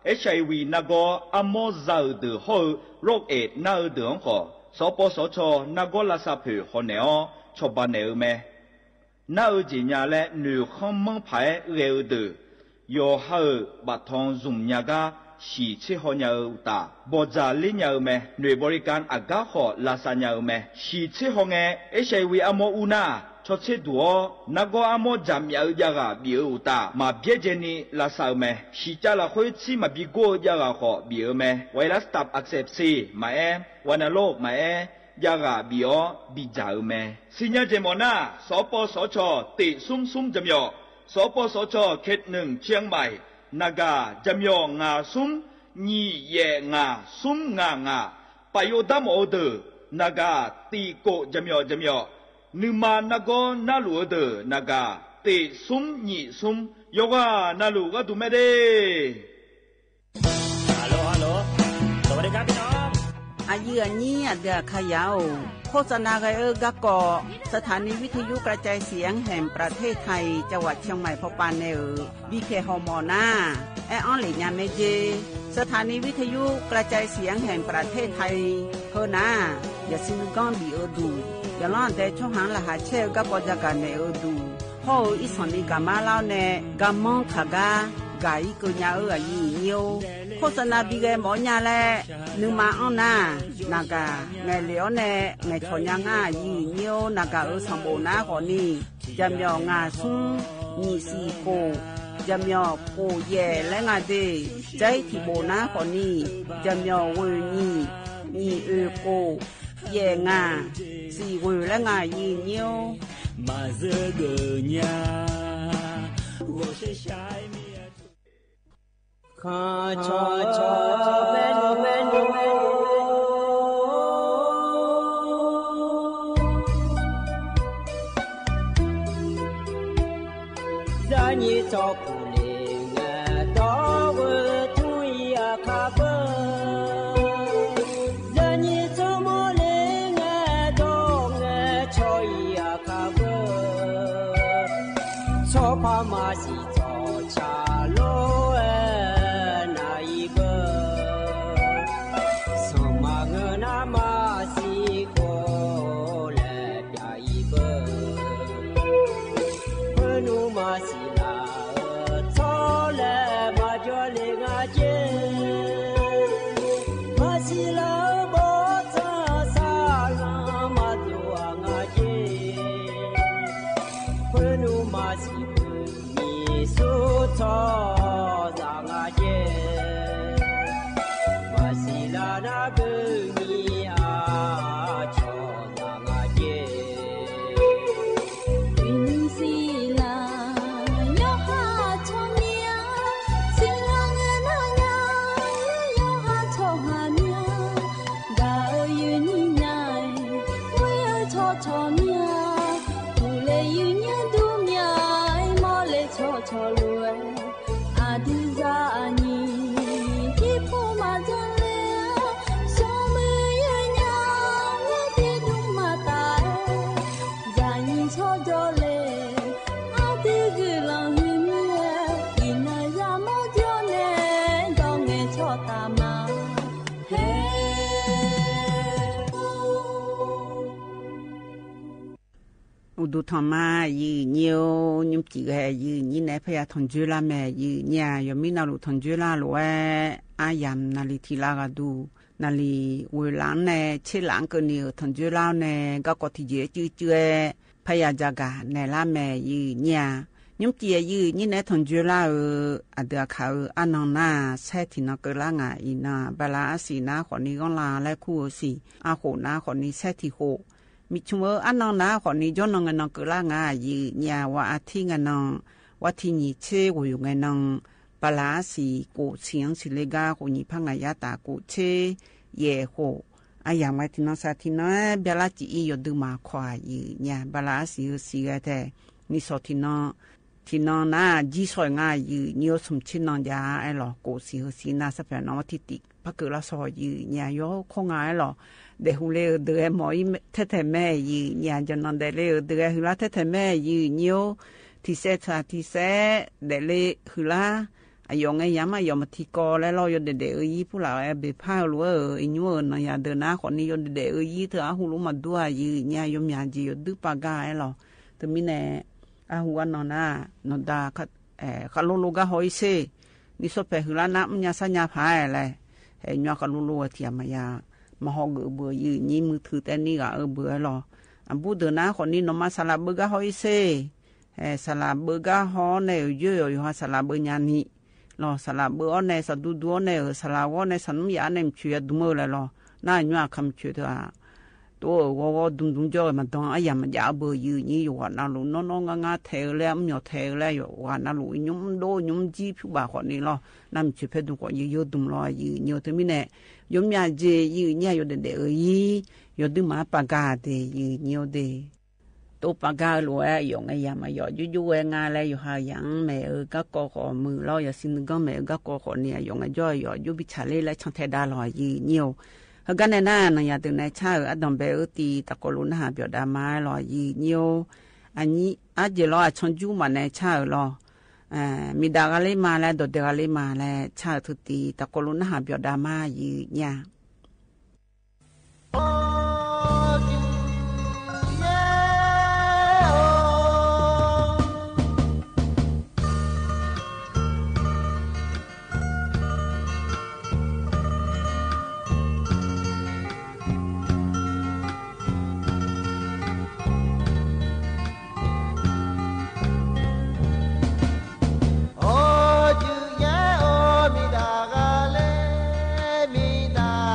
เอชไอวี နာ်ကီ အမီၢ်စၢ်အုၣ်ဒုး ဟီၣ်အုၣ် ရိးအ့း နၢ်အုၣ်ဒုးအီၤဃိး စီၤပီစီၤခီ နာ်ကီ လၢ်သးဖၢၣ် ဟီၣ်နဲၣ်အီၤ ဆီၣ်ဘၣ်နဲၣ်အုၣ်မဲ နၢ်အုၣ်က့ၣ်ညါလၢ နွေခီမီဖးဂဲၤအုၣ်ဒုး ယီၤဟၢၣ်ဘၣ်ထီၣ် Zoom ညါကါ ဟံၣ်ဆ့ဟီၣ်ညါအုၣ်တၢ် ဘီၣ်စၢ်လ့ညါအုၣ်မဲ နွေဘီရီကၣ် အဂၤဃိး လၢ်သးညါအုၣ်မဲ ဟံၣ်ဆ့ဟီၣ်ငဲ เอชไอวี အမီၢ်အူနၢ် ဆီၣ်ဆ့ဒူၣ်အီၤ နာ်ကီ အမီၢ်စၢ်မၠးအုၣ်ယၢ်ဂၤဘံၣ်အုၣ်တၢ် မၤဘျဲၣ်ကဲန့ၣ် လၢ်သးအုၣ်မဲ ဟံၣ်ကၠၢ်လၢ်ဃိ ဆံမၤဘံၣ်ကိၢ်အုၣ်ယၢ်ဂၤဃိးဘံၣ်အုၣ်မဲ ဝဲလၢ Staph aureus မၤအဲ ဝဲနၢ်လိၣ်မၤအဲ ယၢ်ဂၤဘံၣ်အီၤ ဘံၣ်စၢ်အုၣ်မဲ စံၣ်ညီၣ်ကဲမီၤနၢ် စီၤပီစီၤခီ တ့ၣ်သုမ်းသုမ်းကၠၢမီၤ စီၤပီစီၤခီ เขตหนึ่ง เชียงใหม่ နဂါ ကၠၢမီၤ ငါးသုမ်း ညံၣ်ယဲၢ်ငါ သုမ်းငါငါ ပာ်ယိၣ်ဒါမီၤအုၣ်ဒုး နဂါ တံၣ်ကိၣ် ကၠၢမီၤ ကၠၢမီၤ နုၢ်မၤနာ်ကီ နၢ်လူၢ်အုၣ်ဒုး နဂါ တ့ၣ်သုမ်းညံၣ်သုမ်း ယိၤဂၤနၢ်လူၢ်ဂၤဒုးမဲဒဲး ฮัลโหล ฮัลโหล สวัสดีครับพี่น้อง อะယုၢ်အနံၣ် အဒုးအခါယၤအိၣ် โฆษณาဂဲၤအၢ ကၢ်ကီၢ် สถานีวิทยุกระจายเสียงแห่งประเทศไทย จังหวัดเชียงใหม่ ဖီပာ်နဲၣ်အုၣ် ဘံၣ်ခဲၣ်ဟီၣ်မီၢ်နၢ် အဲၣ်အီလ့ၣ်ညါမ့ၢ်က့ สถานีวิทยุกระจายเสียงแห่งประเทศไทย เฮ้อนะ ယစံးဂီၢ်ဘံၣ်အၢဒူၣ် ယလီၤတဲာ်ဆီဟၣ်လၢဟးဆဲးအၢ ကၢ်ကီၢ် ယၢ်ဂၤနဲၣ်အၢဒူၣ် ဟီၣ်အၢ အံၣ်စီၣ်နံၣ်ကမါလီၤနဲၣ် ကမီၣ်ခးဂၤ ဂၤအံၤကၢညါအၢ အယုၢ်အံၤညိ โฆษณาဘံၣ်ဂဲၤမီၢ်ညါလဲၣ် နုၢ်မၤအီၣ်နၤ နဂၤ ငဲၤလ့ၣ်အီၣ်နဲၣ် ငဲၤဆီၣ်ညါနၤ အယုၢ်အံၤညိ နဂၤအၢ ဆီၣ်ဘိၣ်နၤဃိးနံၣ် ကၠၢမီၤ ငါးသုမ်း ညံၣ်သီၣ်ကိၣ် ကၠၢမီၤ ကိၣ်ယဲၢ်လၢငါဒ့ၣ် ကၠဲထံၣ်ဘိၣ်နၤဃိးနံၣ် ကၠၢမီၤ ဂုၢ်နံၣ် ညံၣ်အုၣ်ကိၣ် ယဲၢ်ငါ သီၣ်ဂုၢ်လၢငါ ယုၢ်ညိ ၶႃႈ ၶႃႈ ၶႃႈ ဢုတ်ႉတု ထမ်ႇမ ယိုဝ်းယိုဝ်း ယိုဝ်းယိုဝ်း ၼိုင်ႈၸိုဝ်ႈႁႄ ယိုဝ်းယိုဝ်း ၼႆႉ ၽယႃးထွင်ႇၸွႆးလႃးမႄႈ ယိုဝ်းယိုဝ်း ယွမ်းၼႃႈလူး ထွင်ႇၸွႆးလႃးလူး ဢႃႇယမ်ႇ ၼႃႇလီႇထီႇလႃႇၵႃႈတူႈ ၼႃႇလီႇ ဝူၺ်ႇလင်ၼႆႉ ၶျေႇလင်ၵေႃႈၼႆႉ ထွင်ႇၸွႆးလႃးၼႆႉ ၵေႃႈၵေႃႈ ထီႇၸေႇၸိုဝ်ႈၸိုဝ်ႈ ၽယႃးၸႃႇၵႃႇ ၼႆႉလႃးမႄႈ ယိုဝ်းယိုဝ်း ယွမ်းၸိုဝ်ႈ ယိုဝ်းယိုဝ်း ၼႆႉ ထွင်ႇၸွႆးလႃး ဢိူဝ်ႈ ဢႃႇ တေႃႇၶႃႈ ဢိူဝ်ႈ ဢၼ်ၼၼ်ႉၼႃႇ သႄႉထီႇၼႃႈၵႃႈလႃႈ ငၢႆႈဢိၼ်ၼႃႇ ပႃႇလႃႇဢႃႇသီႇၼႃႇ ၶေႃႈၼႆႉ ၵွင်းလႃႈလႄႈ ၶူးဢႃႇသီႇ ဢႃႇၶူဝ်ႇၼႃႇ ၶေႃႈၼႆႉ သႄႉထီႇၶူဝ်ႇ မီးၸုမ်းဢိူဝ်ႈ ဢၼ်ၼၼ်ႉၼႃႇ ၶေႃႈၼႆႉ ၸွမ်းၼင်ႇငၢႆႈၼင်ႇၵႃႈလႃႈ ငၢႆႈဢိၼ်ၼႃႇ ဝႃႈဢႃႇထိတ်ႉငၢႆႈၼင်ႇ ဝႃႈထီႇၼီႇ ၶျေႇဝူၺ်ႇငၢႆႈၼင်ႇ ပႃႇလႃႇဢႃႇသီႇ ၵူဝ်ႇသီႇႁၢင်ႈသီႇလႄႈၵႃႈ ၶူဝ်ႇၼီႇ ၽၢင်ႉငၢႆႈယႃႈတႃႇ ၵူဝ်ႇၶျေႇ ယႄႇၶူဝ်ႇ ဢႃႇယမ်ႇဝႆႉ ထီႇၼွင်ႉသႃႇ ထီႇၼွင်ႉ ပျႃးလႃႉၸီႇဢီး ယွတ်ႈတိုဝ်းမႃးၶႂႃႉ ယိုဝ်းယိုဝ်း ပႃႇလႃႇဢႃႇသီႇ ဢိူဝ်ႈ သီႇဢႃႇထႄႉ ၼီႈသွင် ထီႇၼွင်ႉ ထီႇၼွင်ႉၼႃႇ ၸီႇသွႆႈငၢႆႈ ယိုဝ်းယိုဝ်း သူမ်ႇၶျိၼ်းၼွင်ႉယႃႈ ဢၢႆႈလေႃႇ ၵူဝ်ႇသီႇႁၢင်ႈသီႇၼႃႇ သၽႅဝ်ၼွင်ႉ ဝႃႈထီႇတိၵ်ႉ ၽၵ်းၵိူဝ်ႇလႃႉသေႃး ယိုဝ်းယိုဝ်း ၶူဝ်းငၢႆႈ ဢၢႆႈလေႃႇ တေႁူႉလႄႈ ဢိူဝ်ႈ တေမွၵ်ႇဢီး ထႅင်ႈထႅင်ႈမႄႈ ယိုဝ်းယိုဝ်း ၸွမ်းၼင်ႇတေလႆႈ ဢိူဝ်ႈ တေႁူႉလႃႉ ထႅင်ႈထႅင်ႈမႄႈ ယိုဝ်းယိုဝ်း ထီႇသႄႉသႃႇ ထီႇသႄႉ တေလႆႈႁူႉလႃႉ ဢႃႇ ယွၼ်ႉငၢႆႈယၢမ်း ဢႃႇ ယွၼ်ႉမႃးထီႇၵေႃႈလႄႈလေႃႈ ယွၼ်ႉတႄႉတႄႉ ဢိူဝ်ႈ ယိင်းၽူႈလႃႇ ဢႃႇ ပႄႇၽႃႉလူး ဢိူဝ်ႈ ဢိင်ၼိူဝ်ၼင်ႇယႃႈ တိူဝ်ႉၼႃႈၶေႃႈၼႆႉ ယွၼ်ႉတႄႉတႄႉ ဢိူဝ်ႈ ယိင်း တိူဝ်ႉဢႃႇ ႁူႉလူးမႃးတူၺ်း ယိုဝ်းယိုဝ်း ယွမ်းယႃႈၸေႇ ယွတ်ႈတိုဝ်းပႃႇၵႃႉ ဢၢႆႈလေႃႇ တိူဝ်ႉမီးၼႄႇ ဢႃႇ ႁူႉဢၼ်ၼၼ်ႉၼႃႇ ၼေႃႈ တႃႇၶႃႈ ဢိူဝ်ႈ ၶႃႈလူးလူးၵႃႈႁေႃႈဢီးသေ ၼီႈသူပ်းၽႄႈႁိုဝ်လႃႈၼႃႇ ဢမ်ႇၺႃးသႃႇၺႃးၽႂ်လႄႈ ဢိူဝ်ႈ ၺႃးၶႃႈလူးလူး ဝႃႈထႅမ်မႃးယဝ်ႉ မႃးႁေႃႈၵိူဝ်ႇပိူဝ်ႈ ယိုဝ်းယိုဝ်း မိုဝ်းထိုဝ်တႄႉၼႆႉၵေႃႈ ဢိူဝ်ႈ ပိူဝ်ႈလႃႈလေႃႈ ဢႃႇ ပူႇတိူဝ်ႉၼႃႇ ၶေႃႈၼႆႉ ၼေႃႈ မႃးသလႃႇပိူဝ်ႈၵႃႈႁေႃႈဢီးသေ ဢိူဝ်ႈ သလႃႇပိူဝ်ႈၵႃႈႁေႃႈၼႆႉ ယိူဝ်းယွႆႈယူႇႁႃႉ သလႃႇပိူဝ်ႈၺႃးၼီႈလေႃႈ သလႃႇပိူဝ်ႈဢေႃႈၼႆႉ သႃႇတူႈတူႈဢေႃႈၼႆႉ ဢိူဝ်ႈ သလႃႇဝေႃႈၼႆႉ သၼ်ႇယႃႇၼႆႉ မၼ်းၶျိူဝ်းယႃႈတူႈမိူဝ်ႈလႄႈလေႃႈ ၼႃႇ ယွၼ်ႉၶႃႈ မၼ်းၶျိူဝ်းတႄႉ တူဝ်ဢိူဝ်ႈ ဝေႃးဝေႃး တုမ်ႉတုမ်ႉ ၸွႆႈမႃးတွင်း ဢႃႇ ယႃႇမႃးယႃႉ ဢိူဝ်ႈ ပိူဝ်ႈယိုဝ်းယိုဝ်း ယူႇႁႃႉၼႃႇလူး ၼွၼ်းၼွၼ်းငၢႆႈငၢႆႈ ထႅင်ႈလႄႈ ဢမ်ႇယွၼ်ႉထႅင်ႈလႄႈ ယူႇႁႃႉၼႃႇလူး ဢိုမ်း ဢမ်ႇတူဝ်ႈ ဢမ်ႇၸီႉ ၽူႈပႃႈၶေႃႈၼႆႉလေႃႈ ၼႃႇ မၼ်းၶျိူဝ်းၽႅတ်ႈတုမ်ႉၵေႃႈ ယိုဝ်းယိုဝ်းတုမ်ႉလေႃႈ ယိုဝ်းယိုဝ်း တူဝ်မီးၼႆႉ ယွမ်းယႃႈၸေႇ ယိုဝ်းယႃႈ ယူႇတႄႉတႄႉ ဢိူဝ်ႈ ယိုဝ်း ယွၼ်ႉတိုဝ်းမႃး ပႃႇၵႃႇတႄႉ ယိုဝ်းယိုဝ်းတႄႉ တူဝ်ပႃႇၵႃႇလူး ဢႃႇ ယွၼ်ႉငၢႆႈယႃႉ မႃးယွၼ်ႉ ယူႇယူႇဝႆႉငၢႆႈလႄႈ ယူႇႁႃႉယင်း မႄႈဢိူဝ်ႈ ၵႃႈၵေႃႉၶေႃႈ မိူဝ်ႈလေႃႈ ယႃႇသိၼ်ၵေႃႈ မႄႈဢိူဝ်ႈ ၵႃႈၵေႃႉၶေႃႈၼႆႉ ယွၼ်ႉငၢႆႈၸွႆႈ ယွၼ်ႉယူႇ ပီႈၸၢႆးလႄႈ ၸၢင်ႈထႅင်ႈတႃႉလေႃႈ ယိုဝ်းယိုဝ်း ႁႂ်ႈၵၼ်ၼႆႉၼႃႇ ၼင်ႇယၢမ်းတူဝ်ၼႆႉ ၸႃႉဢိူဝ်ႈ ဢႃႇ တွင်းပႄႈဢိူဝ်ႈ တီႈတႃႇၵေႃႈလူးၼႃႇ ပျေႃႇတႃႇမႃးလေႃႈ ယိုဝ်းယိုဝ်း ဢၼ်ၼႆႉ ဢႃႇ ၸေႇလေႃး ဢႃႇ ၶျွင်ႈၸူးမႃးၼႆႉ ၸႃႉဢိူဝ်ႈလေႃႈ ဢႃႇ မီးတႃႇၵႃႈလႄႈမႃးလႄႈ တေႃႇတေႃႇၵႃႈလႄႈမႃးလႄႈ ၸႃႉဢိူဝ်ႈ ထိုင်တီႈတႃႇၵေႃႈလူးၼႃႇ ပျေႃႇတႃႇမႃး ယိုဝ်းယိုဝ်း ဢေႃႈ ၸိုဝ်ႈယႃႈ ဢေႃႈ မီးတႃႇၵႃႈလႄႈ မီးတႃႇ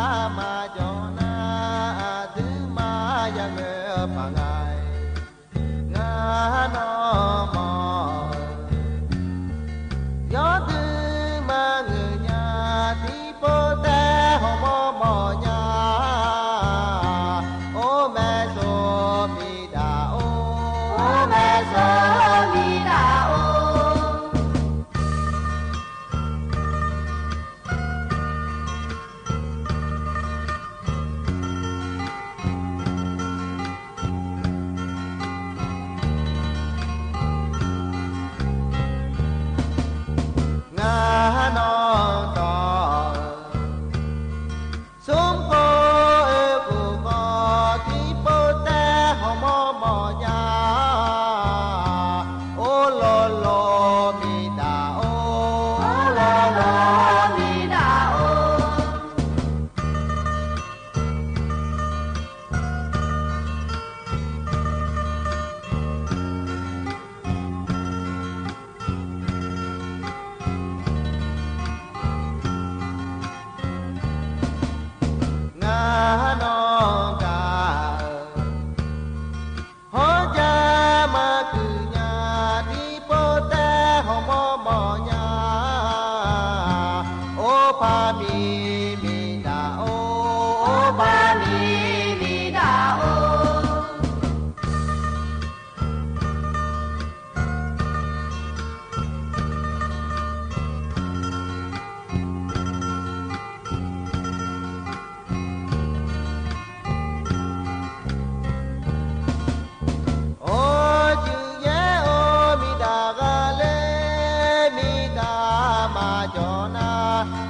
ကျော်နၤ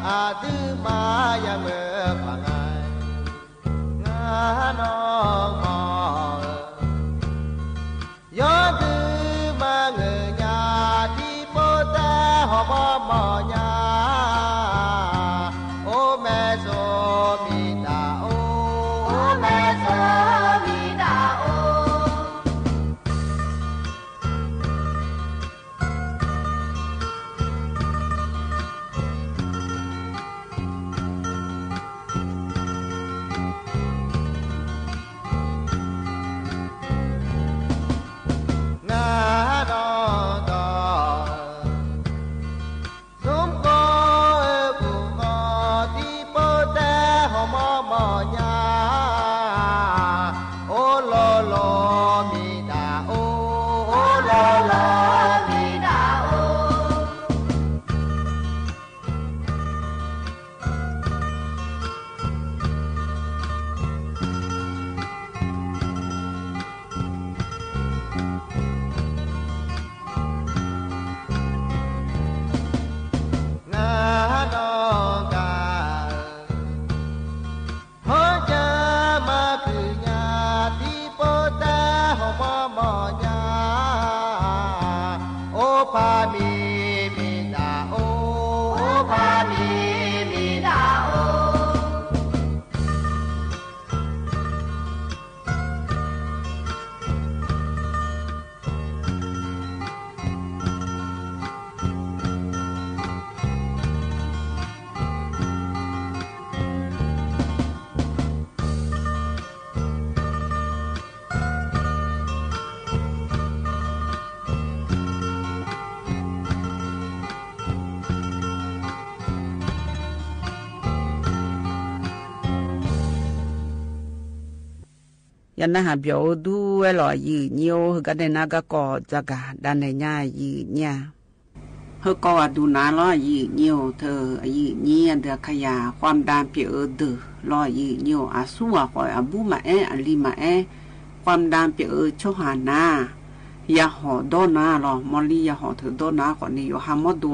အဒုးမၤယၤမၢပှၤငါ ငါနီၢ်မီၢ်ဧၢ ယွၤဒုးမၤငၢၢ်ညါ ဒ်ပူၤတၢ်ဟီၣ်မီၢ်မီၢ်ညါ အိၣ်မဲၣ်စိမံၤတၢ်အိၣ် အိၣ်မဲၣ်စိမံၤတၢ်အိၣ် ငါနီၢ်ဒီး သုးမုၢ်ကိၢ်ဧၢ ပူၤကီၢ် ဒ်ပူၤတၢ်ဟီၣ်မီၢ်မီၢ်ညါ အိၣ်လိၤလိၤမံၤတၢ်အိၣ် အိၣ်လိၤလိၤမံၤတၢ်အိၣ် ငါနီၢ်ကါ ဟီၣ်ကၢမၤကုၢ်ညါ ဒ်ပူၤတၢ်ဟီၣ်မီၢ်မီၢ်ညါ အိၣ်ဖးမံၤမံၤတၢ်အိၣ် အိၣ်ဖးမံၤမံၤတၢ်အိၣ် ယနၢ်ဟးပျီၣ်အၢဒူဝဲလီၤ ယုၢ်ညိ ဟ့ၣ်ဂံၢ်ဟ့ၣ်ဘါနၤ ကီၢ်ကၠီၣ်ကၣ် တၢ်နဲၣ်ညါ ယုၢ်ညိ ဟ့ၣ်ဂံၢ်ဟ့ၣ်ဘါနၤလီၤ ယုၢ်ညိ ထၢၣ် ယုၢ်ညိ အဒုးခါယၤ ความดันပျီၣ်အၢဒုးလီၤ ယုၢ်ညိ အဆူၣ်အဃီၣ် အဘူးမးအဲၣ် အလံၤမးအဲၣ် ความดันပျီၣ်အၢဆိဟးနၤ ယဟီၣ်ဒီနၤလီၤ မ်လံယဟီၣ်ထၢၣ်ဒီနၤဃီၣ်န့ၣ် ယိၤဟၣ်မီၣ်ဒိ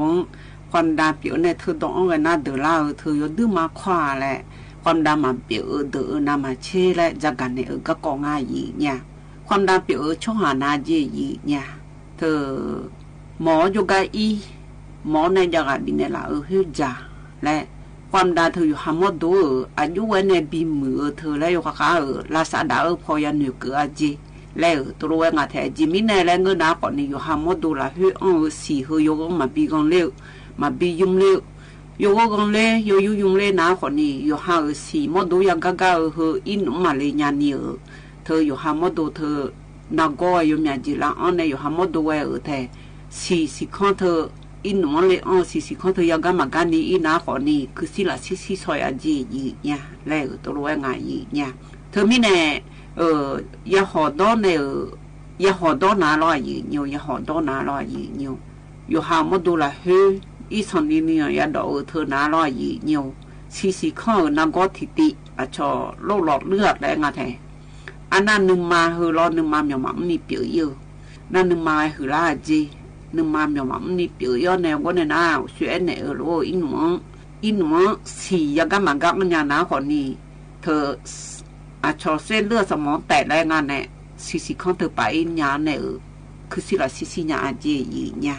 ความดันပျီၣ်အၢန့ၣ် ထၢၣ်ဒီအီၣ်ဝဲနၤဒုးလၢအၢ ထၢၣ်ယိၤဒုးမၤခွါလဲၣ် ความดันမၤပျီၣ်အၢဒုးအၢနၤမၤဆ့လဲၣ် ကၠီၣ်ကၣ်န့ၣ် အၢကၢ်ကီၢ်ငါ ယုၢ်ညိ ความดันပျီၣ်အၢဆိဟးနၤ ယုၢ်ညိ ထၢၣ် မ်ယိၤကါအံၤ မ်န့ၣ်ယဂၤဘံၣ်နဲၣ်လၢအၢ ဟ့ၣ်ယၤလဲၣ် ความดันထၢၣ် ယိၤဟၣ်မီၣ်ဒိဧၢ အယိၤဝဲန့ၣ်ဘံၣ်မုာ်အၢ ထၢၣ်လဲၣ် ယိၤဃးဃးဧၢ လၢစးဒၣ်အၢ ဖီယၤနုာ်ကၢၤအက့ၢ် လဲၣ်ဧၢ တရူးဝဲငါထဲအက့ၢ် မ့ၢ်နဲၣ်လဲၣ် ငါနၤဃီၣ်န့ၣ် ယိၤဟၣ်မီၣ်ဒိလၢဟ့ၣ်အီၣ်အၢ ဆံၣ်ဟ့ၣ်ယိၤဂီၢ် မၤဘံၣ်ဂီၢ်လၢ မၤဘံၣ်ယုၢ်လၢ ယိၤဂီၢ်ဂီၢ်လၢ ယိၤယုၢ်ယုၢ်လၢနၤဃီၣ်န့ၣ် ယိၤဟၣ်ဧၢ ဆံၣ်မီၣ်ဒိယၤဂၤဂၤဧၢ ဟ့ၣ်အံၣ်နုာ်မးလၢညါန့ၣ်ဧၢ ထၢၣ် ယိၤဟၣ်မီၣ်ဒိထၢၣ် နၤဂီၢ်ဝဲယိၤမၠးက့ၢ်လၢအီၣ်န့ၣ် ယိၤဟၣ်မီၣ်ဒိဝဲဧၢထဲ ဆံၣ်ဆံၣ်ခီထၢၣ် အံၣ်နုာ်မးလၢအီၣ် ဆံၣ်ဆံၣ်ခီထၢၣ် ယၤဂၤမၤဂၤန့ၣ် အံၤနၤဃီၣ်န့ၣ် ခုစံလးဆံဆံဆီၣ်ယၤက့ၢ် ယုၢ်ညိ လဲၣ်ဧၢ တရူးဝဲငါ ယုၢ်ညိ ထၢၣ် မ့ၢ်နဲၣ် ယဟီၣ်ဒီန့ၣ်ဧၢ ယဟီၣ်ဒီနၤလီၤ ယုၢ်ညိ ယဟီၣ်ဒီနၤလီၤ ယုၢ်ညိ ယိၤဟၣ်မီၣ်ဒိလၢဟ့ၣ် အံၣ်ဆီၣ်နံၤနံၤ ယၤဒီးအၢထၢၣ်နၤလီၤ ယုၢ်ညိ ဆံၣ်ဆံၣ်ခီဧၢ နၤဂီၢ်ထံၣ်တံၢ် အဆီၣ်လိၣ်လီၤလၢအကျဲငါထဲ အနၢ်နုမၤဟ့ၣ်လီၤ နုမၤမၠီၣ်မးအုၣ်နံၤပျီၣ်အံၤဧၢ နၢ်နုမၤဝဲဟုၣ်လၢအက့ၢ် နုမၤမၠီၣ်မးအုၣ်နံၤပျီၣ်အံၤန့ၣ် အဂီၢ်န့ၣ်နၤ ဆူအဲၣ်နဲၣ်အၢလီၤ အံၣ်နုာ် အံၣ်နုာ် ဆံၣ်ယၤဂၤမၤဂၤအီၣ်ညါနၤဃီၣ်န့ၣ် ထၢၣ် အဆီၣ်စ့ၣ်လၢအစမီၣ်တဲာ်လၢငါန့ၣ် ဆံၣ်ဆံၣ်ခီထၢၣ်ပာ်အံၤညါန့ၣ်ဧၢ ခုစံလးဆံဆံညါအက့ၢ် ယုၢ်ညိ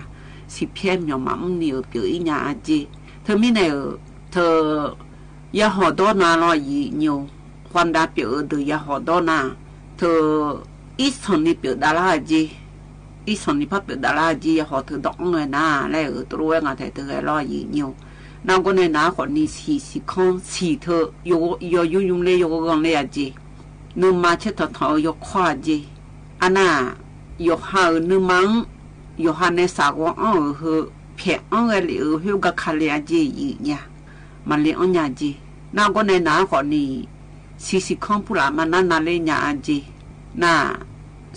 ဆံၣ်ဖျဲၣ်မၠီၣ်မးအုၣ်နံၤဧၢ ပျီၣ်အံၤညါအက့ၢ် ထၢၣ် မ့ၢ်နဲၣ်ဧၢ ထၢၣ် ယဟီၣ်ဒီနၤလီၤ ယုၢ်ညိ ความดันပျီၣ်အၢဒုး ယဟီၣ်ဒီနၤ ထၢၣ် အံၣ်ဆီၣ်နံၤပျီၣ်ဒၣ်လၢအက့ၢ် အံၣ်ဆီၣ်နံၤဖးပျီၣ်ဒၣ်လၢအက့ၢ် ယဟီၣ်ထၢၣ်ဒီးအီၣ်ဝဲနၤ လဲၣ်ဧၢ တရူးဝဲငါထဲတဂၤလီၤ ယုၢ်ညိ နၤဂီၢ်န့ၣ်နၤဃီၣ်န့ၣ် ဆံၣ်ဆံၣ်ခီ ဆံၣ်ထၢၣ် ယိၤယုၢ်ယုၢ်လၢ ယိၤဂီၢ်ဂီၢ်လၢအက့ၢ် နုမၤဆဲးထီၣ်ထီၣ်အၢ ယိၤခွါအက့ၢ် အနၢ် ယိၤဟၣ်ဧၢ နုမၤအုၣ် ယိၤဟၣ်န့ၣ်စးဂီၤအီၣ်အၢဟ့ၣ် ဖဲးအီၣ်ဝဲလံအၢ ဟ့ၣ်ဂၤခါလံအက့ၢ် ယုၢ်ညိ မၤလၢအီၣ်ညါအက့ၢ် နၤဂီၢ်န့ၣ်နၤဃီၣ်န့ၣ် ဆံၣ်ဆံၣ်ခီပူၤလၢ်မၤနၢ်နၤလၢညါအက့ၢ် နၤ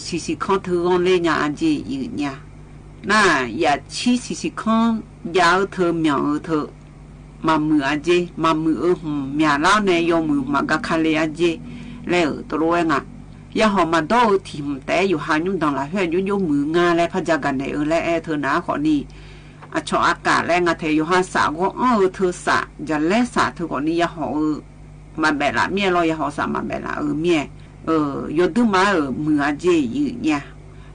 ဆံၣ်ဆံၣ်ခီထၢၣ်ဂီၢ်လၢညါအက့ၢ် ယုၢ်ညိ နၤ ယဆံၣ်ဆံၣ်ခီ ယၤအၢထၢၣ် မၠီၣ်အၢထၢၣ် မၤမုာ်အက့ၢ် မၤမုာ်အၢ မၠၣ်လၢန့ၣ် ယိၤမုာ်မၤဂၤခါလံအက့ၢ် လဲၣ်ဧၢ တရူးဝဲငါ ယဟီၣ်မၤဒီအၢထံၣ်တဲ ယိၤဟၣ်ညိၣ်ဒၢလၢဟ့ၣ် ယိၤယိၤမုာ်ငါလဲၣ် ဖးယၤဂၤနဲၣ်အၢ လဲၣ်အဲၣ်ထၢၣ်နၤဃီၣ်န့ၣ် အချော့အကါလဲၣ် ငါထဲ ယိၤဟၣ်စး ဂီၢ်အီၣ်အၢ ထၢစး ယလဲစး ထၢခီၣ်န့ၣ် ယဟီၣ်အၢ မၤဘဲးလးမ့ၢ်လီၤ, ယဟီၣ်စး မၤဘဲးလးအၢမ့ၢ် အၢ ယိၤဒုးမးအၢ မုၢ်အါက့ၢ်ယုၢ်ညါ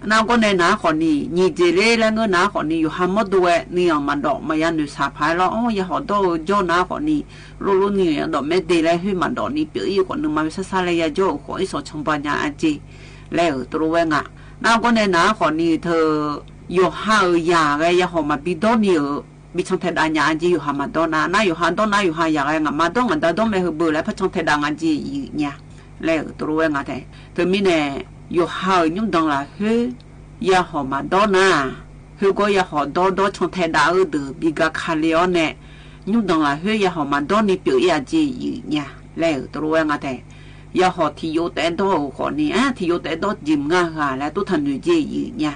နာ်ကီးနဲၣ် နာ်ကီးန့ၣ် နံၤက့ၤလံ လဲၤငၢၢ် နာ်ကီးန့ၣ် ယိၤဟၣ်မီၢ်ဒိဝဲ နံၤအီၤမၤဒီး မၤယါနုာ်စးဖးလီၤ, အိၣ် ယဟီၣ်ဒီးအၢ ကၠီ နာ်ကီးန့ၣ် လိၣ်လိၣ်နံၤအံၤဒီး မ့ၢ်တ့လၢဟ့ၣ်မၤဒီးနံၤပၢၢ်အံၤ ဃိးနံၤမၤဝဲဆါဆါလၢယၤကၠီအဃိး အ့စီၤဆီဘါညါအက့ၢ် လဲၤအၢ တရူးဝဲငါ နာ်ကီးနဲၣ် နာ်ကီးန့ၣ် ထၢ ယိၤဟၣ်အၢ ယၤဂဲ ယဟီၣ်မၤဘံဒီနံၤအၢ ဘံဆီထဲဒၣ်ညါအက့ၢ် ယိၤဟၣ်မၤဒီနၤ နာ်ယိၤဟၣ်ဒီနၤ ယိၤဟၣ်ယၤဂဲ ငါမၤဒီ ငါဒၣ်ဒီမဲာ်ဟၢဘၢၣ်လၢဖဲဆီထဲဒၣ် ငါက့ၢ်ယုၢ်ညါ လဲၤအၢ တရူးဝဲငါထဲ တမံၤန့ၣ် ယိၤဟၣ်အၢ ညိၣ်ဒၣ်လၢဟ့ၣ် ယဟီၣ်မၤဒီနၤ ဟ့ၣ်ကီးယဟီၣ်ဒီဒီဆီထဲဒၣ်အၢဒၢး ဘံဂၤခါလံအီၤနဲၣ် ညိၣ်ဒၣ်လၢဟ့ၣ် ယဟီၣ်မၤဒီနံၤပၢၢ်အံၤ အက့ၢ်ယုၢ်ညါ လဲၤအၢ တရူးဝဲငါထဲ ယဟီၣ်ထံၣ်ယိၤတအဲၣ်ဒိးအၢဃိးနံၤ အါ ထံၣ်ယိၤတအဲၣ်ဒိး ကံမငါဂၤ လဲၤတိၢ်ထၢနုာ်က့ၢ်ယုၢ်ညါ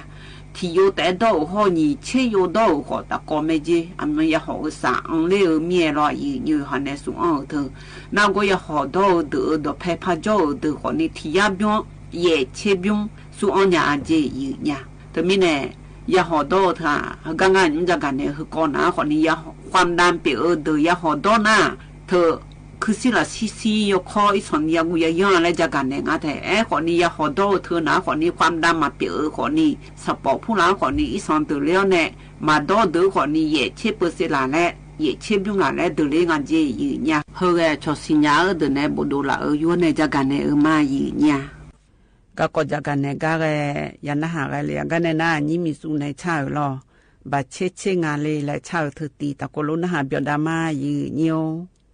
ထံၣ်ယိၤတအဲၣ်ဒိးအၢဃိးနံၤ ဆ့ယိၤဒီးအၢဃိး တၢ်ကိးမ့ၢ်က့ၢ် အမ့ၢ်ယဟီၣ်အၢစး အီၤလၢအၢမ့ၢ်လီၤ ယုၢ်ညါ ယိၤဟၣ်နဲၣ် စူၢ်အီၣ်အၢထၢ နာ်ကီးယဟီၣ်ဒီအၢဒၢးအၢဒီး ဖဲဖးကၠီအၢဒၢးဃိးနံၤ ထံၣ်ယါဘျီ ယဲၢ်ဆ့ဘျီ စူၢ်အီၣ်ညါ အက့ၢ်ယုၢ်ညါ တမံၤန့ၣ် ယဟီၣ်ဒီအၢထၢ ဟါဂၤ ယမ့ၢ်ယကၤနဲၣ် ဟ့ၣ်ကီးနၤဃိးနံၤ ယ ความดัน ပၠးအၢဒၢး ယဟီၣ်ဒီနၤ ထၢ ခုဆံလးဆံဆံ ယိၤခီ အ့စီၤနံၤ ယၤကူယၤယီလၢယကၤနဲၣ် ငါထဲ အဲ ဃိးနံၤ ယဟီၣ်ဒီအၢထၢနၤဃိးနံၤ ความดัน မၤပၠးအၢဃိးနံၤ စးပိာ်ဖူလၢဃိးနံၤ အ့စီၤဒၢးလၢအီၤနဲၣ် မၤဒီဒၢးဃိးနံၤ ယဲၢ်ဆ့ပၢၢ်စ့လးလဲၣ် ယဲၢ်ဆ့ဘျီလးလဲၣ် ဒၢးလၢငါက့ၢ်ယုၢ်ညါ ဟ့ၣ်ဂဲၤဆီၣ်ဆံညါအၢဒၢးနဲၣ် ဘူးဒိၣ်လၢအၢယိၤနဲၣ် ယကၤနဲၣ်အၢမး ယုၢ်ညါ ကးကီးယကၤနဲၣ် ကါဂဲၤ ယနၢ်ဟးဂဲၤလံ အကါနဲၣ် နၤ အညံမံၤစူၤနဲၣ် ဆၣ်အၢလီၤ ဘၣ်ဆ့ဆ့ငါလံ လဲၤဆၣ်အၢထၢတံၢ် တၢ်ကိးလိနၢ်ဟး ပၠီဒၣ်မး ယုၢ်ညါ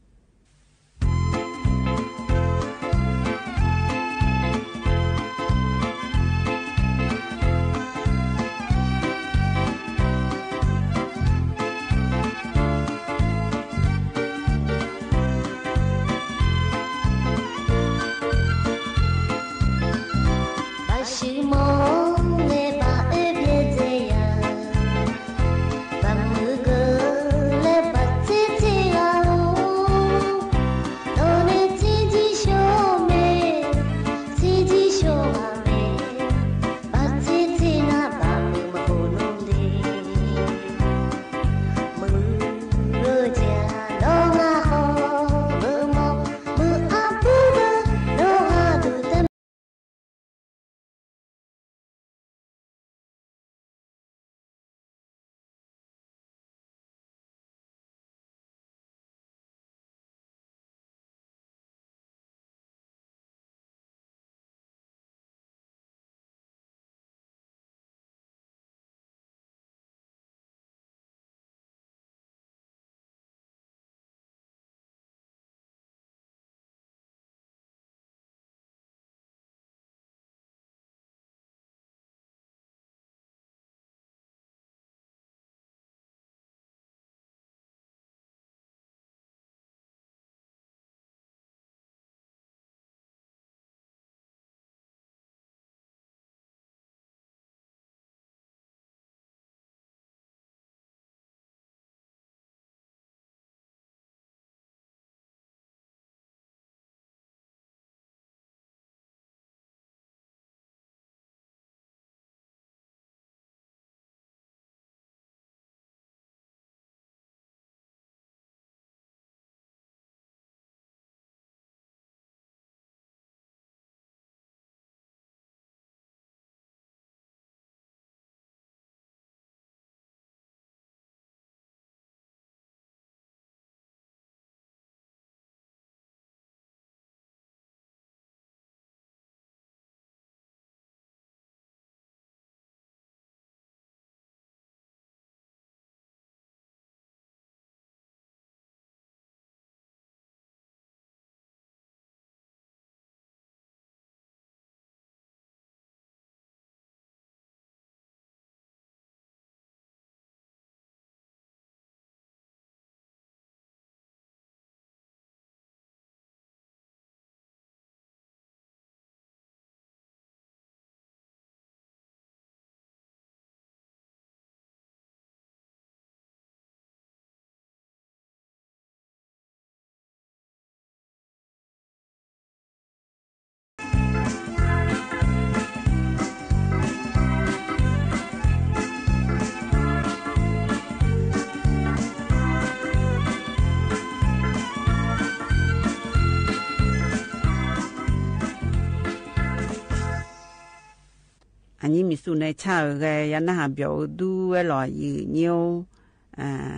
အညိမ့ၢ်သူၣ်နဲဆၣ်ဧိၤဂဲၤ ယၤနၢ်ဟးဘျီၣ်ဧိၤဒူဝဲလီၤ ယုၢ်ညိၣ်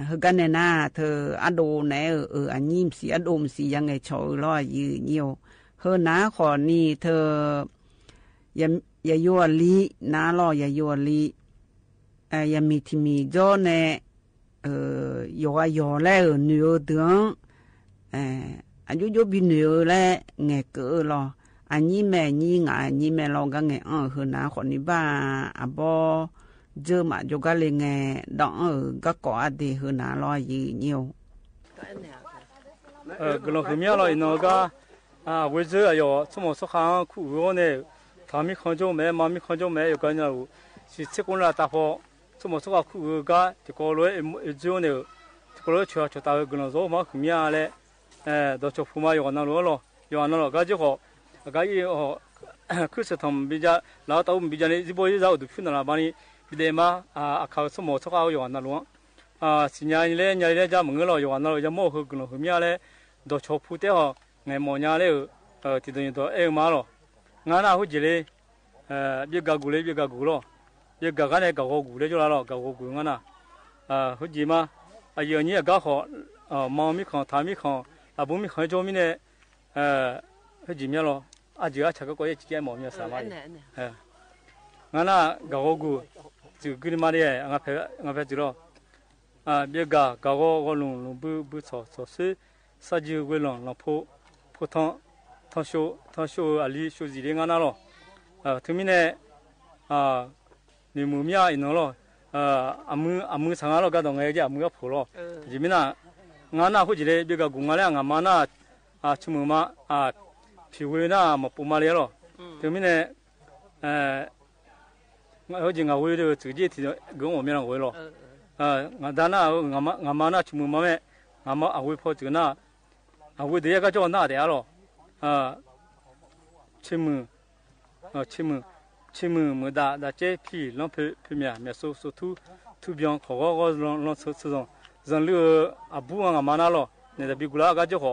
ဟဲဂၤနဲၣ်နၤ ထၢၣ်အဒိၣ်နဲၣ်ဧိၤ အညိမ့ၢ်စံး အဒိၣ်မ့ၢ်စံး ယၤငဲၤဆီၣ်ဧိၤလီၤ ယုၢ်ညိၣ် ဟၢနၤဃီနံၤထၢၣ် ယၤယိၤအလံနၤလီၤ ယၤယိၤအလံ ယမ့ၢ်ထံၣ်မ့ၢ်ကၠီနဲၣ် ယိၤဂၤယိၤလဲၣ်ဧိၤ နုၢ်ဧိၤဒုး အယိယိဘံနုၢ်ဧိၤလၢ ငဲၤကၢၣ်လီၤ အညိမဲာ်ညိ ငါအညိမဲာ်လီၤ ဂၤငဲၤအီၣ် ဟၢနၤဃီနံၤဘၣ် အဘီ ကၠၢမး ယိၤဂၤလၢငဲၤ ဒီးအီၣ်ဧိၤ ဂၤကိးအါဒ့ၣ် ဟၢနၤလီၤ ယုၢ်ညိၣ် ဂုာ်လီၤဃုာ်မးလီၤ အံၤနီၢ်ဂၤ အဝဲကၠၢအယီၤ ဆိကမိၣ်ဆိခါခူၣ်ဂုာ်အီၤန့ၣ် ထးမံခီကၠိမဲာ် မၤမံခီကၠိမဲာ် ယိၤဂၤန့ၣ် စံးဆၢကိးနၤတၢ်ဖီ ဆိကမိၣ်ဆိခါခူၣ်ဂုာ်ဂၤ တကိးလၢအကၠိန့ၣ် တကိးလၢဆၢဂ့ၤဆၢဝါတၢ်ဂ့ၤ ဂုာ်လီၤဂီၤမးဃုာ်မးလၢ ဒီးဆီၣ်ဖူမး ယိၤဂၤနၤလီၤလီၤ ယိၤဂၤနၤလီၤ ဂၤကၠိဃီ အဂၤအံၤ ခုၣ်ဆၢထီၣ်မ့ၢ်ဘံယၤ လၢတၢ်အိၣ်မ့ၢ်ဘံယၤန့ၣ် ယဘီယဲစးအိၣ်ဒုးဖုးနၤလၢၤဘၣ်န့ၣ် ဘံဒဲးမး အခါဆိကမိၣ်ဆိခါ ယိၤဂၤနၤလီၤ စံးညါလၢညါလၢယၤမုၢ်ဂၢၢ်လီၤ ယိၤဂၤနၤလီၤ ယမိၢ်ဟၢဂုာ်လီၤဃုာ်မးလၢ ဒီးဆီၣ်ဖူတဲဟီၣ် ငဲၤမီၢ်ညါလၢ ထံၣ်ဒီးယိၤဒီးအဲၣ်မးလီၤ ငါနၢ်ဟူက့ၤလံ ဘၣ်ဂၤဂုာ်လၢ ဘၣ်ဂၤဂုာ်လီၤ ဘၣ်ဂၤဂၤန့ၣ် ဂၤဂီၤဂုာ်လၢကၠိလီၤ ဂၤဂီၤဂုာ်ငါနၢ် ဟူက့ၤမး အယုၢ်အညိအဂၤဃီ မၤမံခီၣ် ထးမံခီၣ် လၢဘူးမံခီၣ်ကၠိမံန့ၣ် ဟူက့ၤမးလီၤ အစၢၤအဆၢကီကီယဲၢ်ကဲမီၢ်မံအစၢၤမး ငါနၢ် ဂၤဂီၤဂုာ် စူၢ်က့ၤန့ၣ်မးဒ် ငါဖဲစူၢ်လီၤ ဘၣ်ဂၤ ဂၤဂီၤ ဂီၤလူၢ် လူၢ်ဘု ဘုဆီၣ် ဆီၣ်ဆှံ စၢ်ယုၢ် ဝ့ၤလီၢ် လီၢ်ဖိ ဖိထီ ထီၡိ ထီၡိဧိၤ အလံ ၡိၣ်စံၣ်လၢငါနၢ်လီၤ တုၤမံန့ၣ် နံၤမုၢ်မံအံၤနီၢ်လီၤ အမုၢ် အမုၢ်ဆၣ်ငါလီၤ ကါဒီးငဲၤကဲ အမုၢ်အဖိလီၤ ယမ့ၢ်နၢ် ငါနၢ်ဟူက့ၤလံ ဘၣ်ဂၤဂုာ်ငါလၢ အငါမါနၢ် အဆိမိၣ်မး ဖံးဝဲနၢ် မၤပူၤမးလံလီၤ တုၤမံန့ၣ် ဟူက့ၤ ငါဝဲဒီး စူၢ်က့ၤထံၣ်ဂ့ၤအိၣ်မးလီၤ ဝဲလီၤ ငါဒါနၢ် ငါမါနၢ်ဆိမိၣ်မးမဲာ် ငါမါအဝဲဖိစူၢ်နၢ် အဝဲဒီးယဲၢ်ကၠီနၢ်တဲအါလီၤ ဆိမိၣ် ဆိမိၣ် ဆိမိၣ် မုၢ်ဒၣ် ဒၣ်ကဲ ဖံး လီဖုး ဖုးမၠၣ် မၠၣ်စိ စိထူ ထူဘျီ ခီၣ်ဂီၤ ဂီၤလီ လီဆၢၣ်စီၣ် စီၤလွံၢ်ဧိၤ အဘူး ငါမါနၢ်လီၤ နဲၣ်တဘံကူလၢအဂၤကၠိဃီ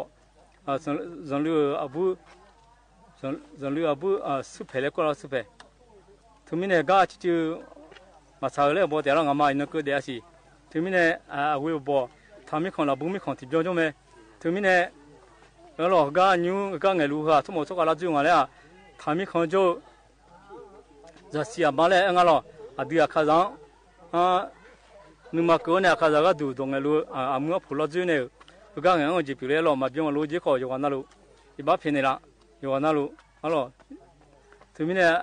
စီၤလွံၢ်ဧိၤအဘူး စီၤလွံၢ်ဧိၤအဘူး ဆူဖဲလဲၣ် ကွၢ်လီၤဆူဖဲ ထုးမံန့ၣ် ဂၤဆံးဆံး မၤဆါဧိၤလၢအဘီတဲလီၤ ငါမါအံၤနီၢ်ကၢဒဲးအဆံး ထုးမံန့ၣ် အဝဲအဘီၣ် ထးမံခီၣ် လၢဘူးမံခီၣ် ထံဘျီကၠိမဲာ် ထုးမံန့ၣ် လၢလီၢ် ဂၤညူ ဂၤငဲၤလူၤဟး ဆိကမိၣ်ဆိခါလၢအစူၢ်ငါလၢ ထးမံခီၣ်ကၠိ ယၤစံးအမါလၢအအၢငါလီၤ အဒုးအခးစၢ် နမၤကၢၤန့ၣ် အခးစၢ်ဂၤဒုးဒီးငဲၤလူၤ အမုၢ်အဖိလီၤစူၢ်န့ၣ် ဂၤငဲၤအီၣ်က့ၤပျုၤလၢလီၤ မၤဘျီမၤလိက့ၤခီ ယိၤဂၤနၢ်လူၤ ယဘၣ်ဖဲန့ၣ်လီၤ ယိၤဂၤနၢ်လူၤ အလီၤ ထုးမံန့ၣ်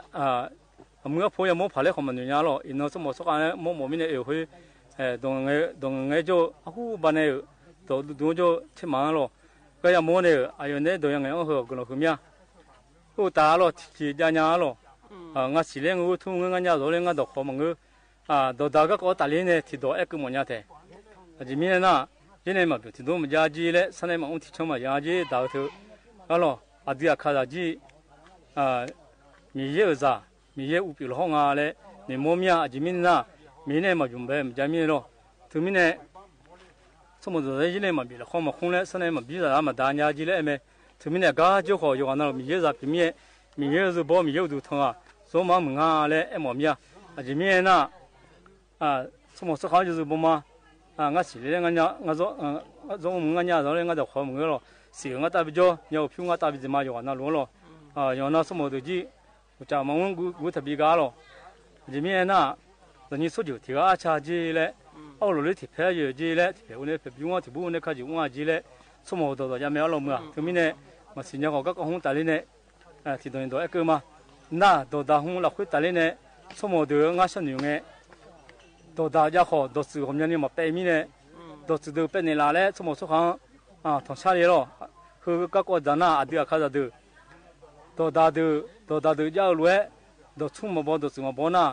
အမုၢ်အဖိယမိၢ်ဖးလဲၣ် ခီမၤနၢၤညါလီၤ အံၤနီၢ်ဆိကမိၣ်ဆိခါ မိၢ်မိၢ်မံန့ၣ် အ့ၣ်ဃု ဒီးငဲၤကၠိ အဟူဘၣ်န့ၣ် ဒီးဒူကၠိဆ့မၤလီၤ ဂၤယမိၢ်န့ၣ် အယိၤန့ၣ်ဒီးယငဲၤအီၣ်ဃုာ် ဂုာ်လီၤဃုာ်မး အိၣ်တၢ်လီၤ ထံၣ်က့ၤဒ်ညါလီၤ ငါစံးလၢ ငါအိၣ်ထူ ငါငါညါ ဒီးလၢငါဒီးခီမၤငၢၢ် ဒီးဒၣ်ဂၤကီးတၢ်လံန့ၣ် ထံၣ်ဒီးအဲၣ်ကမီၣ်ညါထဲ အယံၤမံန့ၣ်နၢ် ယဲန့ၣ်မၤဘျုးထံဒိၣ်မးယါက့လၢ ဆၢန့ၣ်မၤအူထံဆၢမးယါက့ ဒၣ်အၢထုး အလီၤ အဒုးအခးစၢ်က့ မ့ၢ်ယဲၢ်အုၣ်စၢ် မ့ၢ်ယဲၢ်အူပျုၢ်လီၤဟီၣ်ငါလၢ န့ၣ်မိၢ်မံ အယံၤမံန့ၣ်နၢ် မ့ၢ်ယဲန့ၣ်မၤဘျုးမးယါမံန့ၣ်လီၤ ထုးမံန့ၣ် ဆိကမိၣ်ဒ်သိးယဲန့ၣ်မၤဘျုးလီၤဃီမၤဃူလၢ ဆၢန့ၣ်မၤဘျုးစၢ်မၤဒါညါက့လၢအဲၣ်မဲာ် ထုးမံန့ၣ် အဂၤကၠိဃီ ယိၤဂၤနၢ်လူၤ မ့ၢ်ယဲၢ်စၢ်ဖံးမံ မ့ၢ်ယဲၢ်စၢ်ဘီ မ့ၢ်ယဲၢ်ဒူထီၣ်ဂၤ စိမါမုၢ်ငါလၢအဲၣ်မိၢ်မံ အယံၤမံန့ၣ်နၢ် ဆိကမိၣ်ဆိခါယဲၢ်စၢ်ဘီမး ငါစံးလၢ ငါ ငါ စီၤမုၢ်ငါညါ ဒီးလၢငါဒီးခီမၤငၢၢ်လီၤ စံးဂ့ၤငါတၢ်ဘျီ ညါအိၣ်ဖျူငါတၢ်ဘျီမး ယိၤဂၤနၢ်လူၤလီၤ ယိၤဂၤနၢ်ဆိကမိၣ်ဒ်အံၤ အိၣ်စၢ်မၤဝဲဂုၤထီၣ်ဘံဂၤလီၤ အယံၤမံန့ၣ်နၢ် ဒီးနံၤဆိကမိၣ်ထံၣ်ဂၤအါဆါက့လၢ အအိၣ်လီၤလၢထံၣ်ဖဲယဲၢ်က့လၢ ထံၣ်ဖဲအိၣ်န့ၣ် ဖဲဘျုးဝဲထံၣ်ဘိန့ၣ် ခါယုၢ်ဝဲက့လၢ ဆိကမိၣ်ဒီးဒီးယါမဲာ်အလီၤမုၢ်ဧါ ထုးမံန့ၣ် မၤစံၣ်ညါဃီၤ ကၢ်ကီၢ်ဟုတၢ်လံန့ၣ် ထံၣ်ဒီးန့ၣ်ဒီးအဲၣ်ကၢမး နၢ်ဒီးဒၣ်ဟုလၢဃုတၢ်လံန့ၣ် ဆိကမိၣ်ဒီးငါဆၢနုာ်ငဲၤ ဒီးဒၣ်ယါဃီၤ ဒီးစူၢ်ဃီၤမၠါန့ၣ် မၤပဲာ်မံန့ၣ် ဒီးစူၢ်ဒီးပဲာ်န့ၣ်လၢ်လၢ ဆိကမိၣ်ဆိခါ ထီၣ်ဆါလံလီၤ ဟုကၢ်ကီၢ်ဒၣ်နၢ် အဒုးအခးစၢ်ဒီး ဒီးဒၣ်ဒီး ဒီးဒၣ်ဒီးယါအၢလွဲ ဒီးဆူမၤဘီ ဒီးစူၢ်မၤဘီနၢ်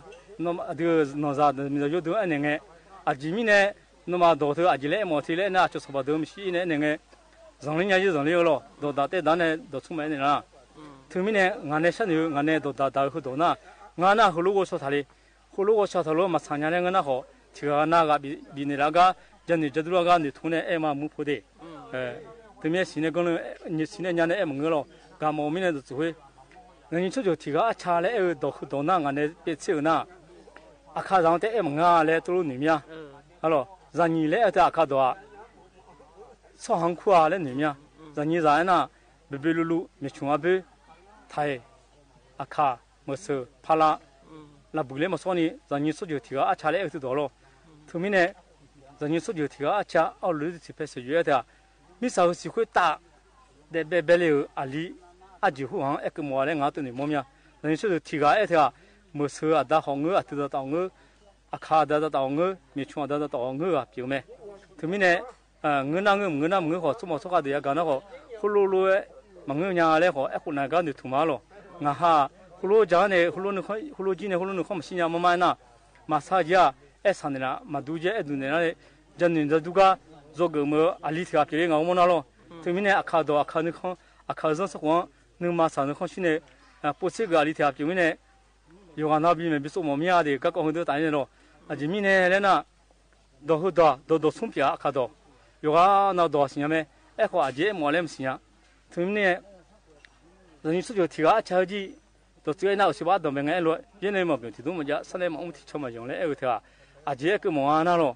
အဒုးနီၢ်စၢ် ဒီးမ့ၢ်ဒီးယိဒီးအဲၣ်န့ၣ်ငဲၤ အယံၤမံန့ၣ် နမၤဒီးထုး အယံၤလၢအဲၣ်မိၢ်ထံလၢအဲၣ်နၢ် အစိၤစီၤပၤဒီးမ့ၢ်ဆံးအံၤန့ၣ် အဲၣ်န့ၣ်ငဲၤ စၢၤလံညါယဲၢ်စၢၤလံအၢလီၤ ဒီးဒၣ်တဲဒၣ်န့ၣ် ဒီးဆူမဲာ်အဲၣ်န့ၣ်လီၤ ထုးမံန့ၣ် ငါန့ၣ်ဆၢနုာ် ငါန့ၣ်ဒီးဒၣ်ဒၣ်ဟုဒီးနၢ် ငါနၢ်ဟူလိာ်ဂီၤဆီၣ်ထီၣ်လံ ဟူလိာ်ဂီၤဆီၣ်ထီၣ်လၢမၤဆါညါလၢငါနၢ်ဃီၤ ထံၣ်ဂၤနၢ်ဂၤဘံၣ်န့ၣ်လၢအဂၤ ယၤနုာ်ယၤဒူအဂၤ နုာ်ထူန့ၣ် အဲၣ်မးမူဖိဒ့ၣ် ထုးမံစံးန့ၣ်ကီး စံးန့ၣ်ညါန့ၣ် အဲၣ်မုၢ်ဂၢၢ်လီၤ ဂၤမၤမံန့ၣ်ဒီးစူၢ်ဃု ၸၢၼ်ယီၤ သိုၵ်းယိၤ ထီႇဂၤအါဆၢလၢအဲၣ်ဝဲ ဒီးၶိုၼ်းဒီးနၢ် ငါနဲပၢၢ်ဆၢၣ်နၢ် အခါစၢ်တဲအဲၣ်မငါလဲၣ် တလိၣ်နုာ်မး အလီၤ ၸၢၼ်ယီၤလၢအဲၣ်ဝဲတၢ်အခါဒီး ဆီၣ်ဟၢၣ်ခူၣ်လၢနုာ်မး ၸၢၼ်ယီၤစၢ်နၢ် ဘျုးဘျုးလူလူ မ့ၢ်ဆူၣ်အဘၢ ထၢၣ် အခၣ် မၢၢ်စၢၢ် ဖီလာ် လၢဘူးလၢမီၤစီန့ၣ် ၸၢၼ်ယီၤ သိုၵ်းယိၤ ထီၣ်ဂၤအါဆၢလၢအဲၣ်ဝဲသုးဒီးလီၤ. သုမ့ၢ်နဲၣ် ၸၢၼ်ယီၤ သိုၵ်းယိၤ ထီၣ်ဂၤအါဆၢ အီၣ်လူလၢထံၣ်ဖဲစၢၣ်ယွဲတၢ် မ့ၢ်စၢ်ဃုာ်စံၣ်ဃုာ်တၢ် ဒဲးဘဲဘဲလၢအလံ အယုၢ်ဟူၣ်ဟၣ် အဲၣ်ကမီၤလၢ ငါတနုာ်မီမး ၸၢၼ်ယီၤ သိုၵ်းယိၤ ထီၣ်ဂၤအဲၣ်ဝဲတၢ် မၢၢ်စၢၢ်အဒါဟီၣ်ငၢၢ် အသုးဒီးတၢ်အီၣ်ငၢၢ် အခၣ်အဒါတၢ်အီၣ်ငၢၢ် မ့ၢ်ဆူၣ်အဒါတၢ်အီၣ်ငၢၢ် ပၠီၣ်မဲ သုမ့ၢ်နဲၣ် ငၢၢ်နၢ်မုၣ်ငၢၢ်နၢ်မုၣ်ဃီ ဆိကမိၣ်ဆိကမိၣ်ဒီးယကၤနၢ်ဃီ ဃိလိလိဝဲ မၤငၢၢ်ညါလဲၣ်ဃီ အဲၣ်ဃိုၣ်နၤကါနုာ်ထူၣ်မးလီၤ. ငါဟး ဃိလိကၠီန့ၣ် ဃိလိကၠီန့ၣ် ဃိလိနုာ်ခီၣ်မးစံညါမးမးနၢ် မၤဆါယဲ အဲၣ်ဆၣ်န့ၣ်လၢ မၤဒူယဲ အဲၣ်ဒူၣ်န့ၣ်လၢ ယနုာ်ယဒူကါ ယိၤကၢၣ်မၢအလံ ထီၣ်ဂၤပၠီၣ်လၢ ငါမီနၢ်လီၤ. သုမ့ၢ်နဲၣ် အခၣ်ဒီးအခၣ်နုာ်ခီၣ် အခၣ်စၢ်စ့ၢ်ကီး နုာ်မၤဆၣ်နုာ်ခီၣ်ဆူၣ်န့ၣ် ပိာ်ဆ့ၣ်ဂ့ၤအလံ ထီၣ်ဂၤပၠီၣ်မ့ၢ်နဲၣ် ယိၤဂၤနၢ်ဘျီမ့ၢ်ဘျီ ဆိကမိၣ်မးဧါဒီး ကးကီၢ်ဟုဒိတၢ်န့ၣ်လီၤ. အယံၤမ့ၢ်နဲၣ်လဲၣ်နၢ် ဒီးဟုဒီး ဒီးဒီးဆူၣ်ဖျၢၣ်အခၣ်ဒီး ယိၤဂၤနၢ်ဒီးစံညါမး အဲၣ်ဃိုၣ်အယဲၢ်အဲၣ်မီၤလၢမစံညါ သုမ့ၢ်နဲၣ် တနံၤဆူယိၤထံဂၤအဆၢကၠီ ဒီးသုအဲၣ်နၢ်အိၣ်စံးဘၣ်ဒီးမဲာ်ညါအဲၣ်လိာ် ယဲၢ်န့ၣ်မၤပျုၤထံဒိၣ်မးယါ ဆၣ်နဲမၤအူထံဆၢမၤယီၤလၢအဲၣ်ဝဲတဂၤ အယဲၢ်အဲၣ်ကမီၤအါနၢ်လီၤ.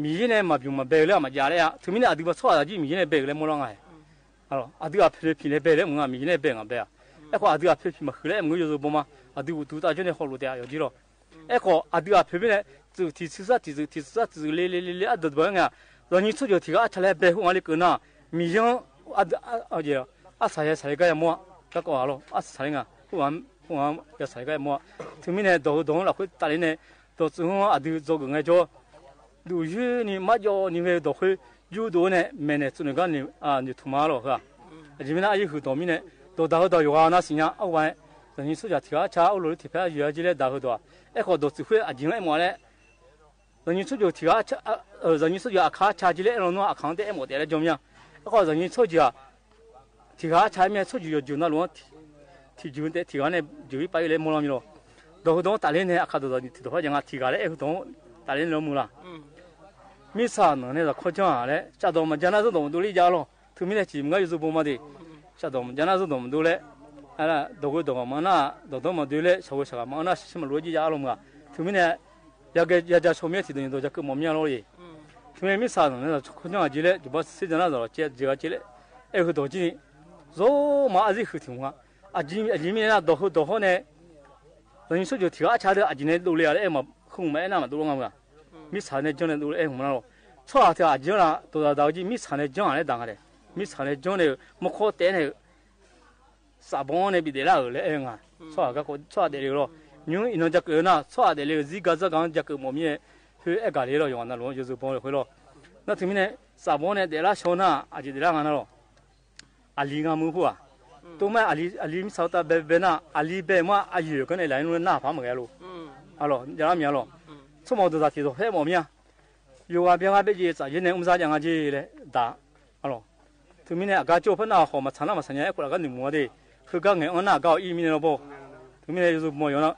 မံၤယဲၢ်န့ၣ်မၤပျုၤမၤဘဲလၢအမၤယါလၢယါ သုမ့ၢ်န့ၣ် အဒုးမၤဆီၣ်အသးကၠီ မံၤယဲၢ်န့ၣ်ဘဲလၢမိၢ်လီၤငါ အဒုးအဖျၢၣ်ဖံးန့ၣ်ဘဲလၢမုၢ်ဂၤ မံၤယဲၢ်န့ၣ်ဘဲငါဘဲဧါ. အဲၣ်ဃိုၣ်အဒုးအဖျၢၣ်ဖံးမၤဃုာ်လၢအဲၣ်မုၢ်ဂၤယိၤသိးဘီမး အဒုးအိၣ်တူၢ်တၢ်ကၠီန့ၣ်ဟီၣ်လိာ်တဲယီၤကၠီလီၤ. အဲၣ်ဃိုၣ်အဒုးအဖျၢၣ်ဖံးန့ၣ် သုးထံးသုးစၢ်ထံးသုးထံးသုးစၢ်ထံးသုးလ့လ့လ့လ့အဒိးတဘၢငါ ဒီးယိၤသိုၣ်ယိၤထံဂၤအဆၢလၢဘဲဃိၣ်ငါလံကၢနၢ် မံၤယဲၢ် အဆၣ်ယဲဆၣ်လၢကါယမိၢ် ကၢ်ကီၢ်အလီၢ် အဆၣ်လၢငါ ဃိၣ်ငါ ယဆၣ်လၢကါယမိၢ် သုမ့ၢ်န့ၣ် ဒီးဟုဒီးဟုလၢအဃိတၢ်လၢန့ၣ် ဒီးသုးဟုအဒုးယိၤကၢၣ်ငါကၠီ ဒုးယုၢ်နံၤမးယီၤနံၤဝဲဒီးဃ့ ယုၢ်ဒိၣ်န့ၣ် မဲာ်န့ၣ်သုးန့ၣ်ကါန့ၣ် နုာ်ထူၣ်မးလီၤဃာ် အယံၤမ့ၢ်န့ၣ် အယုၢ်ဟုဒီးမံၤန့ၣ် ဒီးတၢ်ဟုဒီးယိၤဂၤနၢ်စံညါ အဝဲ တနံၤဆူယိၤထံဂၤအဆၢအိၣ်လီၤလၢထံးဖဲအယုၢ်အကၠီလၢတၢ်ဟုဒီး အဲၣ်ဃိုၣ်ဒီးသုးဃ့အယံၤအဲၣ်မီၤလၢ တနံၤဆူယိၤထံဂၤ တနံၤဆူယိၤအခါဆၢကၠီလၢအဲၣ်လီၤနီၢ် အခါတဲအဲၣ်မီၤတဲလၢကၠီမ့ၢ်ဧါ အဲၣ်ဃိုၣ်တနံၤဆူယိၤ ထံဂၤအဆၢမ့ၢ်ဆိၣ်ယုၢ်ယိၤနၢ်လီၤ ထံးယုၢ်တဲထံးဂၤန့ၣ် ယုၢ်အံၤပာ်အံၤလၢမိၢ်လီၤမံၤလီၤ. ဒီးဟုဒီးတၢ်လၢန့ၣ် အခါဒီးထံးဒီးဖဲယါငါထံးဂၤလၢအဲၣ်ဟုဒီး တၢ်လၢန့ၣ်လီၤမုၢ်လၢ် မ့ၢ်ဆၣ်နီၤန့ၣ်ဒီးခီကၠီဧါလဲၣ် စၢ်ဒီးမၤကၠါနၢ်စၢ်ဒီးမဒိလၢယါလီၤ သုမ့ၢ်လဲၤစံးမုၢ်ဂၤယိၤသိးဘီမးဒံး စၢ်ဒီးမၤကၠါနၢ်စၢ်ဒီးမဒိလၢ ဒီးဟုဒီးမၤနၢ် ဒီးဒီမၤဒုးလၢ ဆၣ်ဝဲဆၣ်ဂၤမၤနၢ် ဆၢမၤလိယါအလီၤမုၢ်ဂၤ သုမ့ၢ်န့ၣ် ယၤကၠီဆိမ့ၢ်ထံးဒီးယိၤဒီးယၤကၢၣ်မီၤမ့ၢ်အလီၤအံၤ သုမ့ၢ်မ့ၢ်ဆၣ်နီၤန့ၣ်ဒီးခီကၠီဧါကၠီလၢ ယဘၣ်စံးစၢ်နၢ်ဒီးကၠီကၠီကၠီလၢ အဲၣ်ဟုဒီးကၠီန့ၣ် ယိၤမးအစံးဃုာ်ထံးမုၢ်ဂၤ အယံၤမ့ၢ်န့ၣ်ဒီးဟုဒီးဟုန့ၣ် တနံၤဆူယိၤထံးဂၤအဆၢဒီး အယံၤန့ၣ်ဒိးလၢယၤလၢအဲၣ်မၤ ဃုမၤအဲၣ်နၢ်မၤဒိလီၤငါမုၢ်ဂၤ မ့ၢ်ဆၣ်န့ၣ်ကၠီန့ၣ်ဒိးလၢအဲၣ်မၤနၢ်လီၤ ဆီၣ်အသးအယံၤလၢ ဒီးတၢ်ဒၣ်ကၠီ မ့ၢ်ဆၣ်န့ၣ်ကၠီဧါလဲၣ်ဒၣ်ဂၤဒဲး မ့ၢ်ဆၣ်န့ၣ်ကၠီန့ၣ် မခီတဲန့ၣ် စၢ်ဘီန့ၣ် ဘံၣ်ဒဲးလၢအဂၤလၢအဲၣ်ဂၤ ဆီၣ်အဂၤကီး ဆီၣ်အဒဲးလၢလီၤ ညိအံၤနီၢ်ကၠီကၢၣ်နၢ် ဆီၣ်အဒဲးလၢဂၤ စံးကၠီကၠီကၠီကၢၣ်မီၤမ့ၢ် ဖဲအဲၣ်ဂၤလၢလီၤ ယွၤနၢ်လိၤ ယိၤသိးဘီလၢဃိလီၤ နၢ်သုမ့ၢ်န့ၣ် စၢ်ဘီန့ၣ်ဒဲးလၢဆီနၢ် အယံၤဒဲးလၢဂၤနၢ်လီၤ အလံၤဂၤမုၢ်ဃိဧါ တိၢ်မးအလံၤ အလံၤမ့ၢ်ဆၣ်တၢ်ဘဲဘဲနၢ် အလံၤဘဲမးအယုၢ်ကီန့ၣ် လၢနၢ်ဖးမ့ၢ်ဂဲၤလိၤ အလီၤ ယါလၢမ့ၢ်အလီၤ ဆိကမိၣ်ဒီးတၢ်ထံးဒီးဖဲမီၤမ့ၢ်ဧါ ယိၤဂၤဘဲဂၤဘဲယ့ၣ်စၢ်ယဲၢ်န့ၣ် အူမစါယါငါကၠီလဲၣ် ဒၣ် အလီၤ သုမ့ၢ်န့ၣ် အကါကၠီဖဲနၢ်ဟီၣ်မၤဆၣ်နၢ်မၤဆၣ်ညါ အဲၣ်ခိးလၢကါနုာ်မူၤဝဲဒၣ် ဃုကါငဲၤအီၣ်နၢ်အကါအီၤအံၤမ့ၢ်န့ၣ်လီၤဘီ သုမ့ၢ်န့ၣ် ယိၤသိးမီၤယီၤနၢ်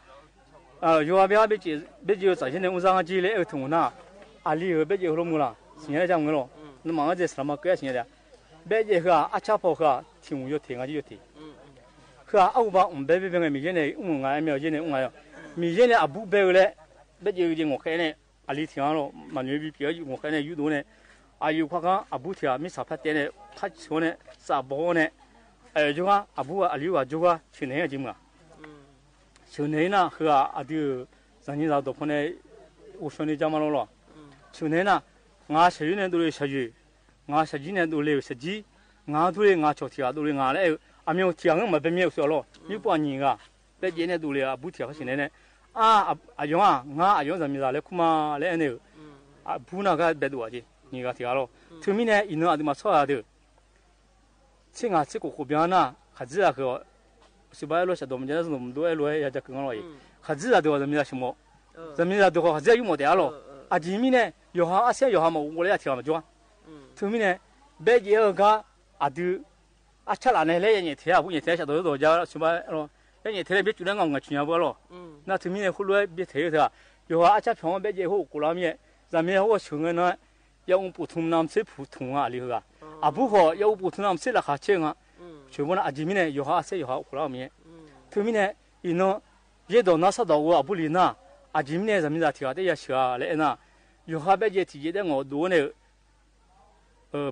ယိၤဂၤဘဲဂၤ ဘဲယ့ၣ်စၢ်ယဲၢ်န့ၣ် အူမစါငါကၠီလဲၣ် အဲၣ်ကထုးမူၤနၢ် အလံၤဧၢ ဘဲယ့ၣ်ဃိလိမုၢ်လၢ် စံးညါလၢကၠီမုၢ်လီၤ နမၤအီၤဒ်စရၣ်မၤကဲစံးညါဒၣ် ဘဲယ့ၣ်ဃုဧါ အဆၣ်ဖီၣ်ဃုဧါ ထံၣ်မူၤယိၤထံၣ် ငါကၠီယိၤထံၣ် ဃုဧါ အအိၣ်ဘၣ်အိၣ်ဘဲဘဲဘဲငဲၤ မံၤယဲၢ်န့ၣ် အူမုၢ်ငါ အဲၣ်မ့ၢ်အီၤယဲၢ်န့ၣ် အူမုၢ်ငါယီၤ မံၤယဲၢ်န့ၣ် အဘူးဘဲဧိၤလဲၣ် ဘဲယ့ၣ်ဧိၤယ့ၣ်ငီၢ်ဃဲန့ၣ် အလံၤထံၣ်ဧါလီၤ မၤနၢၤဘံပျဲၤယ့ၣ်ငီၢ်ဃဲန့ၣ် ယူၢ်ဒိၣ်န့ၣ် အယုၢ်ခွါခါ အဘူးထံၣ်ဧါ မ့ၢ်ဆၣ်ဖဲတဲန့ၣ် ခါဆိန့ၣ် စၢ်ဘီန့ၣ် အယိၤဂၤ အဘူးဂၤ အလံၤဂၤ ယိၤဂၤ ဆၢၣ်န့ၣ်ဂ့ၤမုၢ်ဧါ ဆၢၣ်န့ၣ်နၢ် ဃုဧါ အဒုး စၢ်နံၤစၢ်ဒီးဖိန့ၣ် အိၣ်ဆှၢန့ၢ်ကၠီမးလီၤလီၤ ဆၢၣ်န့ၣ်နၢ် ငါဆၢၣ်ယုၢ်န့ၣ်ဒိးလၢဆၢၣ်ယုၢ် ငါဆၢၣ်ယုၢ်န့ၣ်ဒိးလၢဆၢၣ်ယုၢ် ငါဒိးလၢငါဆီၣ်ထံၣ်ဂၤဒိးလၢငါလၢ အမ့ၢ်ထံၣ်ဂၤငါမၤဘဲမ့ၢ်အိၣ်သုးအလီၢ် မ့ၢ်ပှၤနံၤဂၤ ဘဲယ့ၣ်န့ၣ်ဒိးလၢအဘူးထံၣ်ဂၤဖဲဆၢၣ်န့ၣ်န့ၣ် အါ အယွၤ ငါအယွၤ စၢ်မံၤစၢ်လၢခူမးလၢအဲၣ်န့ၣ် အဘူးနၢ်ကါဘဲဒိၣ်အီၤက့ၤ နံၤဂၤထံၣ်ဂၤလီၤ သုမ့ၢ်န့ၣ် အံၤနၢ်အဒုးမၤဆီၣ်ဂၤဒုး ဆ့ငါဆ့ကိၣ်ကိၣ်ဘျါနၢ် ခးဒံးတၢ်ဃုာ်အီၤ စံးဘၣ်အဲၣ်လိာ် စၢ်ဒီးမၤကၠါနၢ်စၢ်ဒီးမဒိအဲၣ်လိာ် ယၤကၠီကၢၣ်ငါလီၤအံၤ ခးဒံးတၢ်ဒုးအီၤ စၢ်မံၤစၢ်ဆိကမိၣ် စၢ်မံၤစၢ်ဒုးဃီ ခးဒံးယုၢ်မီၣ်တဲအါလီၤ အယံၤမ့ၢ်န့ၣ် ယိၤဟၣ်အါဆဲး ယိၤဟၣ်မၤအိၣ်လၢယထံၣ်ဂၤမၤကၠီ သုမ့ၢ်န့ၣ် ဘဲယ့ၣ်အဂၤ အဒုး အဆၣ်လၢ်န့ၣ် လၢယညဲၣ်ထဲအဘူးညဲၣ်ထဲ စၢ်ဒီးဒီးယၤစံးဘၣ်အဲၣ်လိာ် လၢညဲၣ်ထဲလၢဘ့ၣ်စူၤလၢငါအိၣ်ငါဆူညါပှၤလီၤ နၢ်သုမ့ၢ်န့ၣ် ဃိလိဘ့ၣ်ထဲတဂၤ ယိၤဟၣ်အါဆဲးဖျိး ဘဲယ့ၣ်ဟိၣ်အိၣ်ကိးလီၤမ့ၢ် စၢ်မံၤဟိၣ်ဆၢၣ်ငါနၢ် ယအိၣ်ပိာ်ထူနၢ်မစ့ၢ်ဖုၣ်ထူၣ်ငါအလံၤဃုာ်ဂၤ အဘူးဃီ ယအိၣ်ပိာ်ထူနၢ်မစ့ၢ်လၢခးဆဲးငါ ဆၢၣ်ဘီနၢ် အယံၤမ့ၢ်န့ၣ် ယိၤဟၣ်အါဆဲး ယိၤဟၣ်အိၣ်ကိးလီၤမ့ၢ် ထုးမံန့ၣ် အံၤနီၤ ယဲဒီးနါဆၣ်ဒီးဝဲအဘူးလံနၢ် အဂ့ၢ်မံန့ၣ် ယၤမံယၤထံၣ်ဂၤတအဲၣ်ယၤဆှၢလၢအဲၣ်နၤ ယိၤဟၣ်ဘဲယဲၢ်ထံၣ်ယဲၢ်ဒဲးငိးဒိၣ်န့ၣ်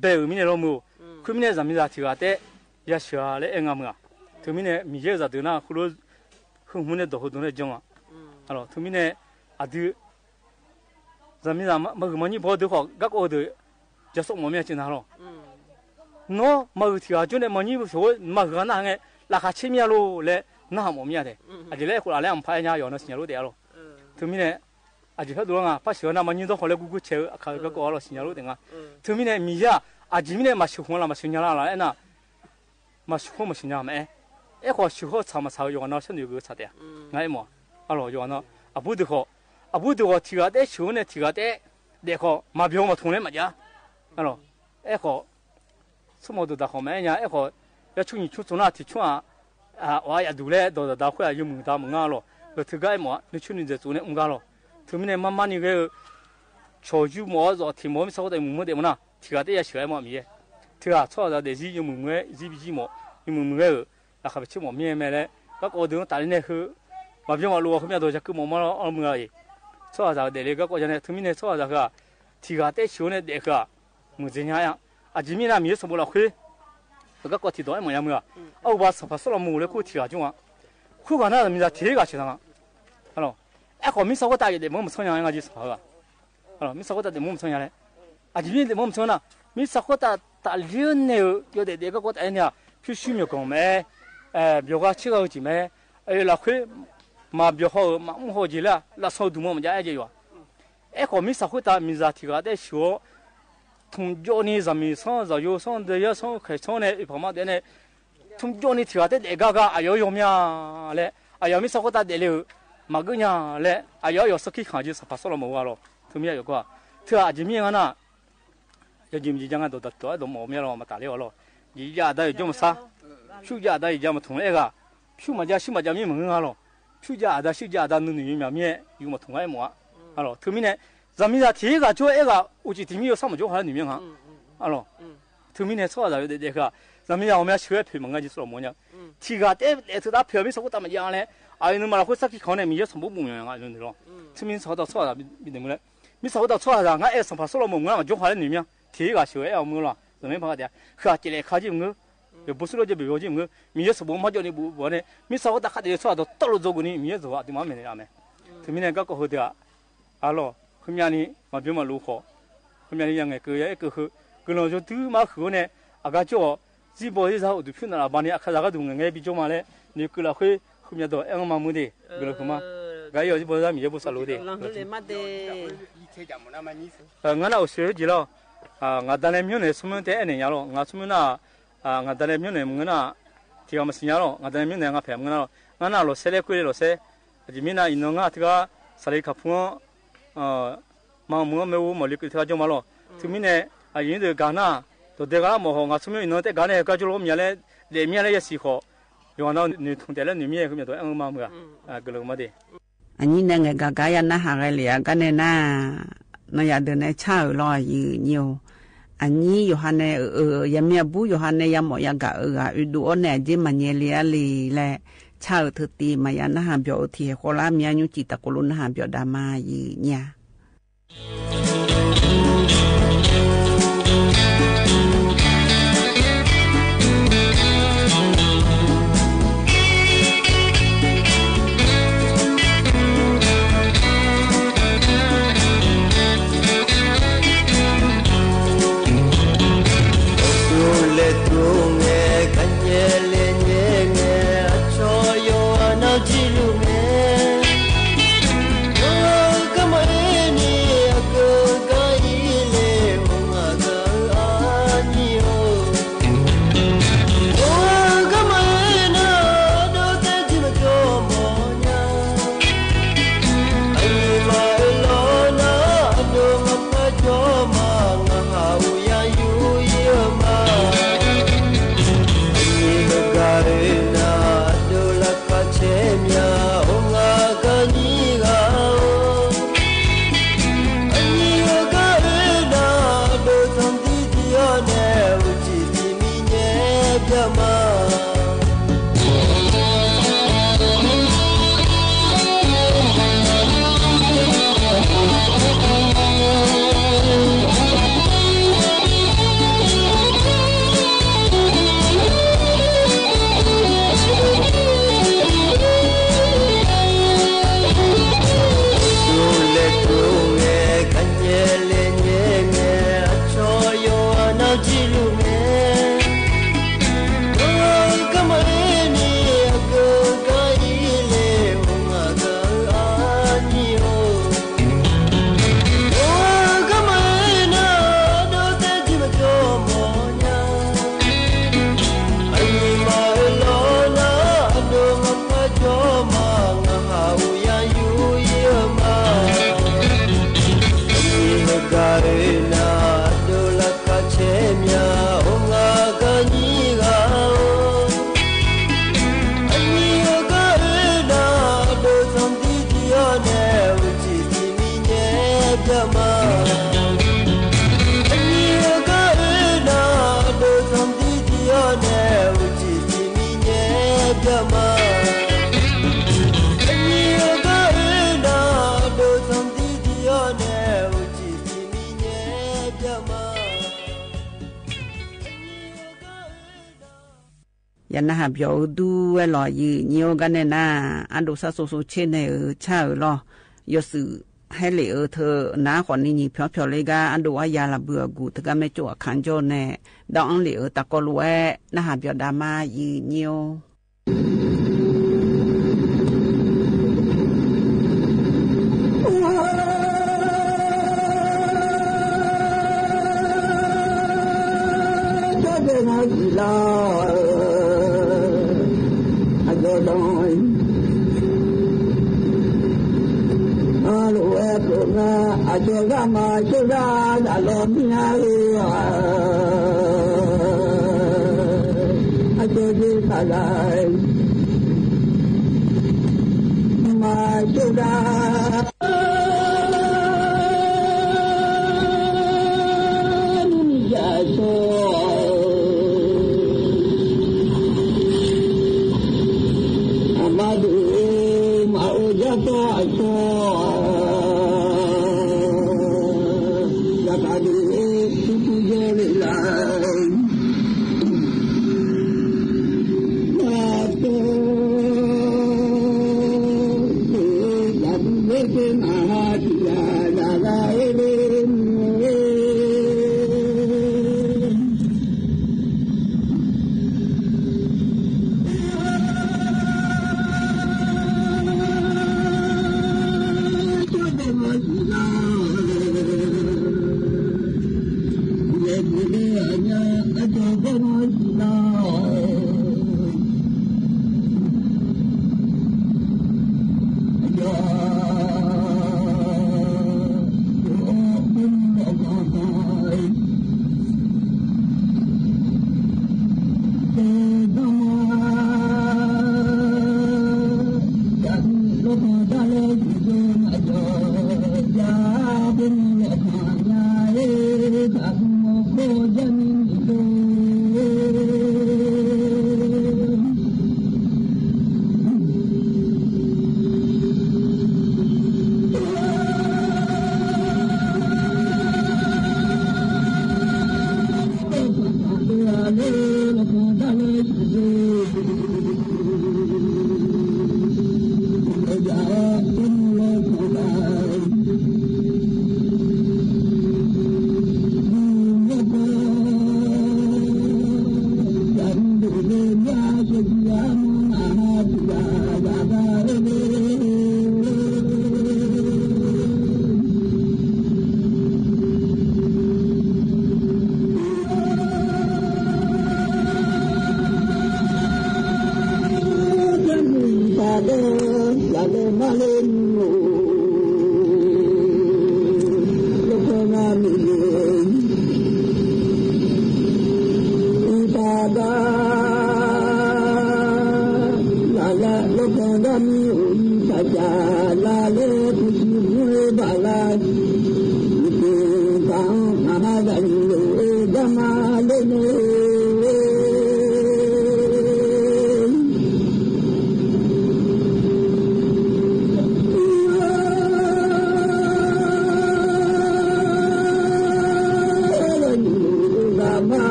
ဘဲဧိၤမံန့ၣ်လီၤမုၢ်ဧိၤ, ခွံမံန့ၣ် ယၤမံယၤထံၣ်ဂၤတအဲၣ်ယၤဆှၢလၢအဲၣ်နၤမုၢ်ဧါ, ထုးမံန့ၣ် မံၤယဲၢ်စၢ်ဒုးနၢ် ဃုလိ ဃုမူန့ၣ်ဒီးဟူဒိၣ်န့ၣ်ကၠီမး, အလီၤ ထုးမံန့ၣ် အဒုး ယၤမံယၤမၤဂုာ်မၤညံၣ်ဘီဒုးဃီ ကၣ်ကီဒုး ယဆိကမိၣ်မ့ၢ်က့ၤနၤလီၤ, နီၢ်မၤဂုာ်ထံၣ်ဂၤကၠိန့ၣ် မၤညံၣ်ဘီဆိ မၤဂုာ်ဂၤနၢ်ဟဲ လၢခါဆ့မ့ၢ်ဧါလိၤလၢ နၢ်ဟးမီၣ်မ့ၢ်ဧါတဲ, အဂ့ၢ်လၢအဲၣ်ဃိလၢလၢအမဖးအဲၣ်ညါယွၤနီၢ်စံၣ်ညီၣ်လိတအဲၣ်အလီၤ, ထုးမံန့ၣ် အဂ့ၢ်ဖဲဒိၣ်လီၤ ငါပၢ်ဆှၢနၤမၤညံၣ်ဒီးဃီလၢကူကူဆဲးဧိၤ အခါကၢကီအလီၤ စံၣ်ညီၣ်လိတအဲၣ်နၤ, ထုးမံန့ၣ် မံၤယဲၢ် အဂ့ၢ်မံန့ၣ် မၤဆှၢဃိလၢ မၤဆှၢညါလၢလၢအဲၣ်နၤ မၤဆှၢဃိမၤဆှၢညါမးအဲၣ်, အဲၣ်ဃီဆှၢဃိဆၣ်မၤဆၣ်ဧိၤ ယွၤနီၢ်ဆၢနုာ်က့ၤဆၣ်တဲ, ငါအဲၣ်မး, အလီၤ ယွၤနီၢ် အဘူးဒုးဃီ, အဘူးဒုးဃီ ထံၣ်ဂၤတအဲၣ်ဆှၢန့ၣ် ထံၣ်ဂၤတအဲၣ်ဒဲးဃီ မၤဘျီမၤထူၣ်လၢမးဒ်, အလီၤ, အဲၣ်ဃီ ဆိကမိၣ်ဒိၣ်တၢ်ဃီမးအဲၣ်ညါ အဲၣ်ဃီ ယဆိကမိၣ်ဆိကမိၣ်နၤ ထံၣ်ဆိကမိၣ် အဝဲယဒုးလဲၣ် ဒီးတၢ်ဒၣ်ခွဲးအယုၢ်မုၢ်တၢ်မုၢ်ငါလီၤ, ဒီးထုးဂၤအဲၣ်မး နဆိကမိၣ်ဒ်သိးန့ၣ် မုၢ်ဂါလီၤ, ထုးမံန့ၣ် မၤမၤန့ၢ်ဂ့ၤ ဆိၣ်ယူမး သိးထံၣ်မး မ့ၢ်သးဃိတၢ်မုၢ်မုၢ်ဒဲးမးနၤ ထံၣ်ဂၤတအဲၣ်ယၤဆှၢအဲၣ်မး မံၤယဲၢ်, ထုးဂၤ ဆီၣ်အသးဒဲး ယံမုၢ်မုၢ်ဂဲၤ ယံဘံယံမး ယံမုၢ်မုၢ်ဂဲၤဧိၤ အခါပဆ့မး မ့ၢ်မဲာ်လဲၣ် ကၣ်ကီဒုးတၢ်လၢန့ၣ်ဃု မၤဘျီမၤလိအီၤ ဃုမၠၣ်ဒီး ယၤကုမီၣ်မးလီၤ အီၤမုၢ်ဂၤအံၤ, ဆီၣ်အသးဒဲးလၢကၣ်ကီယၤန့ၣ် ထုးမံန့ၣ် ဆီၣ်အသးဃု ထံၣ်ဂၤတအဲၣ်ဆှၢန့ၣ်ဒဲးဃု မုၢ်စ့ၢ်ညါဧါ, အဂ့ၢ်မံနၤ မံၤယဲၢ်စီၤဘိလီၤဃ့ ကၣ်ကီထံၣ်ဒီးအဲၣ်မးယၤမုၢ်ဧါ, အဝဲပှၤစီၤပၤစီၤၡလိၤမိၣ်လၢခိၣ်ထံၣ်ဂၤကၠိဧါ, ဃုဂၤနၤ မံၤယဲၢ်ထံၣ်ဂၤဆှၢသးမး, အလီၤ, အဲၣ်ဃီမ့ၢ်သးဃိတၢ်ယဒဲးမ့ၢ်မုၢ်မဆါညါ ငါက့ၤစၢ်ဖးဧါ မ့ၢ်သးဃိတၢ်ဒဲးမုၢ်မဆါညါလဲၣ်, အဂ့ၢ်မံဒဲးမုၢ်မဆါနၤ, မ့ၢ်သးဃိတၢ်တၢ်လၢန့ၣ်ဧိၤ ယဒဲးဒဲးကၣ်ကီတၢ်အဲၣ်န့ၣ်ဧါ, ဖၠူၣ်ဆူမဲာ်ကီၢ်မး, ဘျီၤဂၤဆ့ဂၤဧိၤကံၤမး, အလီၤဃ့ မၤဘျီၤဃီဧိၤ မၤမုၢ်ဃီက့ၤလၢ လၢစီၤဒူၣ်မး မ့ၢ်ဒ်အဲၣ်က့ၤယွၤ, အဲၣ်ဃီမ့ၢ်သးဃိတၢ် မံၤစၢ်ထံၣ်ဂၤတအဲၣ်ဆှၢ ထုးယိန့ၣ် စၢ်မံၤဆီ စၢ်ယိၤဆီ ဒယၢဆီ ခဲဆီန့ၣ် အ့ၣ်ဖးမးဒဲးန့ၣ် ထုးယိန့ၣ်ထံၣ်ဂၤတအဲၣ်ဒဲးဂၤဂၤ အယီၤယီၤမ့ၢ်ဧါလဲၣ်, အယီၤမ့ၢ်သးဃိတၢ်ဒဲးလၢ မၤဂ့ၢ်ညါလဲၣ်, အယီၤယီၤစၢခံခီၣ်က့ၤ စီၤပၤစီၤၡလိၤမိၣ်ဝဲလီၤ, ထုးမံယၤယိၤကီၢ်, ထုးအဂ့ၢ်မံဂၤနၤ ယယံာ်မံယံာ်ယါ ငါဒီးတၢ်တီၤအဲၣ်ဒိးမၤအီၤမ့ၢ်လီၤ မၤတၢ်လၢအီၤလီၤ, ယံာ်ယါအဒါယိၤကၠိမဆါ, ဖၠူၣ်ယါအဒါယံာ်ယါမထူၣ်လၢအဲၣ်ဂၤ, ဖၠူၣ်မၤယါ ဆူၣ်မၤယါမ့ၢ်မုၢ်ဂၤလီၤ, ဖၠူၣ်ယါအဒါ ဆူၣ်ယါအဒါ နုာ်နုာ်မံမံ ယုၢ်မထူၣ်ဂၤအဲၣ်မးဧါ, အလီၤ, ထုးမံန့ၣ် စၢ်မံၤစၢ်ထံၣ်ဂၤကၠိအဲၣ်ဂၤ အိၣ်စံၣ်ထံၣ်မံယိၤ ဆၣ်မၢကၠိဟါလၢနုာ်မံဂၤ, အလီၤ, ထုးမံန့ၣ် ဆီၣ်အသးဒဲးဒဲးဃု, စၢ်မံၤစၢ် အီၤမ့ၢ်ဆှၢဖဲမုၢ်ဂၤက့ၤ စီၤၡလိၤမိၣ်ညါ, ထံၣ်ဂၤတအဲၣ်ဒဲးထုးတၢ်ဖဲ မ့ၢ်သးဃိတၢ်မၤယါလဲၣ်, အအံၤနမၤလီၤဃုစၢခံခီန့ၣ် မံၤယဲၢ်စီၤဘိဘူၣ်မ့ၢ်ဂၤနုာ်လီၤ, ထုးမံန့ၣ် ဆီၣ်အသး ဆီၣ်အသး ဘံဒဲးမုၢ်လဲၣ်, မ့ၢ်သးဃိတၢ်ဆီၣ်အသး ငါအဲၣ်စီၤပၤစီၤၡလိၤမိၣ် ငါမၢကၠိဟါလၢနုာ်မံဂၤ, ထံၣ်ဂၤဆှၢအဲၣ်အီၤမုၢ်လီၤ, ဒီးမ့ၢ်ဖးဂၤဒဲး, ဃုကဲလဲၣ်ခါက့ၤမုၢ်, ယဘိၣ်စံၣ်လိက့ၤဘၣ်ယိၤက့ၤမုၢ်, မံၤယဲၢ်စီၤဘိမၤကၠိန့ၣ်ဘူးဘၣ်န့ၣ် မ့ၢ်သးဃိတၢ်ခးဒဲးဆီၣ်အသး တၢ်လိာ်သကိးန့ၣ် မံၤယဲၢ်စီၤဘိအတုၤမးမဲာ်န့ၣ် အမဲာ်, ထုးမံန့ၣ် ကၣ်ကီၢ်ဟိုတဂၤ အလီၤ, ဃုမၠၣ်န့ၣ် မၤဘျီမၤလိဃီ, ဃုမၠၣ်န့ၣ် ယၤငဲၤကၢၤယၤအဲၣ်ကၢၤဃု, ကလီၤကၠိတုၤမးဃုာ်န့ၣ် အဂၤကၠိအီၤ, စံၣ်ဘီစံၣ်စၢ်အိၣ်ဒုးဖၠူၣ်နးလၢၤဘၣ်န့ၣ် အခါစၢ်ဂၤဒုးငဲၤငဲၤဘံကၠိမးလဲၣ်, န့ၣ်ကုၢ်လၢ်ဃ့, ဃုမၠၣ်ဒီးအဲၣ်မးမုၢ်ဒဲး, ဘျီဃုမး, ဂၤအံၤအီၤစံၣ်ဘီစံၣ်စၢ် မံၤယဲၢ်ဘိၣ်စၢ်လိဒဲး ငါနၢ်အိၣ်စ့ၢ်ကီးလီၤ, ငါတၢ်လၢမံၤန့ၣ် ဆိကမိၣ်တဲအဲၣ်န့ၣ်ညါလီၤ, ငါဆိကမိၣ်နၢ် ငါတၢ်လၢမံၤန့ၣ် မုၢ်နၢ်, ထံၣ်ဂၤမစံၣ်ညါလီၤ, ငါတၢ်လၢမံၤန့ၣ် ငါဖဲမုၢ်နၢ်လီၤ, ငါနၢ်လီၤစဲလဲၣ်ကွ့လီၤစဲ, အဂ့ၢ်မံနၤ အံၤနီၤ ငါတဂၤ စးလံခးဖူ မၤမုၢ်မ့ၢ်ဝဲ မၤလံၤကတဂၤကၠိမးလီၤ, ထုးမံန့ၣ် အယံၤဒုးဂၤနၢ်, ဒီးဒဲးဂၤလၢမီၢ်ဃီ ငါဆိကမိၣ်အံၤနီၤ တဲဂၤန့ၣ် ကၠိလီၤမံၤလဲၣ်, ဒဲးမံၤလဲၣ်ယဲၢ်စံၣ်ဃီ, ယွၤနီၤ နုာ်ထူၣ်တဲလၢနုာ်မံၤ ဃုမၠၣ်ဒီးအဲၣ်မးမုၢ်ဧါ, ကလီၤမးဒဲး အညံၤန့ၣ် ငဲၤဂၤဂၤယၤနၢ်ဟးဂဲၤလံဧါ, ဂၤန့ၣ်နၤ, နီၢ်ယၤဒုးနဲၣ်ဆၣ်ဧိၤလီၤ ယံာ်ညိၣ်, အညံၤယိၤဟၣ်န့ၣ် အၢ ယမ့ၢ်အဘူးယိၤဟၣ်န့ၣ် ယမီၢ်ယၤဂၤအၢဂၤ အုးဒုးအီၣ်န့ၣ် အက့မၤညဲလံဧါလံလဲၣ်, ဆၣ်ဧိၤထုးတံၢ် မၤယၤနၢ်ဟးဘျီၣ်အိၣ်ထံၣ်ဟဲဃီလၢမံၤညူၣ်ကံၣ်တၢ်ကိၣ်လိနၢ်ဟးဘျီၣ်ဒါမး ယံာ်ညါ ယနဟးပျီၢ်အူဒူဝဲလီၤ ယိာ်ညိကါနဲၣ်နၤ, အဒိၣ်စၢ်စိၤစိၤဆ့နဲၣ်ဧၢ ဆၣ်ဧၢလီၤ. ယိာ်စုးဟဲလ့ၣ်အီၤ တနၤဃီနံၤနံၤဖျီဖျီလၢကါ အဒိၣ်အယၢ်လၢ်ဘုၢ်အဂုၢ် တကါမဲာ်ကၠိၣ်အခၣ်ကၠိၣ်နဲၣ်, ဒီးအီလ့ၣ်အီၤ တၢ်ကီလိာ်ဝဲ နဟးပျီၢ်ဒၣ်မး ယိာ်ညိ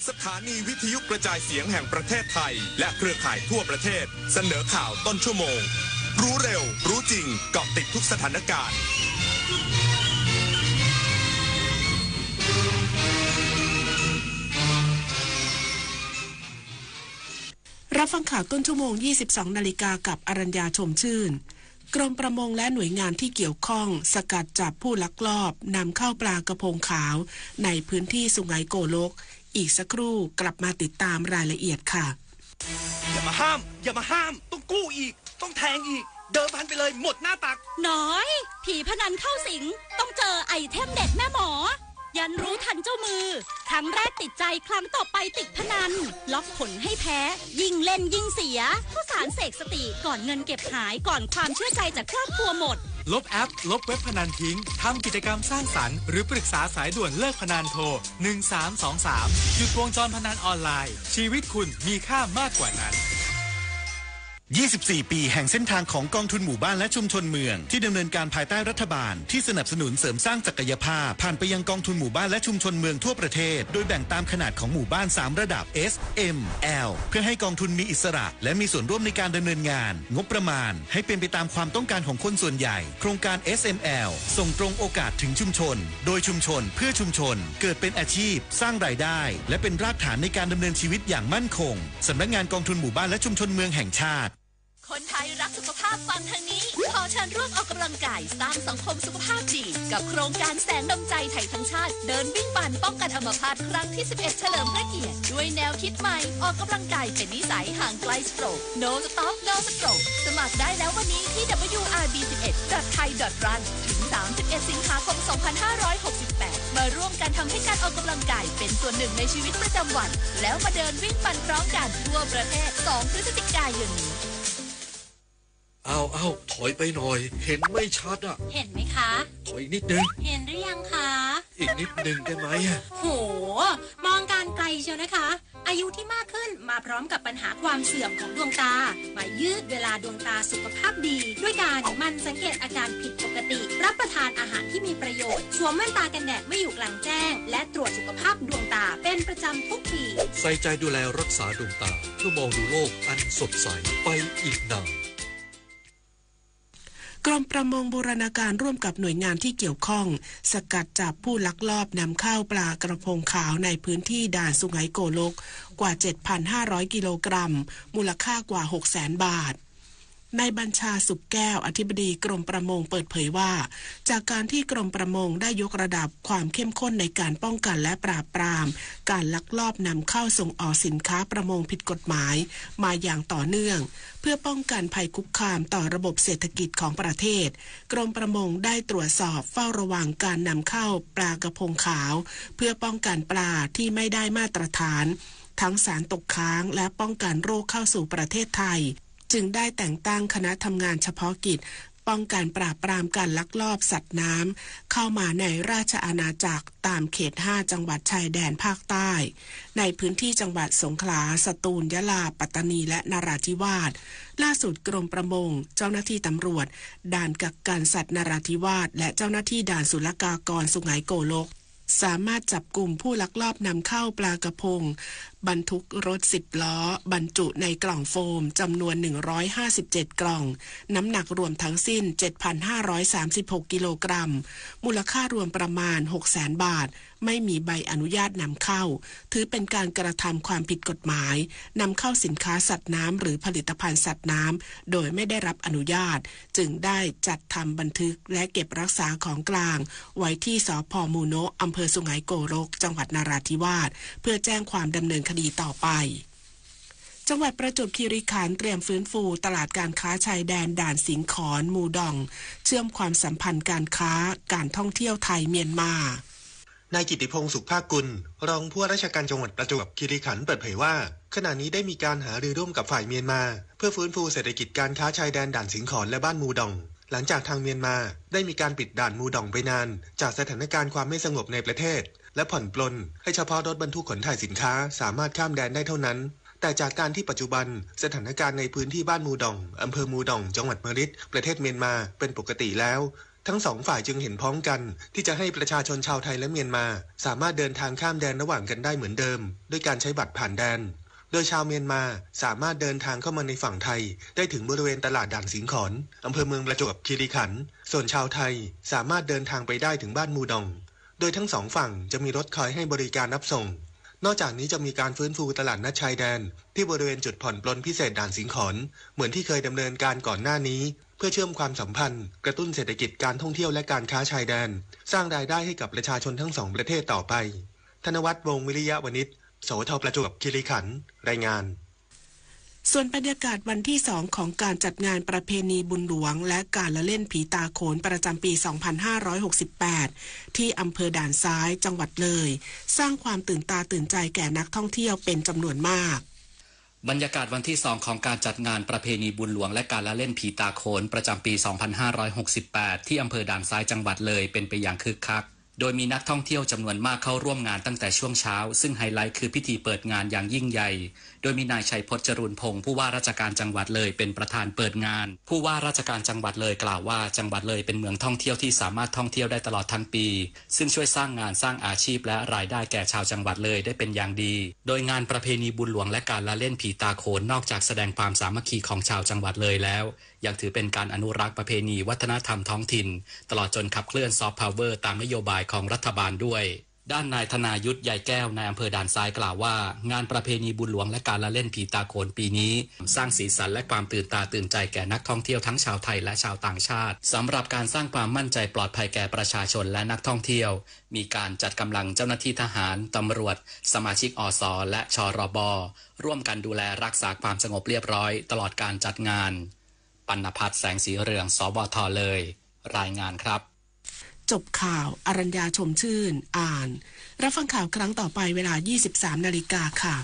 สถานีวิทยุกระจายเสียงแห่งประเทศไทย และเครือข่ายทั่วประเทศ เสนอข่าวต้นชั่วโมง รู้เร็ว รู้จริง เกาะติดทุกสถานการณ์ รับฟังข่าวต้นชั่วโมง ยี่สิบสองนาฬิกา กับอรัญญา ชมชื่น กรมประมงและหน่วยงานที่เกี่ยวข้อง สกัดจับผู้ลักลอบนำเข้าปลากระพงขาวในพื้นที่สุไหงโกลก อีกสักครู่กลับมาติดตามรายละเอียดค่ะ อย่ามาห้าม อย่ามาห้าม ต้องกู้อีก ต้องแทงอีก เดิมพันไปเลย หมดหน้าตัก น้อย ผีพนันเข้าสิง ต้องเจอไอเทมเด็ดแม่หมอ ยันรู้ทันเจ้ามือ ครั้งแรกติดใจ ครั้งต่อไปติดพนัน ล็อกผลให้แพ้ ยิ่งเล่นยิ่งเสีย ข้าวสารเสกสติ ก่อนเงินเก็บหาย ก่อนความเชื่อใจจากครอบครัวหมด ลบแอป ลบเว็บพนันทิ้ง ทำกิจกรรมสร้างสรรค์ หรือปรึกษาสายด่วนเลิกพนัน โทร หนึ่งสามสองสาม หยุดวงจรพนันออนไลน์ ชีวิตคุณมีค่ามากกว่านั้น ยี่สิบสี่ ปีแห่งเส้นทางของกองทุนหมู่บ้านและชุมชนเมือง ที่ดำเนินการภายใต้รัฐบาลที่สนับสนุนเสริมสร้างศักยภาพ ผ่านไปยังกองทุนหมู่บ้านและชุมชนเมืองทั่วประเทศ โดยแบ่งตามขนาดของหมู่บ้าน สาม ระดับ S M L เพื่อให้กองทุนมีอิสระ และมีส่วนร่วมในการดำเนินงาน งบประมาณให้เป็นไปตามความต้องการของคนส่วนใหญ่ โครงการ S M L ส่งตรงโอกาสถึงชุมชน โดยชุมชน เพื่อชุมชน เกิดเป็นอาชีพ สร้างรายได้ และเป็นรากฐานในการดำเนินชีวิตอย่างมั่นคง สำนักงานกองทุนหมู่บ้านและชุมชนเมืองแห่งชาติ คนไทยรักสุขภาพฟังทางนี้ ขอเชิญร่วมออกกำลังกายสร้างสังคมสุขภาพดี กับโครงการแสงดวงใจไทยทั้งชาติ เดินวิ่งปั่นป้องกันอัมพาตครั้งที่ สิบเอ็ด เฉลิมพระเกียรติ ด้วยแนวคิดใหม่ ออกกำลังกายเป็นนิสัย ห่างไกลสโตรก No Stop No Stroke สมัครได้แล้ววันนี้ที่ ดับเบิลยู อาร์ บี สิบเอ็ด ดอท ไทย ดอท รัน ถึง สามสิบเอ็ด สิงหาคม สองพันห้าร้อยหกสิบแปด มาร่วมกันทำให้การออกกำลังกายเป็นส่วนหนึ่งในชีวิตประจำวัน แล้วมาเดินวิ่งปั่นพร้อมกันทั่วประเทศ สอง พฤศจิกายนนี้ อ้าว อ้าว ถอยไปหน่อย เห็นไม่ชัดอะ เห็นไหมคะ ถอยอีกนิดนึง เห็นหรือยังคะ อีกนิดนึงได้ไหมอะ โห มองการไกลเชียวนะคะ ไอ อายุที่มากขึ้นมาพร้อมกับปัญหาความเสื่อมของดวงตา มายืดเวลาดวงตาสุขภาพดี ด้วยการหมั่นสังเกตอาการผิดปกติ รับประทานอาหารที่มีประโยชน์ สวมแว่นตากันแดดเมื่ออยู่กลางแจ้ง และตรวจสุขภาพดวงตาเป็นประจำทุกปี ใส่ใจดูแลรักษาดวงตา เพื่อมองดูโลกอันสดใสไปอีกนาน กรมประมงบูรณาการร่วมกับหน่วยงานที่เกี่ยวข้อง สกัดจับผู้ลักลอบนำเข้าปลากระพงขาวในพื้นที่ด่านสุไหงโกลก กว่า เจ็ดพันห้าร้อย กิโลกรัม มูลค่ากว่า หกแสน บาท นายบัญชา สุขแก้ว อธิบดีกรมประมงเปิดเผยว่า จากการที่กรมประมงได้ยกระดับความเข้มข้นในการป้องกันและปราบปราม การลักลอบนำเข้าส่งออกสินค้าประมงผิดกฎหมายมาอย่างต่อเนื่อง เพื่อป้องกันภัยคุกคามต่อระบบเศรษฐกิจของประเทศ กรมประมงได้ตรวจสอบเฝ้าระวังการนำเข้าปลากระพงขาว เพื่อป้องกันปลาที่ไม่ได้มาตรฐาน ทั้งสารตกค้างและป้องกันโรคเข้าสู่ประเทศไทย จึงได้แต่งตั้งคณะทำงานเฉพาะกิจ ป้องกันปราบปรามการลักลอบสัตว์น้ำเข้ามาในราชอาณาจักรตามเขตห้าจังหวัดชายแดนภาคใต้ ในพื้นที่จังหวัดสงขลา สตูล ยะลา ปัตตานี และนราธิวาส ล่าสุดกรมประมง เจ้าหน้าที่ตำรวจ ด่านกักกันสัตว์นราธิวาส และเจ้าหน้าที่ด่านศุลกากรสุไหงโกลก สามารถจับกุมผู้ลักลอบนำเข้าปลากระพง บรรทุกรถสิบล้อ บรรจุในกล่องโฟมจำนวน หนึ่งร้อยห้าสิบเจ็ด กล่อง น้ำหนักรวมทั้งสิ้น เจ็ดพันห้าร้อยสามสิบหก กิโลกรัม มูลค่ารวมประมาณ หกแสน บาท ไม่มีใบอนุญาตนำเข้า ถือเป็นการกระทำความผิดกฎหมาย นำเข้าสินค้าสัตว์น้ำหรือผลิตภัณฑ์สัตว์น้ำ โดยไม่ได้รับอนุญาต จึงได้จัดทำบันทึกและเก็บรักษาของกลางไว้ที่ สภ.มูโนะ อำเภอสุไหงโกลก จังหวัดนราธิวาส เพื่อแจ้งความดำเนินคดีต่อไป จังหวัดประจวบคีรีขันธ์เตรียมฟื้นฟูตลาดการค้าชายแดนด่านสิงขอน มูดอง เชื่อมความสัมพันธ์การค้า การท่องเที่ยวไทยเมียนมา นายกิตติพงษ์ สุขภาคกุล รองผู้ว่าราชการจังหวัดประจวบคีรีขันธ์เปิดเผยว่า ขณะนี้ได้มีการหารือร่วมกับฝ่ายเมียนมา เพื่อฟื้นฟูเศรษฐกิจการค้าชายแดนด่านสิงขอนและบ้านมูดอง หลังจากทางเมียนมาได้มีการปิดด่านมูดองไปนาน จากสถานการณ์ความไม่สงบในประเทศ และผ่อนปลนให้เฉพาะรถบรรทุกขนถ่ายสินค้าสามารถข้ามแดนได้เท่านั้น แต่จากการที่ปัจจุบันสถานการณ์ในพื้นที่บ้านมูดอง อำเภอมูดอง จังหวัดมะริด ประเทศเมียนมาเป็นปกติแล้ว ทั้งสองฝ่ายจึงเห็นพ้องกันที่จะให้ประชาชนชาวไทยและเมียนมาสามารถเดินทางข้ามแดนระหว่างกันได้เหมือนเดิม ด้วยการใช้บัตรผ่านแดน โดยชาวเมียนมาสามารถเดินทางเข้ามาในฝั่งไทยได้ถึงบริเวณตลาดด่านสิงขอน อำเภอเมืองประจวบคีรีขันธ์ ส่วนชาวไทยสามารถเดินทางไปได้ถึงบ้านมูดอง โดยทั้งสองฝั่งจะมีรถคอยให้บริการรับส่ง นอกจากนี้จะมีการฟื้นฟูตลาดนัดชายแดน ที่บริเวณจุดผ่อนปลนพิเศษด่านสิงขอน เหมือนที่เคยดำเนินการก่อนหน้านี้ เพื่อเชื่อมความสัมพันธ์ กระตุ้นเศรษฐกิจการท่องเที่ยวและการค้าชายแดน สร้างรายได้ให้กับประชาชนทั้งสองประเทศต่อไป ธนวัฒน์ วงศ์วิริยะวณิช สวท ประจวบคีรีขันธ์ รายงาน ส่วนบรรยากาศวันที่สองของการจัดงานประเพณีบุญหลวงและการละเล่นผีตาโขนประจำปี สองพันห้าร้อยหกสิบแปด ที่อำเภอด่านซ้าย จังหวัดเลย สร้างความตื่นตาตื่นใจแก่นักท่องเที่ยวเป็นจำนวนมาก บรรยากาศวันที่สองของการจัดงานประเพณีบุญหลวงและการละเล่นผีตาโขนประจำปี สองพันห้าร้อยหกสิบแปด ที่อำเภอด่านซ้าย จังหวัดเลย เป็นไปอย่างคึกคัก โดยมีนักท่องเที่ยวจำนวนมากเข้าร่วมงานตั้งแต่ช่วงเช้า ซึ่งไฮไลท์คือพิธีเปิดงานอย่างยิ่งใหญ่ โดยมีนายชัยพจน์ จรูนพงศ์ ผู้ว่าราชการจังหวัดเลยเป็นประธานเปิดงาน ผู้ว่าราชการจังหวัดเลยกล่าวว่า จังหวัดเลยเป็นเมืองท่องเที่ยวที่สามารถท่องเที่ยวได้ตลอดทั้งปี ซึ่งช่วยสร้างงานสร้างอาชีพและรายได้แก่ชาวจังหวัดเลยได้เป็นอย่างดี โดยงานประเพณีบุญหลวงและการละเล่นผีตาโขนนอกจากแสดงความสามัคคีของชาวจังหวัดเลยแล้ว ยังถือเป็นการอนุรักษ์ประเพณีวัฒนธรรมท้องถิ่น ตลอดจนขับเคลื่อนซอฟต์พาวเวอร์ตามนโยบายของรัฐบาลด้วย ด้านนายธนายุทธ ใยแก้ว นายอำเภอด่านซ้ายกล่าวว่า งานประเพณีบุญหลวงและการละเล่นผีตาโขนปีนี้ สร้างสีสันและความตื่นตาตื่นใจแก่นักท่องเที่ยวทั้งชาวไทยและชาวต่างชาติ สำหรับการสร้างความมั่นใจปลอดภัยแก่ประชาชนและนักท่องเที่ยว มีการจัดกำลังเจ้าหน้าที่ทหาร ตำรวจ สมาชิก อส และ ชรบ ร่วมกันดูแลรักษาความสงบเรียบร้อยตลอดการจัดงาน ปัณณพัฒน์ แสงสีเรือง สวท เลย รายงานครับ จบข่าว อรัญญา ชมชื่น อ่าน รับฟังข่าวครั้งต่อไปเวลา ยี่สิบสามนาฬิกาค่ะ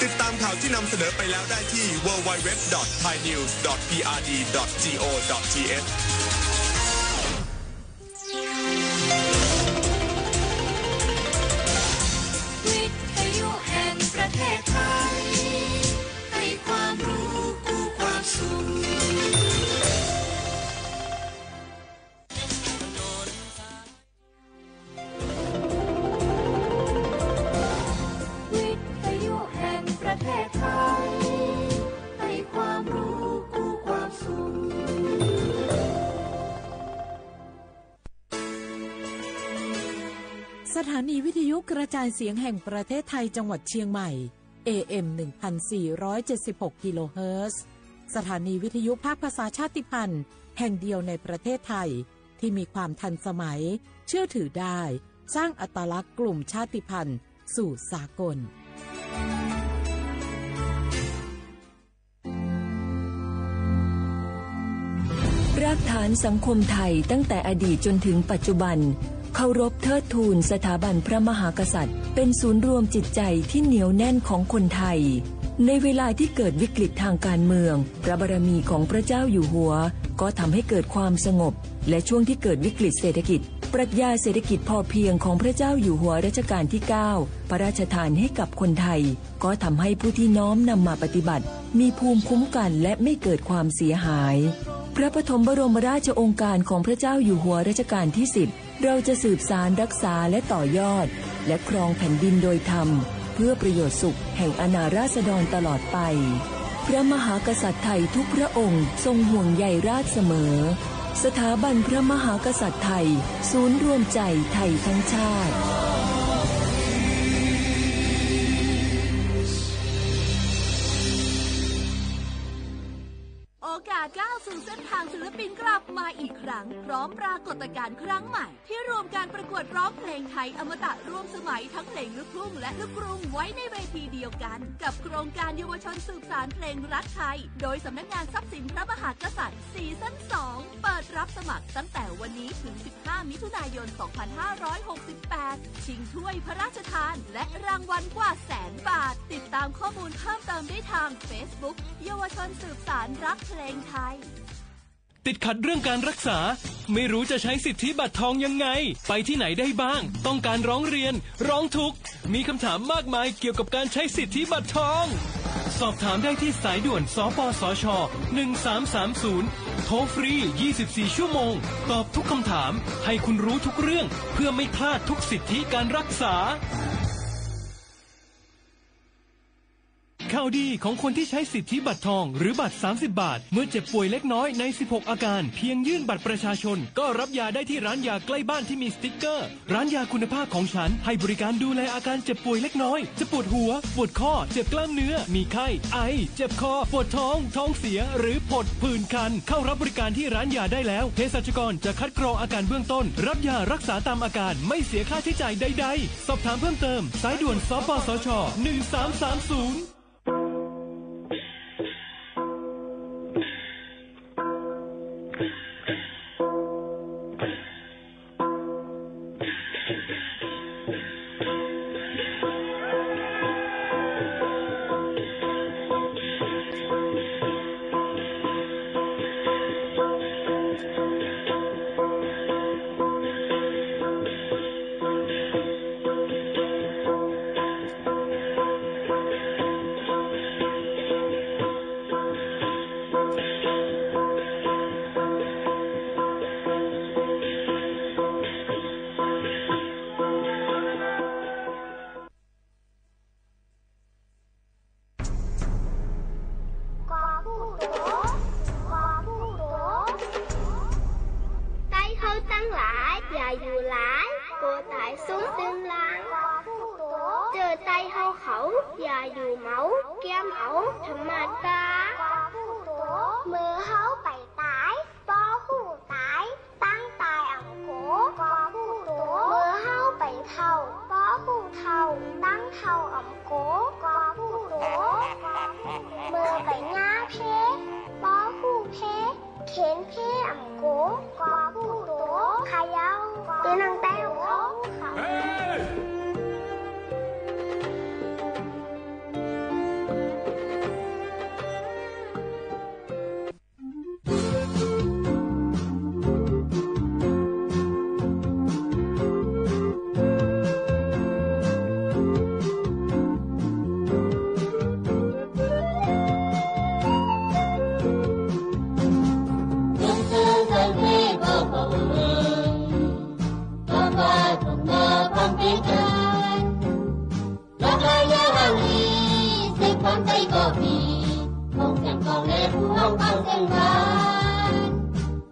ติดตามข่าวที่นำเสนอไปแล้วได้ที่ ดับเบิลยู ดับเบิลยู ดับเบิลยู ดอท ไทยนิวส์ ดอท พี อาร์ ดี ดอท จี โอ ดอท ที เอช สถานีวิทยุกระจายเสียงแห่งประเทศไทยจังหวัดเชียงใหม่ เอ เอ็ม หนึ่งพันสี่ร้อยเจ็ดสิบหก กิโลเฮิรตซ์ สถานีวิทยุภาคภาษาชาติพันธุ์แห่งเดียวในประเทศไทย ที่มีความทันสมัย เชื่อถือได้ สร้างอัตลักษณ์กลุ่มชาติพันธุ์สู่สากล รากฐานสังคมไทยตั้งแต่อดีตจนถึงปัจจุบัน เคารพเทิดทูนสถาบันพระมหากษัตริย์ เป็นศูนย์รวมจิตใจที่เหนียวแน่นของคนไทย ในเวลาที่เกิดวิกฤตทางการเมือง พระบารมีของพระเจ้าอยู่หัว ก็ทำให้เกิดความสงบ และช่วงที่เกิดวิกฤตเศรษฐกิจ ปรัชญาเศรษฐกิจพอเพียงของพระเจ้าอยู่หัวรัชกาลที่เก้า พระราชทานให้กับคนไทย ก็ทำให้ผู้ที่น้อมนำมาปฏิบัติ มีภูมิคุ้มกันและไม่เกิดความเสียหาย พระปฐมบรมราชโองการของพระเจ้าอยู่หัวรัชกาลที่สิบ เราจะสืบสานรักษาและต่อยอด และครองแผ่นดินโดยธรรม เพื่อประโยชน์สุขแห่งอาณาราษฎรตลอดไป พระมหากษัตริย์ไทยทุกพระองค์ทรงห่วงใยราษฎร์เสมอ สถาบันพระมหากษัตริย์ไทย ศูนย์รวมใจไทยทั้งชาติ โอกาสก้าวสู่เส้นทางศิลปินกลับมาอีกครั้ง พร้อมปรากฏการณ์ครั้งใหม่ ที่รวมการประกวดร้องเพลงไทยอมตะร่วมสมัยทั้งเพลงลูกทุ่งและลูกกรุงไว้ในเวทีเดียวกัน กับโครงการเยาวชนสืบสานเพลงรักไทย โดยสำนักงานทรัพย์สินพระมหากษัตริย์ ซีซั่นสอง เปิดรับสมัครตั้งแต่วันนี้ถึงสิบห้ามิถุนายนสองพันห้าร้อยหกสิบแปด ชิงถ้วยพระราชทาน และรางวัลกว่าแสนบาท ติดตามข้อมูลเพิ่มเติมได้ทางเฟซบุ๊ก เยาวชนสืบสานรักเพลงไทย ติดขัดเรื่องการรักษา ไม่รู้จะใช้สิทธิบัตรทองยังไง ไปที่ไหนได้บ้าง ต้องการร้องเรียน ร้องทุกข์ มีคำถามมากมายเกี่ยวกับการใช้สิทธิบัตรทอง สอบถามได้ที่สายด่วน สปสช หนึ่งสามสามศูนย์ โทรฟรี ยี่สิบสี่ ชั่วโมง ตอบทุกคำถาม ให้คุณรู้ทุกเรื่อง เพื่อไม่พลาดทุกสิทธิการรักษา ข่าวดีของคนที่ใช้สิทธิบัตรทองหรือบัตรสามสิบบาท เมื่อเจ็บป่วยเล็กน้อยในสิบหกอาการ เพียงยื่นบัตรประชาชน ก็รับยาได้ที่ร้านยาใกล้บ้านที่มีสติ๊กเกอร์ ร้านยาคุณภาพของฉัน ให้บริการดูแลอาการเจ็บป่วยเล็กน้อย จะปวดหัว ปวดข้อ เจ็บกล้ามเนื้อ มีไข้ ไอ เจ็บคอ ปวดท้อง ท้องเสีย หรือผดผื่นคัน เข้ารับบริการที่ร้านยาได้แล้ว เภสัชกรจะคัดกรองอาการเบื้องต้น รับยารักษาตามอาการ ไม่เสียค่าใช้จ่ายใดๆ สอบถามเพิ่มเติม สายด่วน สปสช หนึ่งสามสามศูนย์ กอผู้โต กอผู้โต ไต้เฮาตังหลาย อย่าอยู่หลาย กั๋วต๋ายสุมตึงหลัง กอผู้โต เจอไต้เฮาเขา อย่าอยู่เหมา เกียมเอาธรรมดา กอผู้โต เมื่อเฮาไปต๋าย ปอฮู้ต๋าย ปังต๋ายอ่ำโก๋ กอผู้โต เมื่อเฮาไปเฒ่า ปอฮู้เฒ่า ปังเฒ่าอ่ำโก๋ กอผู้โต เมื่อไปหญ้าเพ ปอฮู้เพ เข็นเพอ่ำโก๋ กอผู้โต เขย่า ตี้นั่งแต้วเขา เฮ้ย ลอกลายยาหางอี เส้นความใต้ก็มี ของเสียงของเล็บ ของฟังเสียงหวาน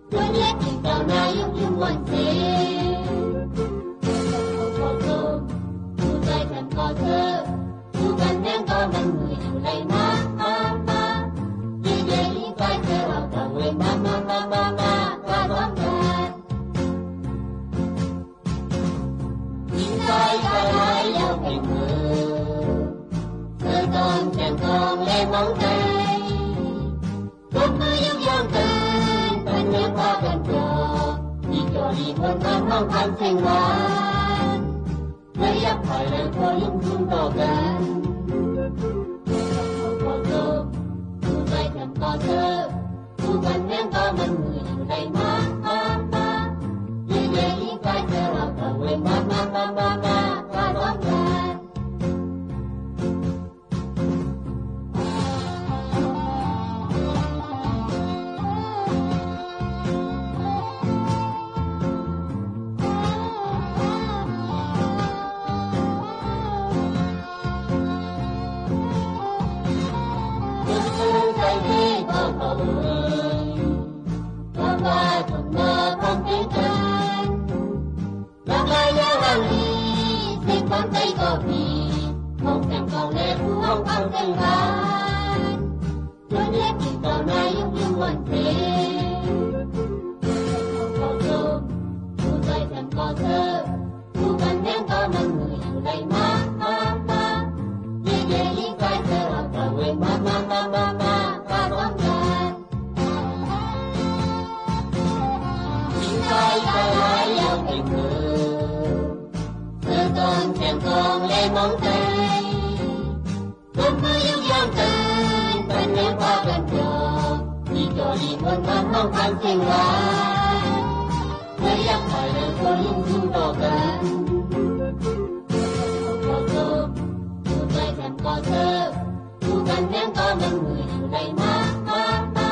เพื่อนเล็กที่เจ้านายกยุ่งม่วนเสียง ก็เถอะ ดูกันแหมก็มันมืออยู่ไหนมา มา มา เย่ เย่ อิงใต้เจ้าเฮาตะเวนมา มา มา มา มา มา สองกัน อิงใต้กะหลายยาวไปเมือ เสือต้อนแจ่มทองและหมองไต ตบมือยกย่องกัน ปันเนื้อปากั๋นจ่อ ดีจ่อดีควรตามห้องพันเสียงหวาน เมื่อยักษ์ฝ่ายนั้นก็ลุ่มทุนต่อกัน ขอจบ ดูใจกันต่อเถอะ ดูกันแหมก็มันมืออยู่ไหนมา มา มา เย่ เย่ อิงใต้เจ้าเฮาตะเวนมา มา มา มา มา มา สองกัน หลากหลายแนวหวังดี เส้นความใต้ก็มี ห้องแต่งกลองและผู้ห้องฟังเสียงหวาน ชวนเรียกติดต่อนายกยิ่งม่วนเพลง ขอจบ ดูใจกันต่อเถอะ ดูกันแหมก็มันมืออยู่ไหนมา มา มา เย่ เย่ อิงใต้เจ้าเฮาตะเวนมา มา มา มา มา มา สองกัน อิงใต้กะหลายยาวไปเมือ เสือต้อนแจ่มทองและหมองไต ตบมือยกย่องกัน ปันเนื้อปากั๋นจ่อ ดีจ่อดีควรตามห้องพันเสียงหวาน เมื่อยักษ์ฝ่ายนั้นก็ลุ่มทุนต่อกัน ขอจบ ดูใจกันต่อเถอะ ดูกันแหมก็มันมืออยู่ไหนมา มา มา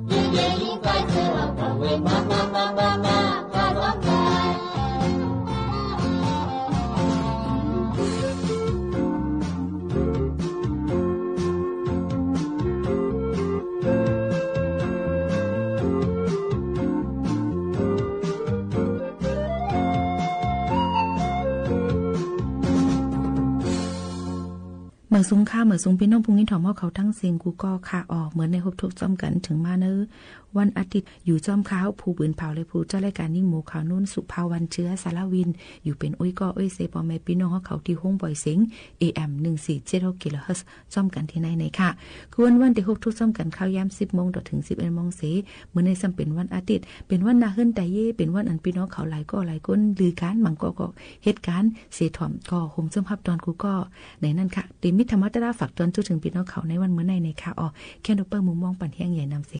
เย่ เย่ อิงใต้เจ้าเฮาตะเวนมา มา มา มา มา มา สองกันเมิกสุงค่ะ เมิกสุงปี้น้องผู้ยินถ่อมเฮาเขาตึงเซิงกู้ก้อค่ะ อ่อ เมินในฮบทบจ้อมกั๋นเถิงมาเนอะ วันอาทิตย์ อยู่จ้อมข้าว ผู้ปืนเผาและผู้จัดรายก๋านยิ่งหมู่ขาวนุ่น สุภาวรรณ เชื้อสารวิน อยู่เป๋นอุ้ยก้ออุ้ยเซ ป้อแม่ปี้น้องเฮาเขาตี้โฮงปล่อยเสียง เอ เอ็ม หนึ่งสี่เจ็ดหก กิโลเฮิรตซ์ จ้อมกั๋นตี้ไหนไหนค่ะ คือวันวันตี้ฮบทบจ้อมกั๋นข้าวยามสิบโมงต่อเถิงสิบเอ็ดโมงเส เมินในซ้ำเป๋นวันอาทิตย์ เป๋นวันน่าเฮิ้นไตเย้ เป๋นวันอันปี้น้องเขาหลายก้อหลายคน ลือก๋าน บางก้อก็เฮ็ดก๋าน เสียถ่อมก็โฮมเจิมฮับตอนกู้ก้อ ในนั้นค่ะ ตี้มีธรรมะตะลาฝากตอนจุเถิงปี้น้องเขาในวันเมินในในค่ะ อ่อ แค่นกเปิ้งมุมมองปันแฮงใหญ่นำเส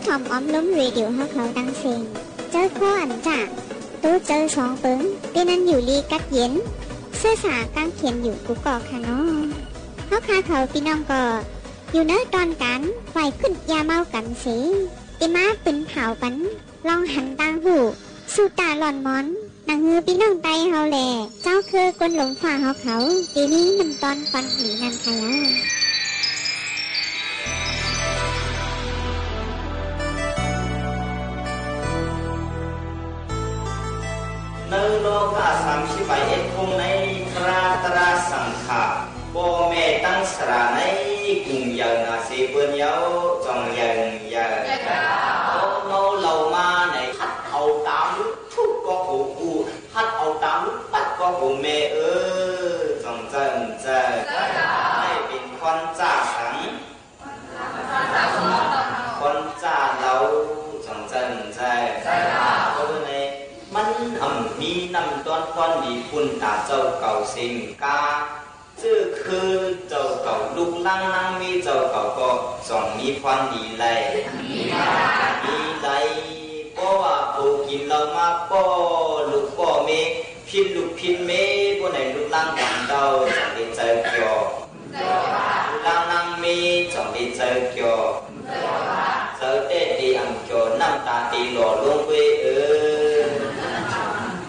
ถ่อมอ้อมล้อมเรดิโอเฮาเขาตังเซ็ง เจ้าข้ออันจะ โตเจ้าสองเปิง ตี้นั้นอยู่ลีกัดเย็น เสื้อสากางเขนอยู่กู้ก่อค่ะน้อง เฮาข้าเขาปี้น้องก็ อยู่ในตอนก๋านไหว้ขึ้นยาเมากั๋นเส ตี้มาปืนเผาปัน ลองหันตางหู สู้ต้านหล่อนหมอน หนังหือปี้น้องไตเฮาแล เจ้าคือคนหลงฝ่าเฮาเขา ตี้มีน้ำตอนฟันหลีนั่นค่ะยา ในโลกาสามสิบเอ็ดองค์ในพระตระสังฆา ป้อแม่ตังสลาในกุ่งเยินนาเสเปิ้นเย้า จ่องเยินเยิน เมาเหล้ามาใน หัดเอาต๋ามลูก ทุกข์ก็โหกู หัดเอาต๋ามลูก ปัดก็โหแม่เออ จ่องเจินเจิน ได้เป๋นควันจ้าสัง ควันจ้าเหล้า จ่องเจินเจิน ก็ใน มันอ่ำมีน้ำตอนควันดีคุณตาเจ้าเก่าเสียงกา จื้อคือเจ้าเก่า ลูกหลานนางเมเจ้าเก่าก็จ่องมีพรดีไล มีไล เพราะว่าผู้กิ๋นเหล้ามาป้อลูกป้อเม ผิดลูกผิดเม ป้อในลูกหลานของเจ้าจ่องได้เจอเกี่ยว ลูกหลานนางเมจ่องได้เจอเกี่ยว เจอแต่ตี้อ่ำเกี่ยว น้ำต๋าตี้หล่อลงเว้ยเออ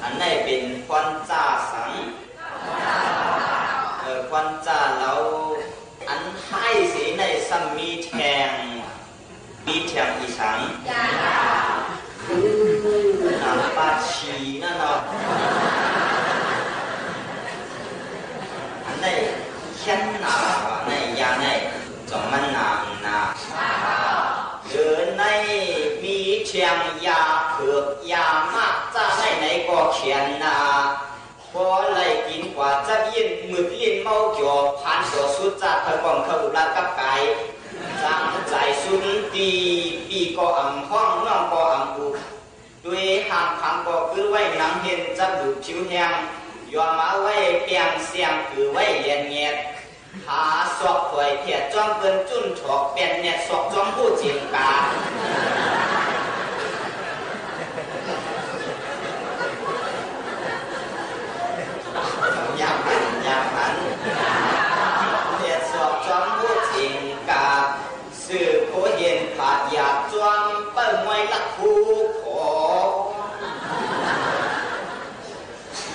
อันไหนเป๋นควันจ้าสัง เออ ควันจ้าเหล้า อันไห้สีในซ้ำมีแทง มีแทงอีสัง ยา อืม น้ำปาชีนั่นเนาะ อันไหนแค่นหนา อันไหนยาไหน จ่องมันหนา หนา เออ ในมีแทงยาเผือก ยามากจ้าไหนไหนก็แขนนา พอไล่กิ๋นกว่าจั๊บยิ่น มึกยิ่นเมาจ๋อ ผ่านจ๋อสุดจาด เผาป้องเข้าอุระกับก๋าย จางจ่ายสุนตี ปี้ก็อ่ำฮ้อง น้องก็อ่ำอุ ตวยห่างขังก็กึ๊ดไว้ หนังเห็นจั๊บดูดผิวแฮง ยอมมาไว้เปียงเสียง กือไว้เลียนแงด หาซอกถอยเพียดจ้อมเปิ้นจุ้นถอก แป้นแนดซอกจ้อมผู้เจียงกา ยามหัน ยามหัน เลียดสอบจอมผู้เจ๋งกาบ สืบผู้เห็นผาดหยาบจ้วม เปิ้งมวยลักคู่ขอ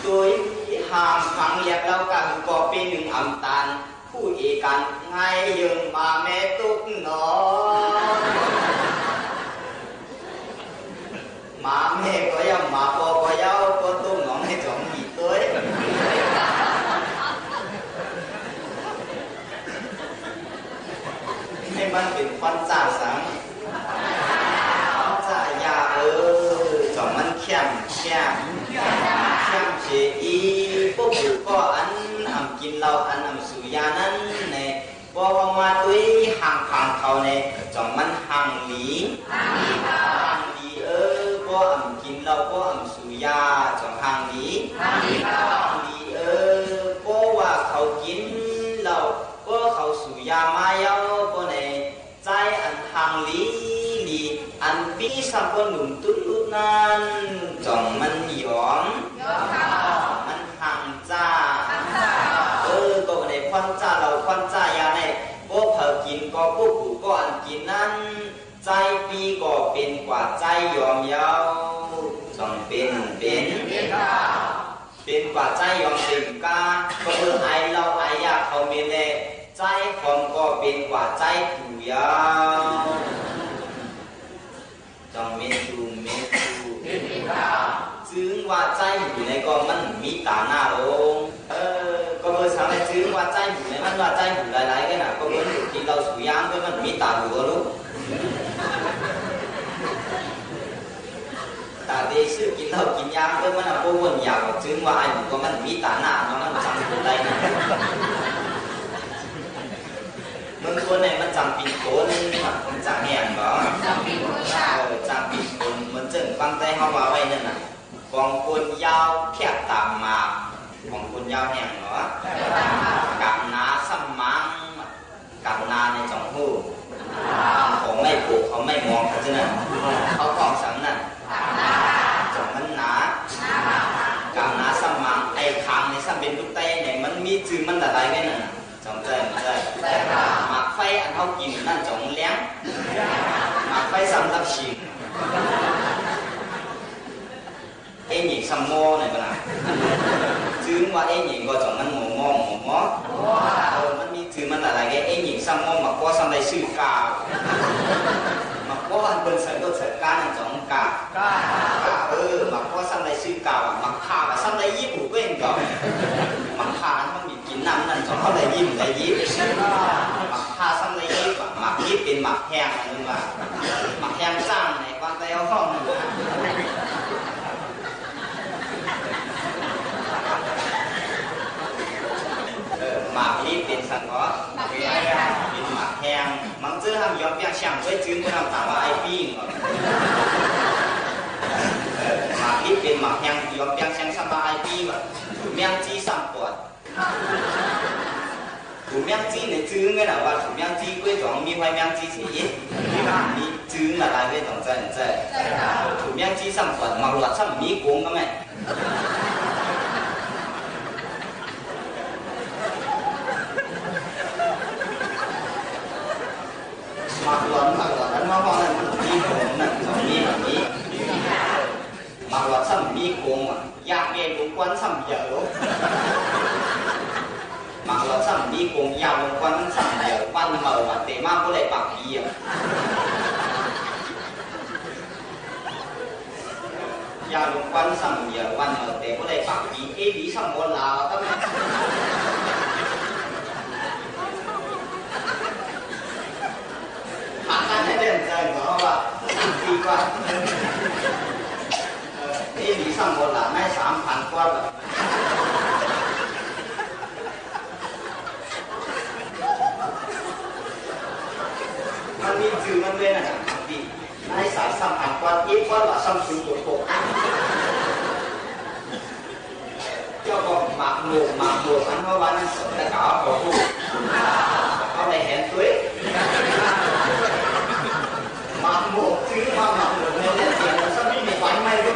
โดยห้ามขังเรียกเล่ากัน ก็เป็นหนึ่งอำตาน ผู้เอกันไงเยิงมาแม่ตุ๊กหนอ หมาแม่ก็เย้า หมาปอก็เย้า ก็ตุ๊กหนองให้จ๋องหนีตวย ให้มันเป๋นควันจ้าสัง ควันจ้ายา เออ จ๋องมันเข้ม เข้ม เข้มเฉยอี พวกผู้ก็อันอ่ำกิ๋นเหล้า อันอ่ำสูบยานั้นแน่ ปอเอามาตวยห่างขังเขาใน จ่องมันห่างหลี ห่างหลีเออ ปออ่ำกิ๋นเหล้า ปออ่ำสูบยา จ่องห่างหลี ห่างหลีเออ ปอว่าเขากิ๋นเหล้า ปอเขาสูบยามาเย้า ปอใน ใจ๊อันห่างหลีหลี อันปี้ซ้ำปอหนุ่มตุ๊ดตุ๊ดนั้น จ่องมันยอม ยอมค่ะ มันห่าง จ้า เออ ก็บ่ได้ควันจ้าเหล้าควันจ้ายาใน พวกเผากิ๋นก็พวกผู้ก็อันกิ๋นนั้น ใจ๊ปี้ก็เป๋นกว่าใจ๊ยอมเย้า จ่องเป๋น เป๋น เป๋นกว่าใจ๊ยอมเป๋นก้า ก็เปิ้นอายเหล้าอายยาเขาเมนแล ใจ๊หอมก็เป๋นกว่าใจ๊ถูเย้า จ่องเมนตู เมนตู จึงว่าใจ๊หมู่ในก็มันมีต๋าหน้าลง เออ ก็เปิ้นสังในจึงว่าใจ๊หมู่ในมันว่าใจ๊หมู่หลายๆ กั๋นน่ะ ก็เปิ้นกิ๋นเหล้าสูบยา เปิ้นมันมีต๋าหมู่ลง ต๋าเตซื่อกิ๋นเหล้ากิ๋นยา เปิ้นมันน่ะ บ่วนยาว จึงว่าอายุก็มันมีต๋าหน้า มันจังเป๋นได้นะ เมืองคนเนี่ยมันจังปี๋นคน มันจังแห้งเนาะ จังปี๋นคนค่ะ เออ จังปี๋นคน เหมือนเจิ่งฟังใต้เฮาว่าไว้นั่นน่ะ ของคนยาวเพียบต๋ามหมาก ของคนยาวแห้งเนาะ กำหนาซ้ำหมาง กำหนาในจ่องฮู้ ของ ไม้โปกเขาไม้หมองเขาเจ้านั้น เขาฮ้องสังนั้น จ่องมันหนา ก๋างหนาซ้ำมาง ไอ้ขางนี่ซ้ำเป๋นลูกไต้เนี่ย มันมีจื้อมันหลายๆ ไว้นั่นน่ะ จ่องเจ้า จ่องเจ้า หมากไฟอันเฮากิ๋นนั่นจ่องแหลง หมากไฟซ้ำตับฉิง เอ๊ะหญิงซ้ำหม้อไหนบ้างนะ จื้อว่าเอ๊ะหญิงก็จ่องมันหม้อหม้อหม้อหม้อ เออ มันมีจื้อมันหลายๆ แก เอ๊ะหญิงซ้ำหม้อ หมากกั๊วซ้ำได้จื้อกา หมากกั๊วอันเปิ้นใส่รถใส่ก๋านั่นจ่องกา กา เออ หมากกั๊วซ้ำได้จื้อกา หมากข่าซ้ำได้ยิบหูเว้นจ่อง หมากข่ามันมี กิ๋นน้ำนั่นจ่องเขาได้ยิบได้ยิบ หมากข่าซ้ำได้ยิบอะ หมากยิบเป๋นหมากแฮงอันนั้นว่า หมากแฮงจ้างในบ้านไต้เฮาฮ้องนั่นน่ะ เออ หมากยิบเป๋นสังเคราะห์ เป๋นหมากแฮง บางเตื้อห้ามยอมเปียงเชียง ไว้จื้อผู้นำต๋ามว่าไอ้ปี้งเหรอ เออ หมากยิบเป๋นหมากแฮง ยอมเปียงเชียงซ้ำว่าไอ้ปี้งเหรอ เมียงจี้ซ้ำปอด ถูเมียงจี้เนี่ยจื้อไงน่ะ ว่าถูเมียงจี้ก้วยจ๋อง มีห้อยเมียงจี้เสียอีก มีจื้อหลายๆ ก้วยจ๋อง เจ้า เจ้า ถูเมียงจี้ซ้ำปอด หมากหลอดซ้ำมีโก๋งก็แม่น หมากหลอด หมากหลอด อันว่าฮ้องนั่นมีโก๋งนั่น มีแบบนี้ หมากหลอดซ้ำมีโก๋งอะ ยาเมหลวงกวนซ้ำเหยิว หมากหลอดซ้ำมีโก๋ง ยาหลวงกวนซ้ำเหยิว วันเหมิวอะ เต๋มาบ่ได้ปากผีอะ ยาหลวงกวนซ้ำเหยิว วันเหมิวเต๋บ่ได้ปากผี เอ๊ะ ผีซ้ำบ่หลา หักกั๋นหื้อเด่นใจ๋ เพราะว่าดีกว่า เออ เอ๊ะ ผีซ้ำบ่หลา ในสามพันกว่า มันมีจื้อมันเว้ยนะ ดี ในสายสามพันกว่า อีกกว่าละสามสิบกว่า เจ้าก็หมากหมู่ หมากหมู่ อันว่าวันนั้นสนแต่กล่าวขอพูด เขาได้เห็นตัว หมากหมู่ ซื้อมาหมากหมู่ ในเล่นเสียง มันซ้ำไม่มีไฟไหม้ด้วย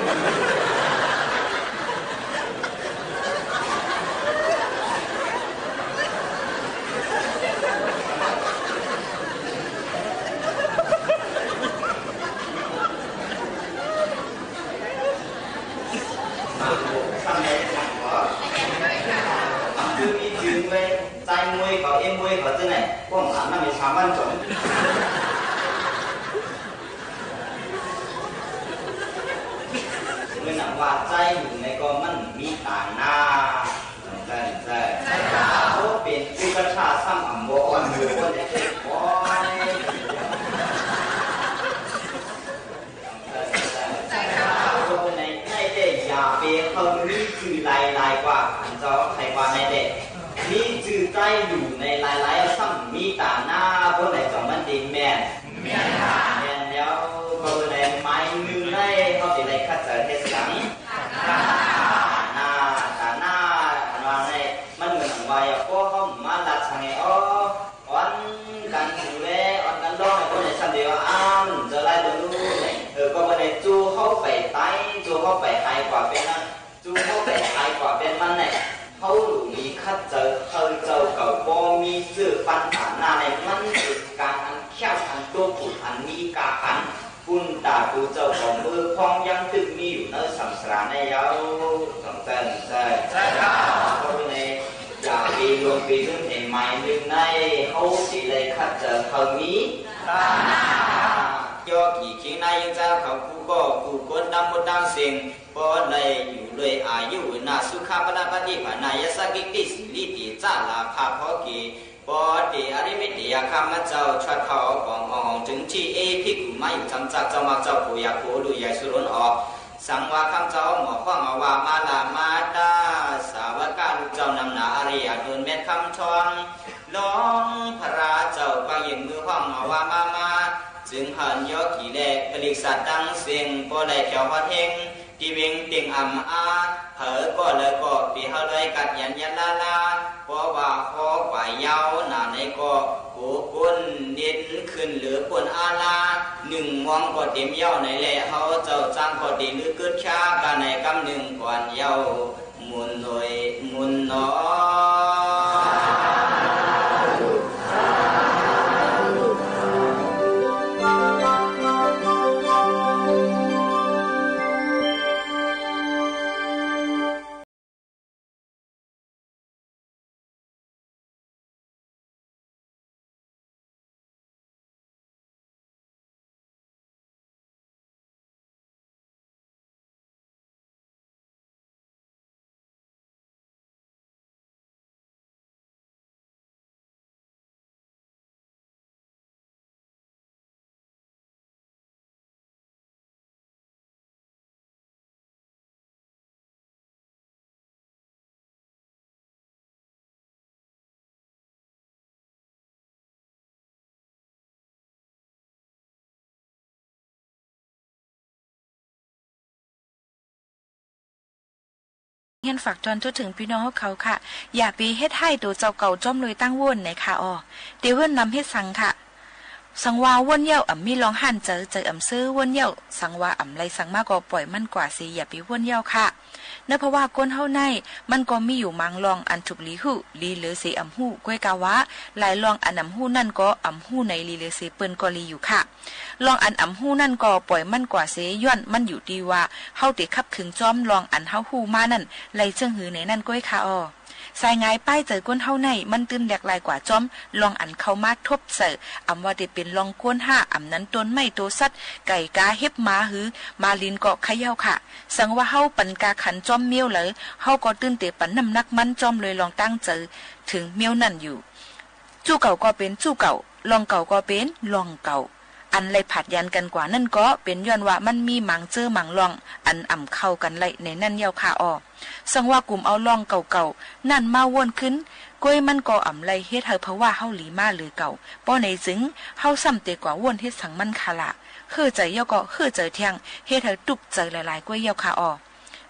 หมากหมู่ ซ้ำในหมากหมู่ มันคือมีจื้อเว้ย ใจ้มวยเขา เอ๊ะ มวยเขาเจ้าไหน พวกหลานนั่นมีสามวันจ๋อง เมื่อหนังว่าใจ้อยู่ในก็มันมีต๋าหน้า ใจ้ ใจ้ เขาเป๋นอุปัชฌาย์ซ้ำอ่ำบ่อ่อน หมู่คนเนี่ย โอ๊ย ใจ้ ใจ้ ใจ้ ใจ้ ใจ้ ใจ้ ใจ้ ใจ้ ใจ้ ใจ้ ใจ้ อย่าไปเฮามีจื้อหลายๆ กว่า อันเจ้าใครว่าในเด็ก มีจื้อใจ้อยู่ในหลายๆ ซ้ำมีต๋าหน้า บ่ไหนจ๋องมันติงแม่น แม่นค่ะ แม่นแล้ว ก็เลยหมายนึ่งได้ เขาสิได้คัดเจอเฮ็ดสัง ต๋าหน้า ต๋าหน้า อันว่าใน มันเหมือนว่า อย่าพวกเขามาลัดสังไง อ๋อ อ่อนกั๋นอยู่แล อ่อนกั๋นร้องให้คนในซ้ำเดียว อ้ำ จะไล่เบิ่งดูเนี่ย เออ ก็บ่ได้ จูเขาไปใต้ จูเขาไปหายกว่าเป๋นนั้น จูเขาไปหายกว่าเป๋นมันเนี่ย เขาหลู่หลีคัดเจอ เฮาเจ้าเก่าบ่มีจื้อปันต๋าหน้าใน มันเป๋นก๋านอันแคบ อันตุ๊กข์ อันมีกาขัน ปุณต๋าตูเจ้าของมือพ้องยังตึกมีอยู่ในสังสารในเย้า จ๋องเจ้า ใจ้ ใจ้ครับ เพราะใน อย่าไปลงไปลึกในหมายนึ่งใน เขาสิได้คัดเจอเขามี ต๋าหน้า ยอกี่คิงนายยิงเจ้าเขากู้ก็กู้คนดำหมดดำเสียง ป้อได้อยู่ด้วยอายุ นาสุขะ พละ ปฏิภาณะ ยะสะ กิตติ สิริ เตจะ ลาภะ พอเก ป้อเต อริเมตติยะ ข้าพเจ้า ชวดเข้าของอ่อง จึงที่เอ ภิกขุมาอยู่จำจัก เจ้ามักเจ้าผู้อยากผู้รู้ใหญ่สุรนออก สังวา ข้าพเจ้า หมอข้องเอาว่า มาลามาตา สาวกะลูกเจ้านำหนา อริยะ โดนเม็ดคำทอง ร้องพระเจ้า ปางยืนมือห้องเอาว่า มา มา จึงหันยอกี่แล ผลิกสัตว์ตังเสียง ป้อได้แถวฮอดเฮง ที่เวงเต็งอำอา เผอก็เลยก็ปีเฮาเลยกัดยันยันลาลา เพราะว่าฮอกว่าเย้าหนาในก็ โอ้ ก้นเด่นขึ้นเหลือก้นอาลา นึ่งมองก็เต็มเย้าไหนแล เฮาเจ้าจั๊งก็ดีลือเกิดช้ากั๋นในกำนึ่งก่อนเย้า หมุนหน่อย หมุนหนอเฮียนฝากตอนทั่วเถิงปี้น้องเฮาเขาค่ะ อย่าไปเฮ็ดฮ้ายตั๋วเจ้าเก่าจ้อมโดยตั้งว่นไหนค่ะออ เตว่นนำเฮ็ดสังค่ะ สังว่าว่นเย้าอ่ำมีลองหั้นเจอ เจออ่ำเซอว่นเย้า สังว่าอ่ำไรสังมาก็ป่อยมันกว่าเส อย่าไปว่นเย้าค่ะ เนาะ เพราะว่าคนเฮาในมันก็มีอยู่มางลองอันถูกหลีฮู้ หลีเหลือเสอ่ำฮู้ ก้อยกาว่า หลายลองอันอ่ำฮู้นั่นก็อ่ำฮู้ในหลีเหลือเสเปิ้นก็หลีอยู่ค่ะ ลองอันอ่ำฮู้นั่นก็ป่อยมันกว่าเส ย้อนมันอยู่ตี้ว่า เฮาเตขับขึงจ้อมลองอันเฮาฮู้มานั่น ไรเจิ่งหื้อในนั้นก้อยค่ะออ สายหงายป้ายใจ๋คนเฮาในมันตึงแหลกหลายกว่าจ้อม ลองอันเข้ามาทบใส่ อ่ำว่าเตเป๋นลองก้นห้า อ่ำนั้นต้นไม้ตั๋วสัตว์ ไก่กาเห็บหมาหือ หมาลินก็ใค่เย้าค่ะ สังว่าเฮาปันกาขันจ้อมเมี้ยวไหล เฮาก็ตึงเตปันน้ำหนักมันจ้อมเลยลองตั้งใจ๋เถิงเมี้ยวนั่นอยู่ จู้เก่าก็เป๋นจู้เก่า ลองเก่าก็เป๋นลองเก่า อันไรผลัดยันกั๋นกว่านั่นก็เป๋นย้อนว่ามันมีมางเจอมางลอง อันอ่ำเข้ากั๋นไรในนั้นเย้าค่ะออ สังว่ากุ่มเอาลองเก่าๆ นั่นมาว่นขึ้น ก้อยมันก็อ่ำไรเฮ็ดหื้อผวาเฮาหลีมาเหลือเก่า ป้อไหนจึง เฮาซ้ำเตกว่าว่นเฮ็ดสังมันค่ะละ เฮ้อใจ๋เย้าก็เฮ้อใจ๋แทง เฮ็ดหื้อตุ๊กใจ๋หลายๆ ก้อยเย้าค่ะออ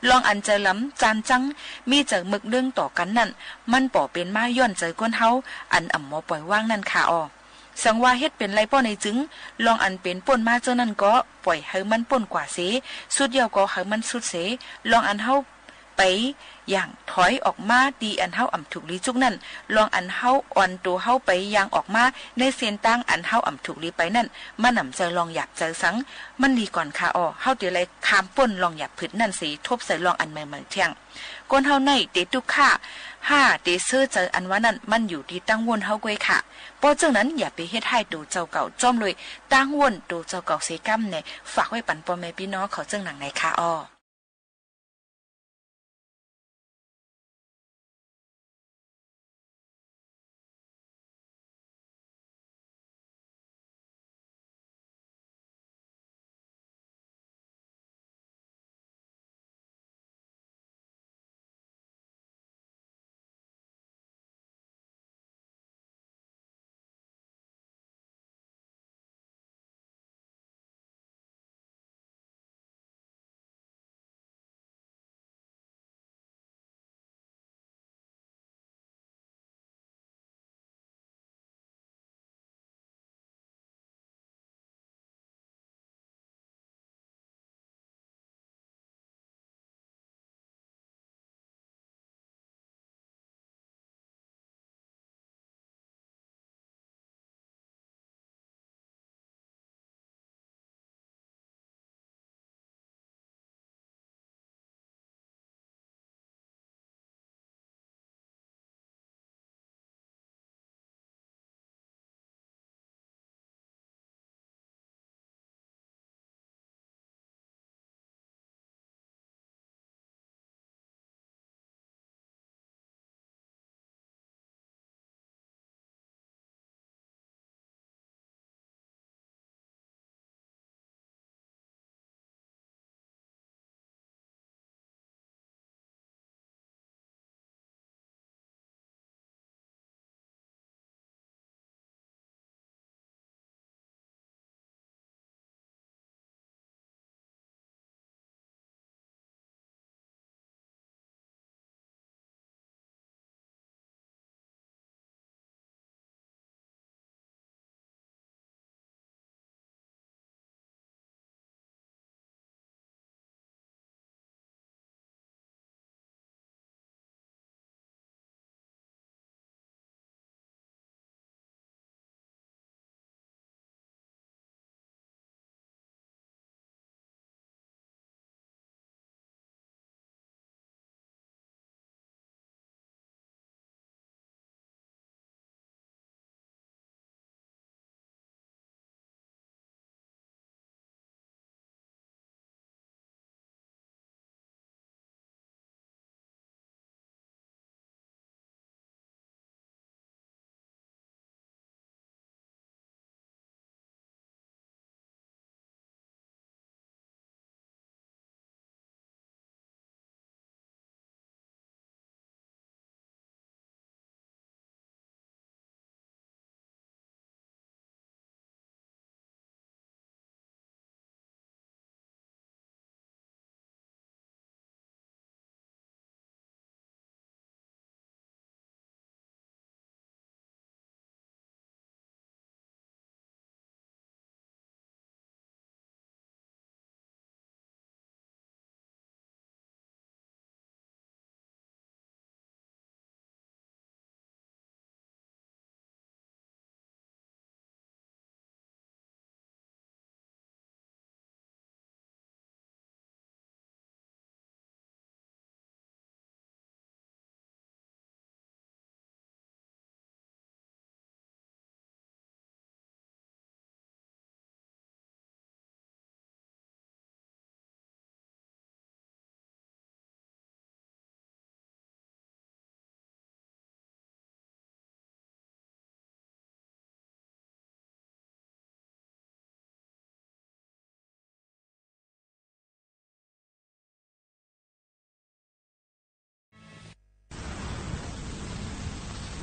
ลองอันใจ๋หลำจานจัง มีใจ๋เมิกเรื่องต่อกั๋นนั่น มันป่อเป๋นมาย้อนใจ๋คนเฮา อันอ่ำบ่ป่อยว่างนั่นค่ะออ สังว่าเฮ็ดเป๋นไรป้อไหนจึง ลองอันเป๋นป้นมาเจ้านั่นก็ป่อยหื้อมันป้นกว่าเส สุดเย้าก็หื้อมันสุดเส ลองอันเฮาไปอย่างถอยออกมาตี้อันเฮาอ่ำถูกหลีจุกนั่น ลองอันเฮาอ่อนตั๋วเฮาไปอย่างออกมาในเส้นตางอันเฮาอ่ำถูกหลีไปนั่น มันอ่ำใจ๋ลองหยาบใจ๋สัง มันหลีก่อนค่ะออ เฮาเต๋เลยข้ามป้นลองหยาบผึดนั่นเส ทบใส่ลองอันใหม่ๆ แทง คนเฮาในเตตุ๊กค่ะ ห้าเตเซอใจ๋อันว่านั่น มันอยู่ตี้ตั้งว่นเฮาก้อยค่ะ ป้อเจิ่งนั้นอย่าไปเฮ็ดฮ้ายตั๋วเจ้าเก่าจ้อมเลย ตั้งว่นตั๋วเจ้าเก่าเสก้ำแน่ ฝากไว้ปันป้อแม่ปี้น้องเขาเจิ่งหนังในค่ะออ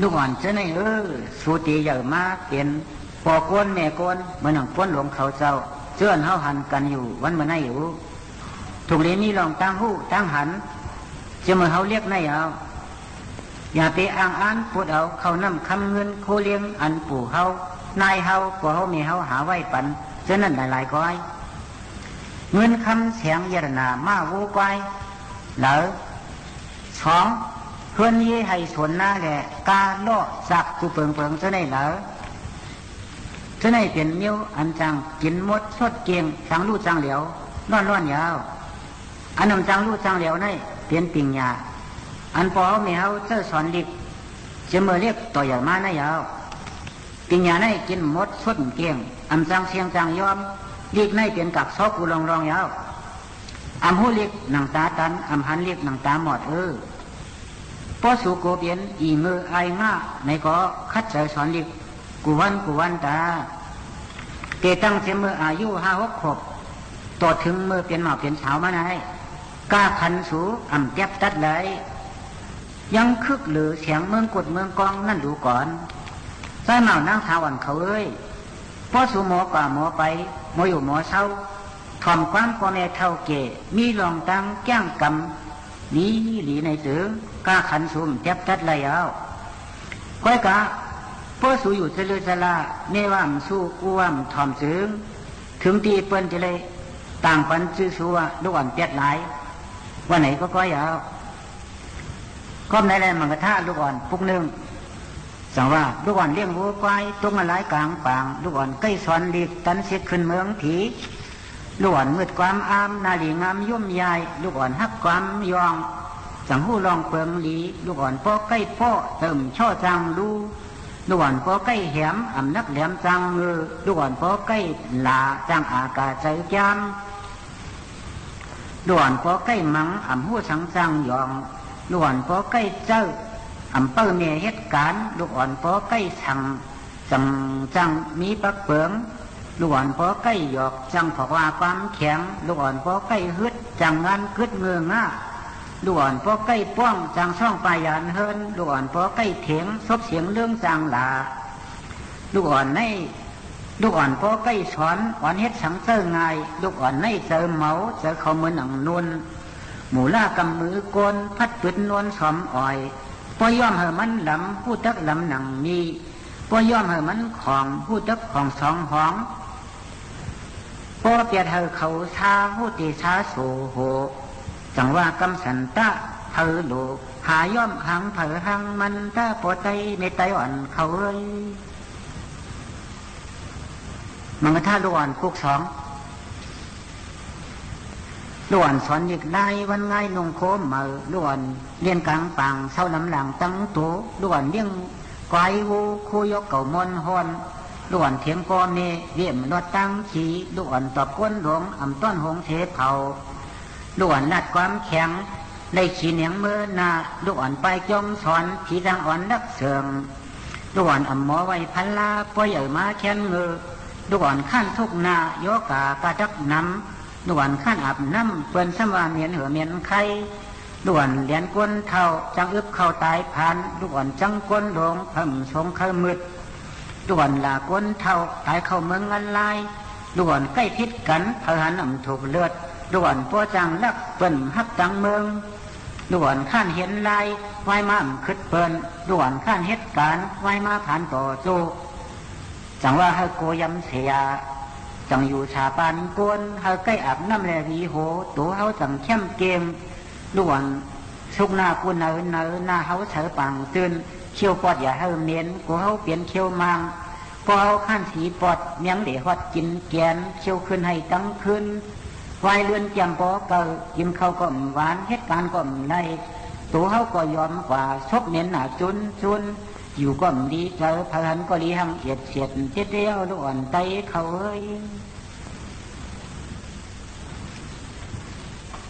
ลูกอ่อนเจ้าเน่ยเออ สูเตียใหญ่มาเป๋นป้อโก๊นแม่โก๊น เหมือนหนังโก๊นหลวงเขาเจ้า เจื้อนเฮาหันกั๋นอยู่วันเมื่อนี้อยู่ ถูกหลีมีร่องตางฮู้ตางหัน เจ้าเมื่อเฮาเรียกในเอา อย่าไปอ้างอ้านปูดเอาเข้าน้ำคำเงินโคเลี้ยงอันปู่เฮา นายเฮา ป้อเฮาแม่เฮาหาไว้ปั๋น เจ้านั้นหลายๆ ก้อย เงินคำแสงเยียะหน้าม้าวัวควาย เหลอ สอง เฮือนเย้ไฮ่สวนนาแหละ กาเลาะสักกู้เปิงๆ เจ้าเน่ยเหลอ เจ้าเน่ยเป๋นเมี้ยวอันจั้งกิ๋นหมดสดเกลี้ยง จั้งลู่จั้งเหลียว ร้อนๆ ยาว อันอันจั้งลู่จั้งเหลียวเน่ยเป๋นปิงญา อันป้อเฮาแม่เฮาเจ้าสอนลิก เจ้าเมื่อเรียกต่อใหญ่มาเน่ยยาว ปิงญาเน่ยกิ๋นหมดสดเกลี้ยง อันจั้งเสี้ยงจั้งยอม ลิกเน่ยเป๋นกักซอกกู้ลองๆ ยาว อ่ำฮู้ลิกหนังต๋าตัน อ่ำหันลิกหนังต๋าหมอดเออ ป้อสูโกเป๋นอี่เงออายง่าไหนก็คัดใจ๋สอนลิก กู้วันกู้วันต๋า เตตั้งเสียเมื่ออายุห้าหกขวบ ต่อเถิงเมื่อเป๋นหม่าวเป๋นสาวมาใน ก้าขันสูอ่ำแต๊บตัดไหล ยังคึกเหลือเสียงเมืองกุดเมืองกองนั้นดูก่อน ใจ๊หม่าวนางสาวอ่อนเขาเอ้ย ป้อสูหมอกว่าหมอไป หมออยู่หมอเซา ถ่อมความป้อแม่เฒ่าแก่ มีร่องตางแก้งกำ หลีๆ ในเติง ก้าขันสูอ่ำแต๊บตัดไหลเอา ก้อยกา ป้อสูอยู่เจริญจรา แม่ว่าอ่ำสู้ กูว่าอ่ำถ่อมเติง เถิงตี้เปิ้นจะเลยต่างปันจื้อสูว่าลูกอ่อนแต๊ดหลาย ว่าไหนก็ก้อยเอา ก้อมไหนแลมังกะทะลูกอ่อนปุกนึ่ง จั้งว่าลูกอ่อนเลี้ยงวัวควาย ตกมาหลายก๋างป่าง ลูกอ่อนใก้สอนลิกตันเสียขึ้นเมืองผี ลูกอ่อนมืดความอาม นาหลีงามย่มยาย ลูกอ่อนฮักความยอง จั้งฮู้ลองเปิงหลี ลูกอ่อนป้อใก้ป้อเติมช่อจั้งลู่ ลูกอ่อนป้อใก้แหมอ่ำนักแหลมจั้งเงือ ลูกอ่อนป้อใก้หลาจั้งอากาใจ๋จาม ลูกอ่อนป้อใก้มังอ่ำฮู้สังจั้งหยอง ลูกอ่อนป้อใก้เจ้ออ่ำเป้อแม่เหตุก๋ารณ์ ลูกอ่อนป้อใก้สัง จั้ง จั้งมีปักเปิง ลูกอ่อนป้อใก้หยอกจั้งผอกว่าความแข็ง ลูกอ่อนป้อใก้ฮึดจั้งงานกึ๊ดเงืองา ลูกอ่อนป้อใก้ป้องจั้งซ่องปายหยานเฮิรน ลูกอ่อนป้อใก้เถียงซบเสียงเรื่องจั้งหลา ลูกอ่อนใน ลูกอ่อนป้อใก้สอน อ่อนเฮ็ดสังเจ้อง่าย ลูกอ่อนในเจอเหมา เจอเขาเหมือนหนังนุน หมู่ล่ากำมือโกน พัดปืนนวลสอมอ่อย ป้อย่อมหื้อมันลำ ฮู้จักลำหนังมี ป้อย่อมหื้อมันของ ฮู้จักของสองหอง ป้อเปียดหื้อเขาซา ฮู้ตี้ซาโสโห จั้งว่ากำสันตะหื้อโหล หาย่อมหังเผอหังมัน ตะป้อไต้แม่ไต้อ่อนเขาเอ้ย มังกะทะลูกอ่อนปุกสอง ลูกอ่อนสอนหยิกไล่วันง่ายนุ่งโคมเหมา ลูกอ่อนเลี้ยงก๋างป่างเซาลำหลังตั้งโต ลูกอ่อนเลี้ยงควายวัวโคยกเก่ามอนฮอน ลูกอ่อนเถียงป้อแม่เวียมรอดตั้งขี ลูกอ่อนตอบก้นหลวงอ่ำต้อนหงเสเผา ลูกอ่อนลาดความแข็ง ได้ขีเหนียงเมินหน้า ลูกอ่อนปายจอมสอน ผีจางอ่อนลักเสิง ลูกอ่อนอ่ำหมอไว้พันลา ป้อใหญ่มาแค้นเงอ ลูกอ่อนค้านทุกข์หน้า ย้อกากาดักหนำ ลูกอ่อนค้านอาบน้ำ เปิ้นซ้ำว่าเหม็นเหือเหม็นไข้ ลูกอ่อนเหลียนก้นเฒ่า จั้งอึบเข้าต๋ายพลัน ลูกอ่อนจั้งก้นหลง เผิ่มสงเคยมืด ลูกอ่อนหล่าก้นเฒ่า ต๋ายเข้าเมืองอันลาย ลูกอ่อนใก้ผิดกั๋น เผอหันอ่ำถูกเลือด ลูกอ่อนป้อจางลัก เปิ้นฮักตังเมือง ลูกอ่อนค้านเหียนลาย วายมาอ่ำคึดเปิ้น ลูกอ่อนค้านเหตุก๋ารณ์ วายมาผานต่อโจ้ จั้งว่าหื้อโกยำเสีย จั้งอยู่สาปานโกน หื้อใก้อาบน้ำแลหวีโห ตั๋วเฮาจั้งเข้มเกม ลูกอ่อนสุกหน้ากู้เนินเนิน หน้าเฮาเสอป่างตื่น เขี้ยวปอดอย่าหื้อเหม็น กั๋วเฮาเปียนเขี้ยวมาง ป้อเฮาค้านสีปอด เมียงเหล่ฮอดกิ๋นแก๋น เขี้ยวขึ้นหื้อตังคืน วายเลือนแจ่มป้อเก่อ กิ๋นข้าวก็บ่หวาน เหตุก๋ารณ์ก็บ่ได้ ตั๋วเฮาก็ยอมกว่า ซบเหม็นหน้าจุนจุน อยู่ก็บ่ดีใจ๋ เผอหันก็หลีหังเอียดเสียด เตี้ยๆ ลูกอ่อนไต้เขาเอ้ย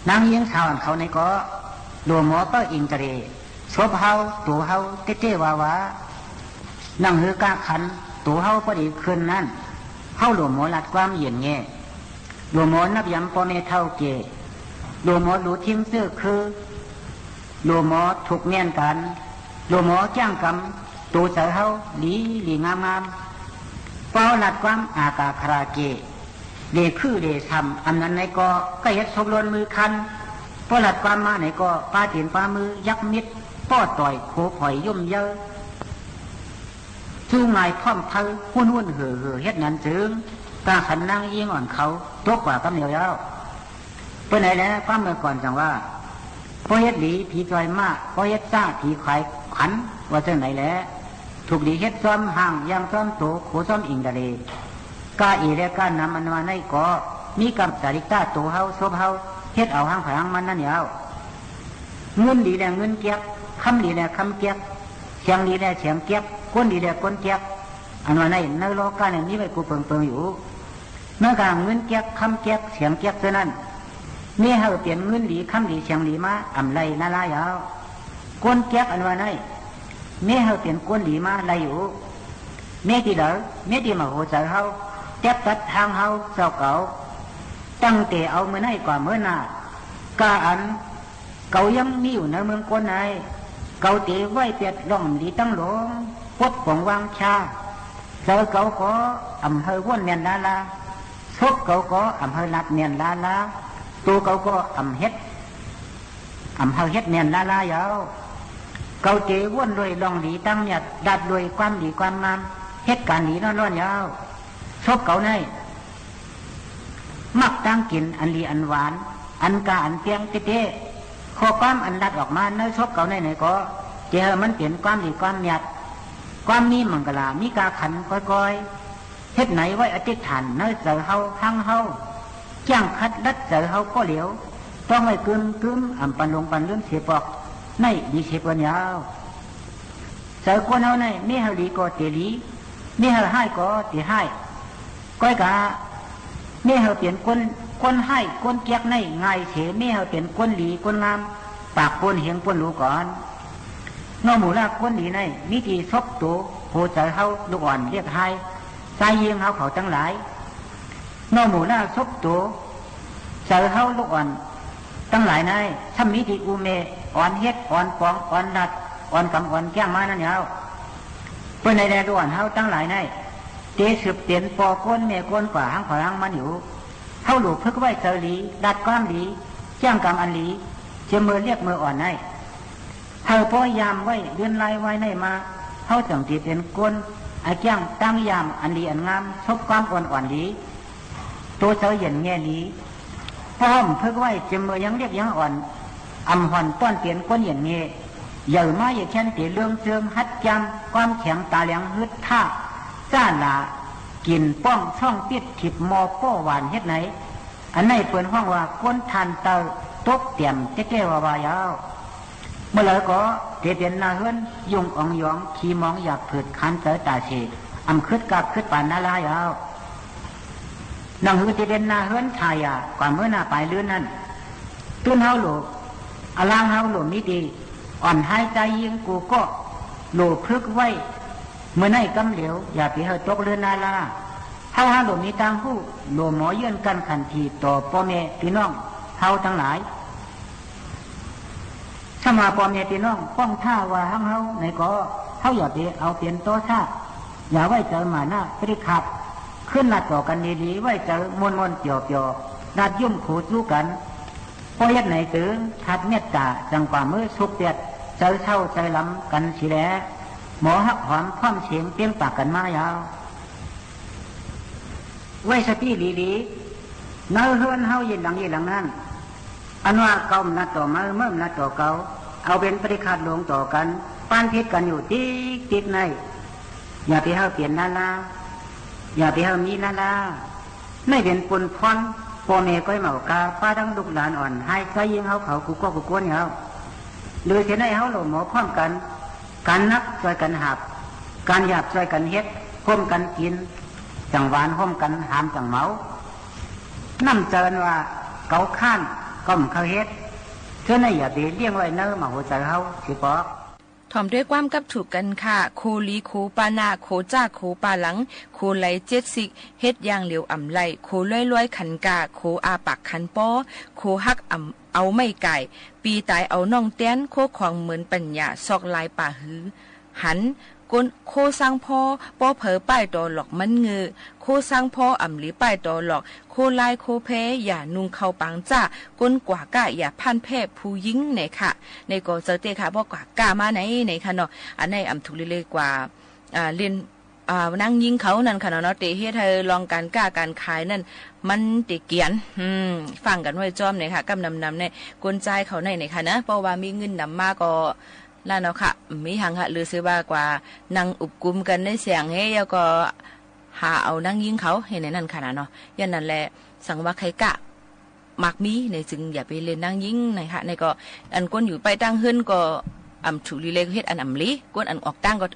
นางญิงสาวอันเขาในก็ หลัวหมอเป้ออิงตะเร ซบเฮา ตั๋วเฮา เตี้ยๆ วาๆ นั่งหื้อก้าขัน ตั๋วเฮาป้อดีขึ้นนั้น เฮาหลัวหมอลัดความเย็นแง่ หลัวหมอนับยำป้อแม่เฒ่าแก่ หลัวหมอหลูทิ้งซื่อคือ หลัวหมอถูกเมียนกั๋น หลัวหมอแก้งกำ ตั๋วเจ๋อเฮาหลีหลีงามงาม ปอลัดความอากาขราเกะ เหล่คือเหล่ส่ำ อำนั้นไหนก็ ก็เฮ็ดศพล้นมือคัน ปอลัดความมาไหนก็ ปาตี๋นปามือยักมิด ป้อต่อยโขผอยย่มเย้ย จู้งายพร่อมเพล หุ้นๆ เห่อๆ เฮ็ดนั้นจึง ต๋าขันนางญิงอ่อนเขา ตกกว่ากำเหลียวแล้ว เปื้อไหนแล ความเมื่อก่อนจังว่า ปอเฮ็ดหลีผีจ่อยมา ปอเฮ็ดซ้าผีขายขัน ว่าเจ้าไหนแล ถูกหลีเฮ็ดจ้อมห่าง อย่างจ้อมโต โขจ้อมอิงทะเล ก้าเอและก้าน้ำอันว่าไหนก็ มีกรรมจ๋าริกต๋าตั๋วเฮา ศพเฮา เฮ็ดเอาหั้งไผหั้งมันนั้นแหยว เงินหลีแลเงินเกียก คำหลีแลคำเกียก เสียงหลีแลเสียงเกียก ก้นหลีแลก้นเกียก อันว่าไหน ในโลกาเนี่ยมีไว้กู้เปิงๆ อยู่ เมื่อกาเงินเกียก คำเกียก เสียงเกียกเจ้านั้น เมื่อเฮาเป๋นเงินหลี คำหลี เสียงหลีมา อ่ำไล่ล้าๆ ยาว ก้นเกียกอันว่าไหน เมื่อเฮาเป๋นก้นหลีมาไล่อยู่ เมื่อตี้ใด เมื่อตี้มาหัวเจ๋อเฮา แต๊บตัดตางเฮาเจ้าเก่า ตั้งแต่เอาเมื่อไหนกว่าเมื่อหน้า ก้าอัน เกายังมีอยู่ในเมืองก้นใน เกาเต๋ไว้เปียดล่องหลีตั้งหลง ปดป๋องวางชา เจ๋อเกาก็อ่ำเฮาว่นแม่นล้าๆ ศพเกาก็อ่ำเฮาลัดแม่นล้าๆ ตั๋วเกาก็อ่ำเฮ็ด อ่ำเฮาเฮ็ดแม่นล้าๆ ยาว เกาเต๋ว่นโดยล่องหลีตั้งเมียด ลัดโดยความหลีความงาม เฮ็ดก๋านหลีล้วนๆ ยาว ศพเกาใน มักตางกิ๋นอันหลีอันหวาน อันก้าอันเตี้ยงเต๊ๆ ข้อความอันลัดออกมาในศพเกาในไหนก็ จะเฮามันเป๋นความหลีความเมียด ความมีมังกลา มีก้าขันก้อยๆ เฮ็ดไหนไว้อธิษฐานในเจ๋อเฮาหั้งเฮา จ้างขัดลัดเจ๋อเฮาก็เหลียว ต้องไว้กึมๆ อ่ำปันหลงปันลืมเสียปอก ในดีเสียเปิ้นยาว เจ๋อก้นเฮาใน เมื่อเฮาหลีก็เต๋หลี เมื่อเฮาฮ้ายก็เต๋ฮ้าย ก้อยกา เมื่อเฮาเป๋นก้น ก้นฮ้าย ก้นเกียกในง่ายเส เมื่อเฮาเป๋นก้นหลี ก้นงาม ปากป้นเฮงป้นหรูก่อน นอหมู่ล่าก้นหลีใน มีตี้ศพตั๋ว หัวเจ๋อเฮาลูกอ่อนเรียกฮ้าย จายญิงเฮาเขาตังหลาย นอหมู่ล่าศพตั๋ว เจ๋อเฮาลูกอ่อนตังหลายใน ถ้ามีตี้อู้แม่ อ่อนเฮ็ด อ่อนป๋อง อ่อนลัด อ่อนกำ อ่อนแก้งมานั้นยาว เปื้อไหนแลลูกอ่อนเฮาตังหลายใน เต๋สืบเต๋นปอก้นแม่ก้นกว่าหั้งไผหั้งมันอยู่ เฮาหลู่ฝึกไว้เจ๋อหลี ลัดความหลี แจ้งกำอันหลี เจียมเมื่อเรียกเมื่ออ่อนใน เฮาป้อยยามไว้เดือนลายไว้ในมา เฮาจั่งตี้เป๋นก้น อาแก้งตั้งยามอันดีอันงาม ศพความอ่อนอ่อนหลี ตั๋วเจ๋อเย็นแง่หลี ป้อมฝึกไว้เจียมเมื่อยังเล็กยังอ่อน อ่ำห่อนป้อนเป๋นก้นเย็นแง่ ใหญ่มาใหญ่แค้นเต๋เรื่องเจิง หัดจำความแข็งต๋าแหลง ฮึดถ้า จ้าหลา กิ๋นป้องช่องปิด ถิบหม้อป้อหวานเฮ็ดไหน อันไหนเปิ้นฮ้องว่าก้นถ่านเตา ตกเตียมแต๊ๆ ว่าๆ ยาว เมื่อไหร่ก็เต๋เป๋นหน้าเฮือน ยุ่งอ๋องหยอง ขี้หมองอยากผืด คันเต๋อต๋าเส อ่ำคึดกาบคึดปานหน้าลายเอา หนังหือเต๋เป๋นหน้าเฮือนถ่ายอ่ะ กว่าเมื่อหน้าปลายเรือนนั้น ตื้นเฮาหลู่ อลางเฮาหลู่มีตี้ อ่อนฮ้ายจายญิงกูก็ หลู่ฝึกไว้ เมื่อไหนกำเหลียว อย่าไปเฮาตกเรือนหน้าลา เฮาหาหลู่มีตางฮู้ หลู่หมอเยื่อนกั้นขันทีต่อป้อแม่ปี้น้องเฮาตังหลาย ถ้ามาป้อแม่ปี้น้องป้องถ้าว่าหั้งเฮาไหนก็ เฮาอย่าไปเอาเป๋นโตซะ อย่าไว้เจ๋อหมานะปฏิฆาต ขึ้นลัดต่อกั๋นดีๆ ไว้เจ๋อม่วนๆ เปียวๆ ลัดยุ่มขูจู๊กั๋น ป้อเฮ็ดไหนตึง ขัดเมตต๋า จั่งกว่ามื้อสุขเปียด เจ๋อเศร้าเจ๋อลำกั๋นสิแล หมอฮักหอมพร้อมเสียงเปรียงปากกั๋นมายาว ไว้สติหลีๆ ในเฮือนเฮาเย็นหลังเย็นหลังนั้น อันว่าเก่าบ่ลัดต่อเมื่อ เมื่อบ่ลัดต่อเก่า เอาเป๋นปฏิฆาตหลวงต่อกั๋น ปานผิดกั๋นอยู่ติ๊กๆ ใน อย่าไปเฮาเป๋นหน้าลา อย่าไปเฮามีหน้าลา ในเป๋นปุญพร ป้อแม่ก้อยเหมากา ป้าตังลูกหลานอ่อนฮ้ายจายญิงเฮาเขา กูก็กูก้นเฮา หรือเสียในเฮาหลู่หมอพร้อมกั๋น ก๋านหนักจ้อยกั๋นหาบ ก๋านหยาบจ้อยกั๋นเฮ็ด ฮ่มกั๋นกิ๋น จั่งหวานฮ่มกั๋นหามจั่งเมา น้ำเจิญว่าเก๋าค้านก็บ่เข้าเฮ็ด เจ้าในอย่าไปเลี้ยงไว้ในหม้องหัวเจิ๋อเฮาเสียปอก ถ่อมด้วยความกับถูกกั๋นค่ะ โขหลีโขปาหน้า โขจ้าโขปาหลัง โขไหลเจ็ดสิก เฮ็ดอย่างเหลียวอ่ำไหล โขล้อยๆ ขันกา โขอาปากขันป้อ โขฮักอ่ำเอาไม้ก่าย ปีต๋ายเอาน้องแตน โคของเหมือนปัญญา ซอกลายป่าหือ หัน คน โค้ซังผ่อ ป้อเผยป้ายต๋อหลอกมันเงอ โค้ซังผ่ออ่ำหลีป้ายต๋อหลอก โค้ร้ายโค้แพ้ อย่านุ่งเข้าปางจ้า คนกว่าก้าอย่าพ่านแพ้ผู้ญิง เน่ยค่ะ เน่ยก็เจ้าเต้ค่ะ ป้อกว่าก้ามาไหน เน่ยค่ะเนาะ อันไหนอ่ำถูกลีเลกว่า อ่า เล่น อ่า นางญิงเขานั่นค่ะเนาะ เนาะ เต๋เฮ็ดหื้อลองก๋านก้าก๋านขายนั่น มันเต๋เกียน อืม ฟังกั๋นไว้จ้อมเน่ยค่ะ กำนำนำเน่ย คนจายเขาไหนเน่ยค่ะนะ เพราะว่ามีเงินนำมาก็ นั่นเนาะค่ะ มีหังค่ะ หรือเสียว่ากว่านั่งอุบกุมกั๋นในเสียงเฮ้ย แล้วก็หาเอานางญิงเขาเฮ้ย ในนั้นค่ะนะเนาะ ย้อนนั้นแหละ สังว่าใค่ก้า มักมีเน่ย จึงอย่าไปเล่นนางญิงเน่ยค่ะ เน่ยก็ อันคนอยู่ไปตั้งเฮือนก็ อ่ำถูกลีเลเฮ็ดอันอ่ำหลี คนอันออกตั้งก็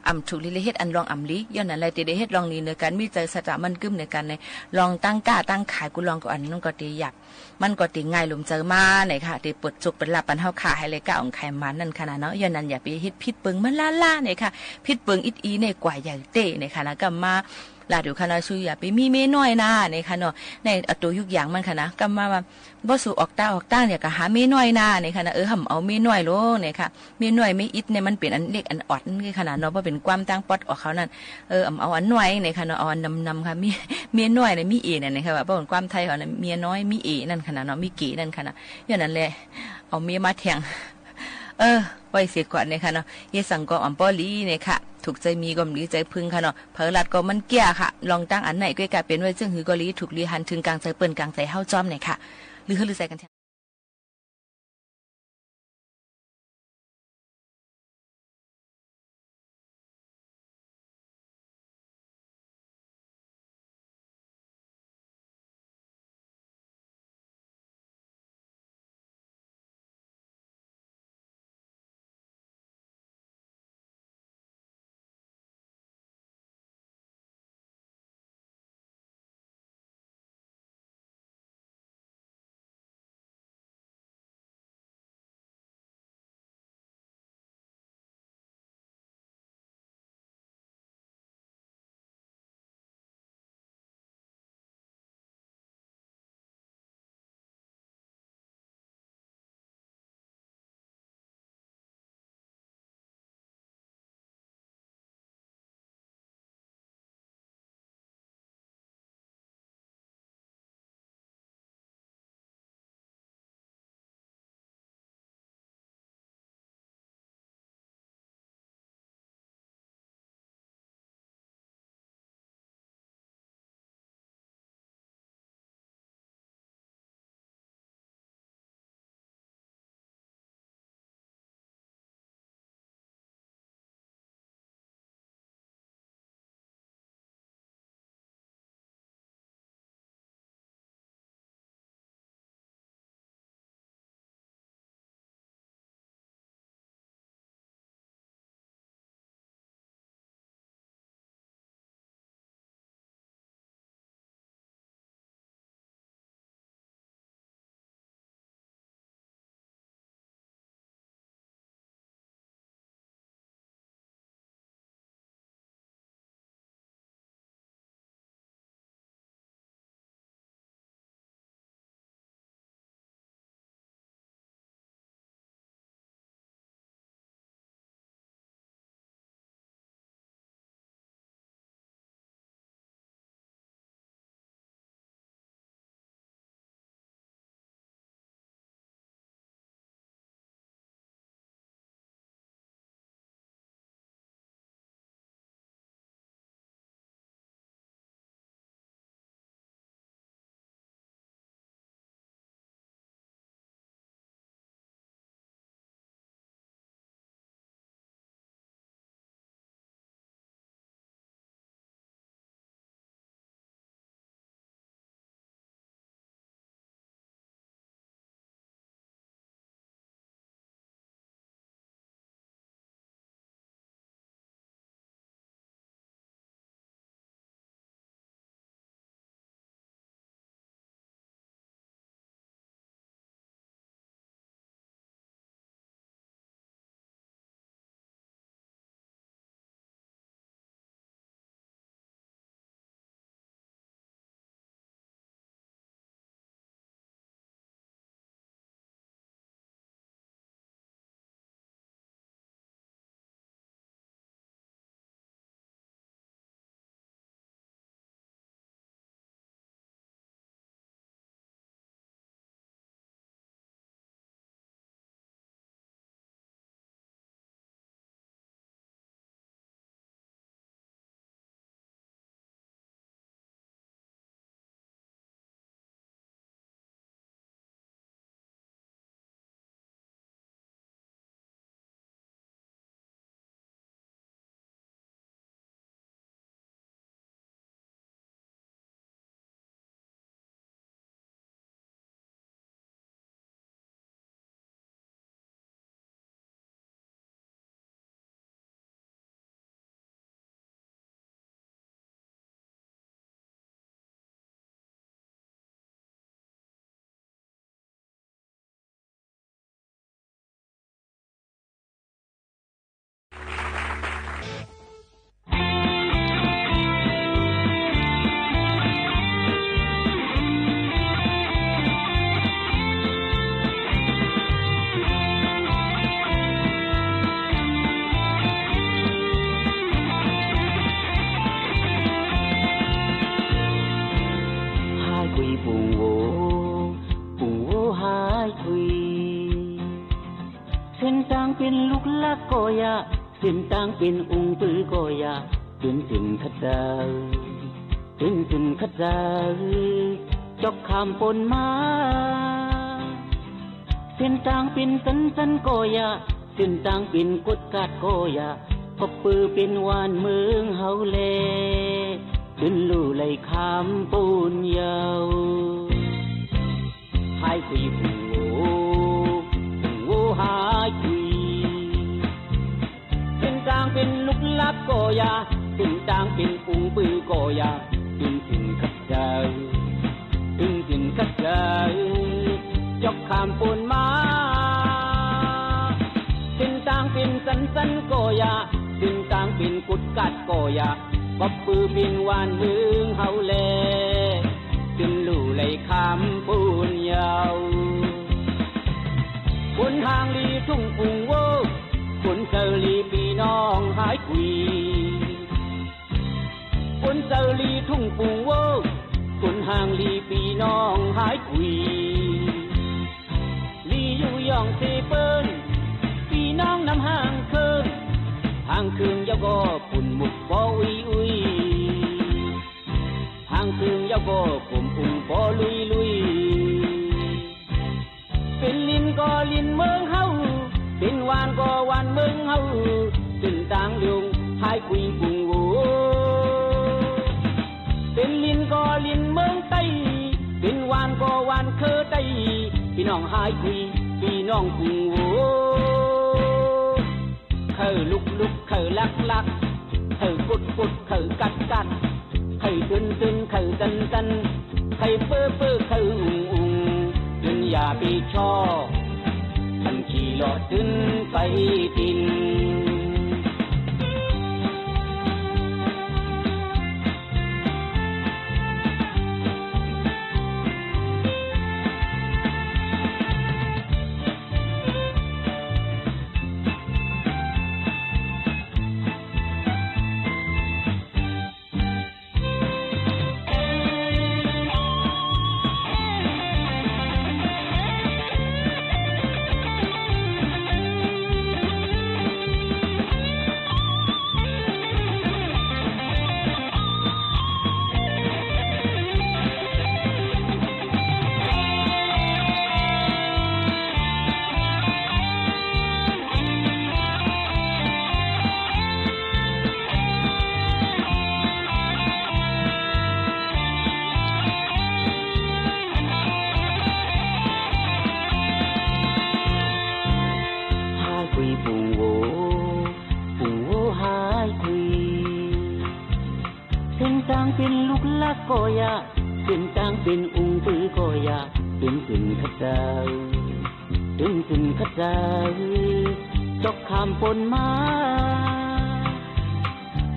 อ่ำถูกลีเลเฮ็ดอันลองอ่ำหลี ย้อนนั้นแหละ เต๋ได้เฮ็ดลองหนีเหนือกั๋น มีใจ๋สัจจะมั่นกึ้มเหนือกั๋นเน่ย ลองตั้งก้าตั้งขายกู้ลองก็อันนั้นก็เต๋อยาก มันก็เต๋ง่ายลมใจ๋มาเน่ยค่ะ เต๋เปิดโจกเปิดลาภปันเฮาค่ะ หื้อได้ก้าของใค่มันนั่นค่ะนะเนาะ ย้อนนั้นอย่าไปเฮ็ดผิดเปิงมันล้าๆ เน่ยค่ะ ผิดเปิงอิดอีเน่ยกว่าใหญ่เต้เน่ยค่ะนะ กำมา ลาดอยู่ค่ะนะ สูอย่าไปมีเมียน้อยนาเน่ยค่ะเนาะ เน่ยเอาตั๋วยกอย่างมันค่ะนะ กำมาว่า บ่สูออกตาออกตางเนี่ยก็หาเมียน้อยนาเน่ยค่ะนะ เออ หำเอาเมียน้อยลงเน่ยค่ะ เมียน้อยเมียอิดเนี่ยมันเป๋นอันเล็กอันอ่อนเน่ยค่ะนะเนาะ บ่เป๋นความตางป๊อดออกเขานั่น เออ หำเอาอันน้อยเน่ยค่ะเนาะ เอาอันนำๆ ค่ะ เมีย เมียน้อยเนี่ยมีเอนั่นเน่ยค่ะ ว่าบ่เป๋นความไทยเขานะ เมียน้อยมีเอนั่นค่ะนะเนาะ มีเก๋นั่นค่ะนะ ย้อนนั้นแหละ เอาเมียมาแทง เออ ไว้เสียก่อนเน่ยค่ะเนาะ เฮ็ดสังก็อ่ำป้อหลีเน่ยค่ะ ถูกใจ๋หมีก็บ่หลีใจ๋ผึ้งค่ะเนาะ เผลอลัดก็มันเกี้ยค่ะ ลองตั้งอันไหนก็กลายเป๋นว่าเจิ่งหื้อก็หลี ถูกหลีหันเถิงก๋างใจ๋เปิ้นก๋างใจ๋เฮาจ้อมเน่ยค่ะ ลือหื้อลือใจ๋กั๋น เส้นตางเป๋นลูกหลักก็อย่า เส้นตางเป๋นอุ๋งปือก็อย่า เป๋นเส้นข้าเจ้า เป๋นเส้นข้าเจ้า จ๊อกข้ามป๊นมา เส้นตางเป๋นสันๆ ก็อย่า เส้นตางเป๋นกฎกาดก็อย่า ก็ปื้อเป๋นหวานเมืองเฮาแล เปิ้นลู่ไหลข้ามป๊นเย้า หายกุย กุงโว กุงโวหายกุย เส้นตางเป๋นลูกหลักก็อย่า เส้นตางเป๋นอุ๋งปือก็อย่า เป๋นเส้นข้าเจ้า เป๋นเส้นข้าเจ้า จ๊อกข้ามป๊นมา เส้นตางเป๋นสันๆ ก็อย่า เส้นตางเป๋นกฎกาดก็อย่า ก็ปื้อเป๋นหวานเมืองเฮาแล เปิ้นลู่ไหลข้ามป๊นเย้า คนห่างลี่ทุ่งกุงโว คนเซาลี่ปี้น้องหายกุย คนเซาลี่ทุ่งกุงโว คนห่างลี่ปี้น้องหายกุย ลี่อยู่ย่องเซเปิ้น ปี้น้องนำห่างเคิง ห่างเคิงเย้าก็กุนหมุกปออุ๊ยอุ๊ย ห่างเคิงเย้าก็กุมอุ๋งปอลุยลุย เป๋นลินก็ลินเมืองเฮา เป๋นหวานก็หวานเมืองเฮา เส้นตางหลวงหายกุยกุงโว เป๋นลินก็ลินเมืองใต้ เป๋นหวานก็หวานเครือใต้ ปี้น้องหายกุย ปี้น้องกุงโว ใค่ลุกลุก ใค่ลักลัก ใค่กุดกุด ใค่กัดกัด ใค่ตึนตึน ใค่ตันตัน ใค่เป้อเป้อ ใค่อุ๋งอุ๋ง ตึนอย่าไปชอบ มันขี่เลาะตึนไปติน หายกุยกุงโว กุงโวหายกุย เส้นตางเป๋นลูกหลักก็อย่า เส้นตางเป๋นอุ๋งปือก็อย่า เป๋นเส้นข้าเจ้า เป๋นเส้นข้าเจ้า จ๊อกข้ามป๊นมา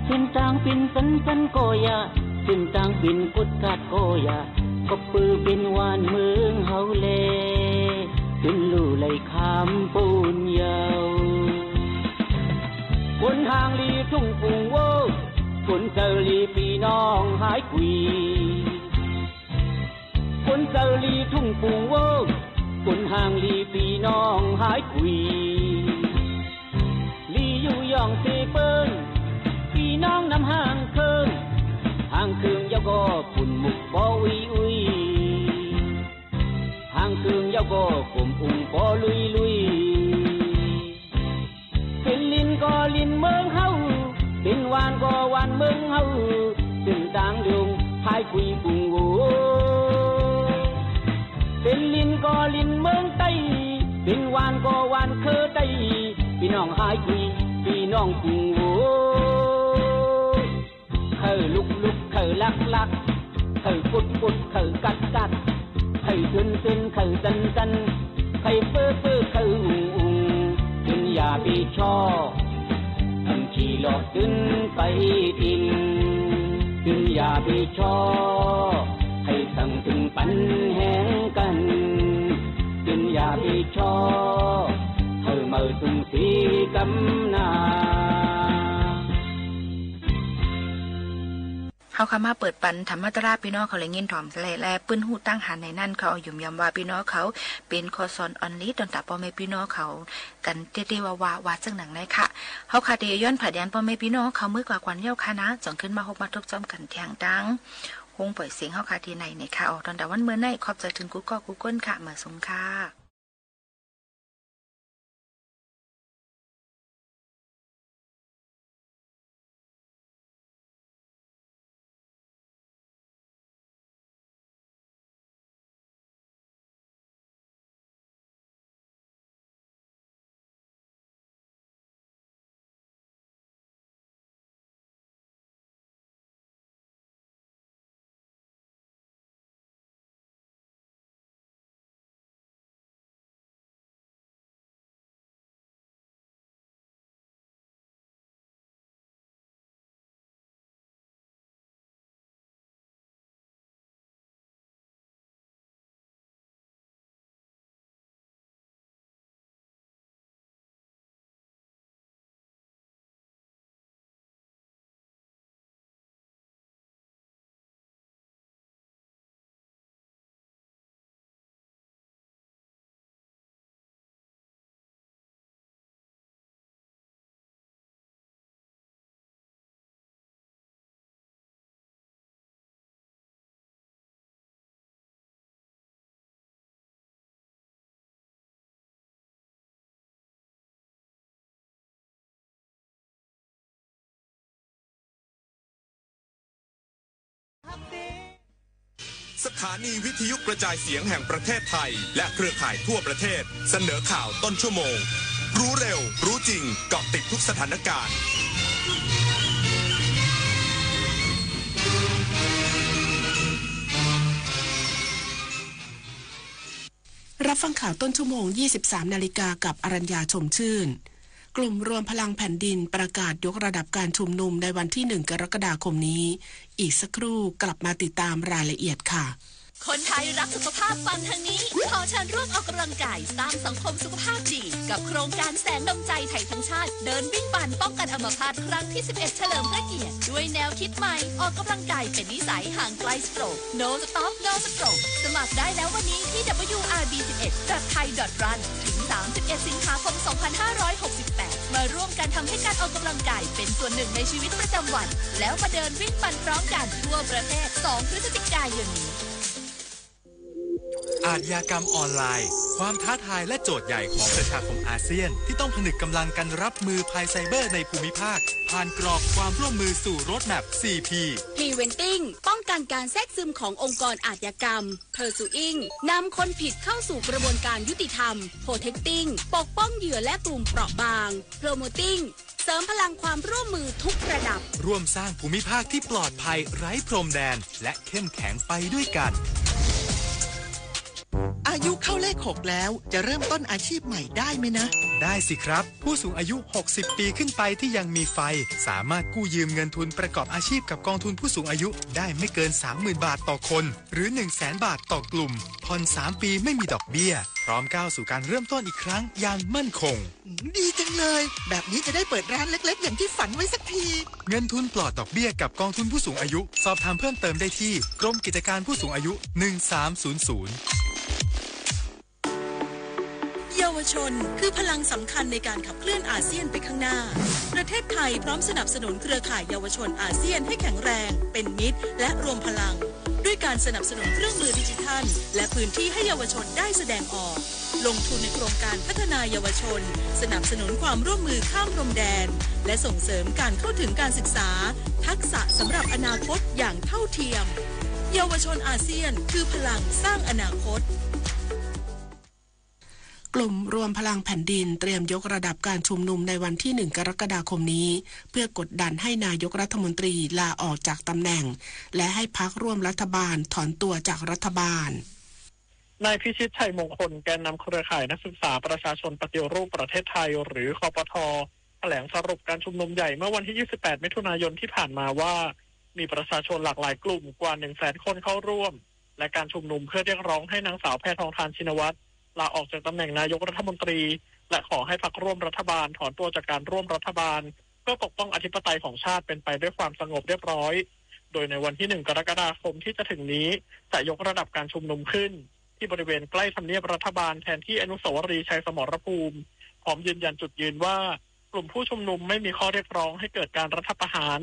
เส้นตางเป๋นสันๆ ก็อย่า เส้นตางเป๋นกฎกาดก็อย่า ก็ปื้อเป๋นหวานเมืองเฮาแล เปิ้นลู่ไหลข้ามป๊นเย้า คนห่างลี่ทุ่งกุงโว คนเซาลี่ปี้น้องหายกุย คนเซาลี่ทุ่งกุงโว คนห่างลี่ปี้น้องหายกุย ลี่อยู่ย่องเซเปิ้น ปี้น้องนำห่างเคิง ห่างเคิงเย้าก็กุนหมุกปออุ๊ยอุ๊ย ห่างเคิงเย้าก็กุมอุ๋งปอลุยลุย เป๋นลินก็ลินเมืองเฮา เป๋นหวานก็หวานเมืองเฮา เส้นตางหลวงหายกุยกุงโว เป๋นลินก็ลินเมืองใต้ เป๋นหวานก็หวานเครือใต้ ปี้น้องหายกุย ปี้น้องกุงโว ใค่ลุกลุก ใค่ลักลัก ใค่กุดกุด ใค่กัดกัด ใค่ตึนตึน ใค่ตันตัน ใค่เฟ้อเฟ้อ ใค่อุ่งอุ่ง ตึงอย่าไปชอ ตึงขี่เลาะตึงไปติ่ง ตึงอย่าไปชอ ใค่สั่งตึงปันแหงกั๋น ตึงอย่าไปชอ ใค่เมินตึงสีกำนา เฮาค่ะ มาเปิดปันธรรมาตราปี้น้องเขาแลยินถ่อมแล แลปื้นฮู้ตั้งหาในนั้นค่ะ เอาหยุมยำว่าปี้น้องเขาเป๋นข้อสอนอ่อนหลี ต้อนตาป้อแม่ปี้น้องเขากั๋นเต๊ๆ ว่าๆ ว่าเจิ่งหนังในค่ะ เฮาค่ะ เตียย้อนผาดยันป้อแม่ปี้น้องเขาเมื่อกว่าก่อนเย้าค่ะนะ จ่องขึ้นมาฮบมาทบจ้อมกั๋นแถงตัง โฮงป่อยเสียงเฮาค่ะตี้ในในค่ะ ออกต้อนตาวันเมื่อใน ขอบใจ๋เถิงกู้ก้อกู้ก้นค่ะ มาส่งค่ะ สถานีวิทยุกระจายเสียงแห่งประเทศไทย และเครือข่ายทั่วประเทศ เสนอข่าวต้นชั่วโมง รู้เร็ว รู้จริง เกาะติดทุกสถานการณ์ รับฟังข่าวต้นชั่วโมง ยี่สิบสามนาฬิกา กับอรัญญา ชมชื่น กลุ่มรวมพลังแผ่นดินประกาศยกระดับการชุมนุมในวันที่หนึ่งกรกฎาคมนี้ อีกสักครู่กลับมาติดตามรายละเอียดค่ะ คนไทยรักสุขภาพฟังทางนี้ ขอเชิญร่วมออกกำลังกายสร้างสังคมสุขภาพดี กับโครงการแสงดวงใจไทยทั้งชาติ เดินวิ่งปั่นป้องกันอัมพาตครั้งที่สิบเอ็ด เฉลิมพระเกียรติ ด้วยแนวคิดใหม่ ออกกำลังกายเป็นนิสัย ห่างไกลสโตรก No Stop No Stroke สมัครได้แล้ววันนี้ที่ ดับเบิลยู อาร์ บี สิบเอ็ด ดอท ไทย ดอท รัน ถึง สามสิบเอ็ด สิงหาคม สองพันห้าร้อยหกสิบแปด มาร่วมกันทำให้การออกกำลังกายเป็นส่วนหนึ่งในชีวิตประจำวัน แล้วมาเดินวิ่งปั่นพร้อมกันทั่วประเทศ สองพฤศจิกายนนี้ อาชญากรรมออนไลน์ ความท้าทายและโจทย์ใหญ่ของประชาคมอาเซียน ที่ต้องผนึกกำลังกันรับมือภัยไซเบอร์ในภูมิภาค ผ่านกรอบความร่วมมือสู่ Roadmap สี่พี Preventing ป้องกันการแทรกซึมขององค์กรอาชญากรรม Pursuing นำคนผิดเข้าสู่กระบวนการยุติธรรม Protecting ปกป้องเหยื่อและกลุ่มเปราะบาง Promoting เสริมพลังความร่วมมือทุกระดับ ร่วมสร้างภูมิภาคที่ปลอดภัยไร้พรมแดน และเข้มแข็งไปด้วยกัน อายุเข้าเลขหกแล้ว จะเริ่มต้นอาชีพใหม่ได้ไหมนะ ได้สิครับ ผู้สูงอายุ หกสิบปีขึ้นไปที่ยังมีไฟ สามารถกู้ยืมเงินทุนประกอบอาชีพกับกองทุนผู้สูงอายุได้ไม่เกิน สามหมื่นบาทต่อคน หรือ หนึ่งแสนบาทต่อกลุ่ม ผ่อนสามปีไม่มีดอกเบี้ย พร้อมก้าวสู่การเริ่มต้นอีกครั้งอย่างมั่นคง ดีจังเลย แบบนี้จะได้เปิดร้านเล็กๆ อย่างที่ฝันไว้สักที เงินทุนปลอดดอกเบี้ยกับกองทุนผู้สูงอายุ สอบถามเพิ่มเติมได้ที่กรมกิจการผู้สูงอายุ หนึ่งสามศูนย์ศูนย์ เยาวชนคือพลังสำคัญในการขับเคลื่อนอาเซียนไปข้างหน้า ประเทศไทยพร้อมสนับสนุนเครือข่ายเยาวชนอาเซียนให้แข็งแรง เป็นมิตร และรวมพลัง ด้วยการสนับสนุนเครื่องมือดิจิทัล และพื้นที่ให้เยาวชนได้แสดงออก ลงทุนในโครงการพัฒนาเยาวชน สนับสนุนความร่วมมือข้ามพรมแดน และส่งเสริมการเข้าถึงการศึกษา ทักษะสำหรับอนาคตอย่างเท่าเทียม เยาวชนอาเซียนคือพลังสร้างอนาคต กลุ่มรวมพลังแผ่นดินเตรียมยกระดับการชุมนุมในวันที่หนึ่งกรกฎาคมนี้ เพื่อกดดันให้นายกรัฐมนตรีลาออกจากตำแหน่ง และให้พรรคร่วมรัฐบาลถอนตัวจากรัฐบาล นายพิชิต ชัยมงคล แกนนำเครือข่ายนักศึกษาประชาชนปฏิรูปประเทศไทย หรือ คปท แถลงสรุปการชุมนุมใหญ่เมื่อวันที่ยี่สิบแปดมิถุนายนที่ผ่านมาว่า มีประชาชนหลากหลายกลุ่มกว่าหนึ่งแสนคนเข้าร่วม และการชุมนุมเพื่อเรียกร้องให้นางสาวแพทองทาน ชินวัตร ลาออกจากตำแหน่งนายกรัฐมนตรี และขอให้พรรคร่วมรัฐบาลถอนตัวจากการร่วมรัฐบาล เพื่อปกป้องอธิปไตยของชาติเป็นไปด้วยความสงบเรียบร้อย โดยในวันที่ หนึ่ง กรกฎาคมที่จะถึงนี้ จะยกระดับการชุมนุมขึ้น ที่บริเวณใกล้ทำเนียบรัฐบาลแทนที่อนุสาวรีย์ชัยสมรภูมิ พร้อมยืนยันจุดยืนว่า กลุ่มผู้ชุมนุมไม่มีข้อเรียกร้องให้เกิดการรัฐประหาร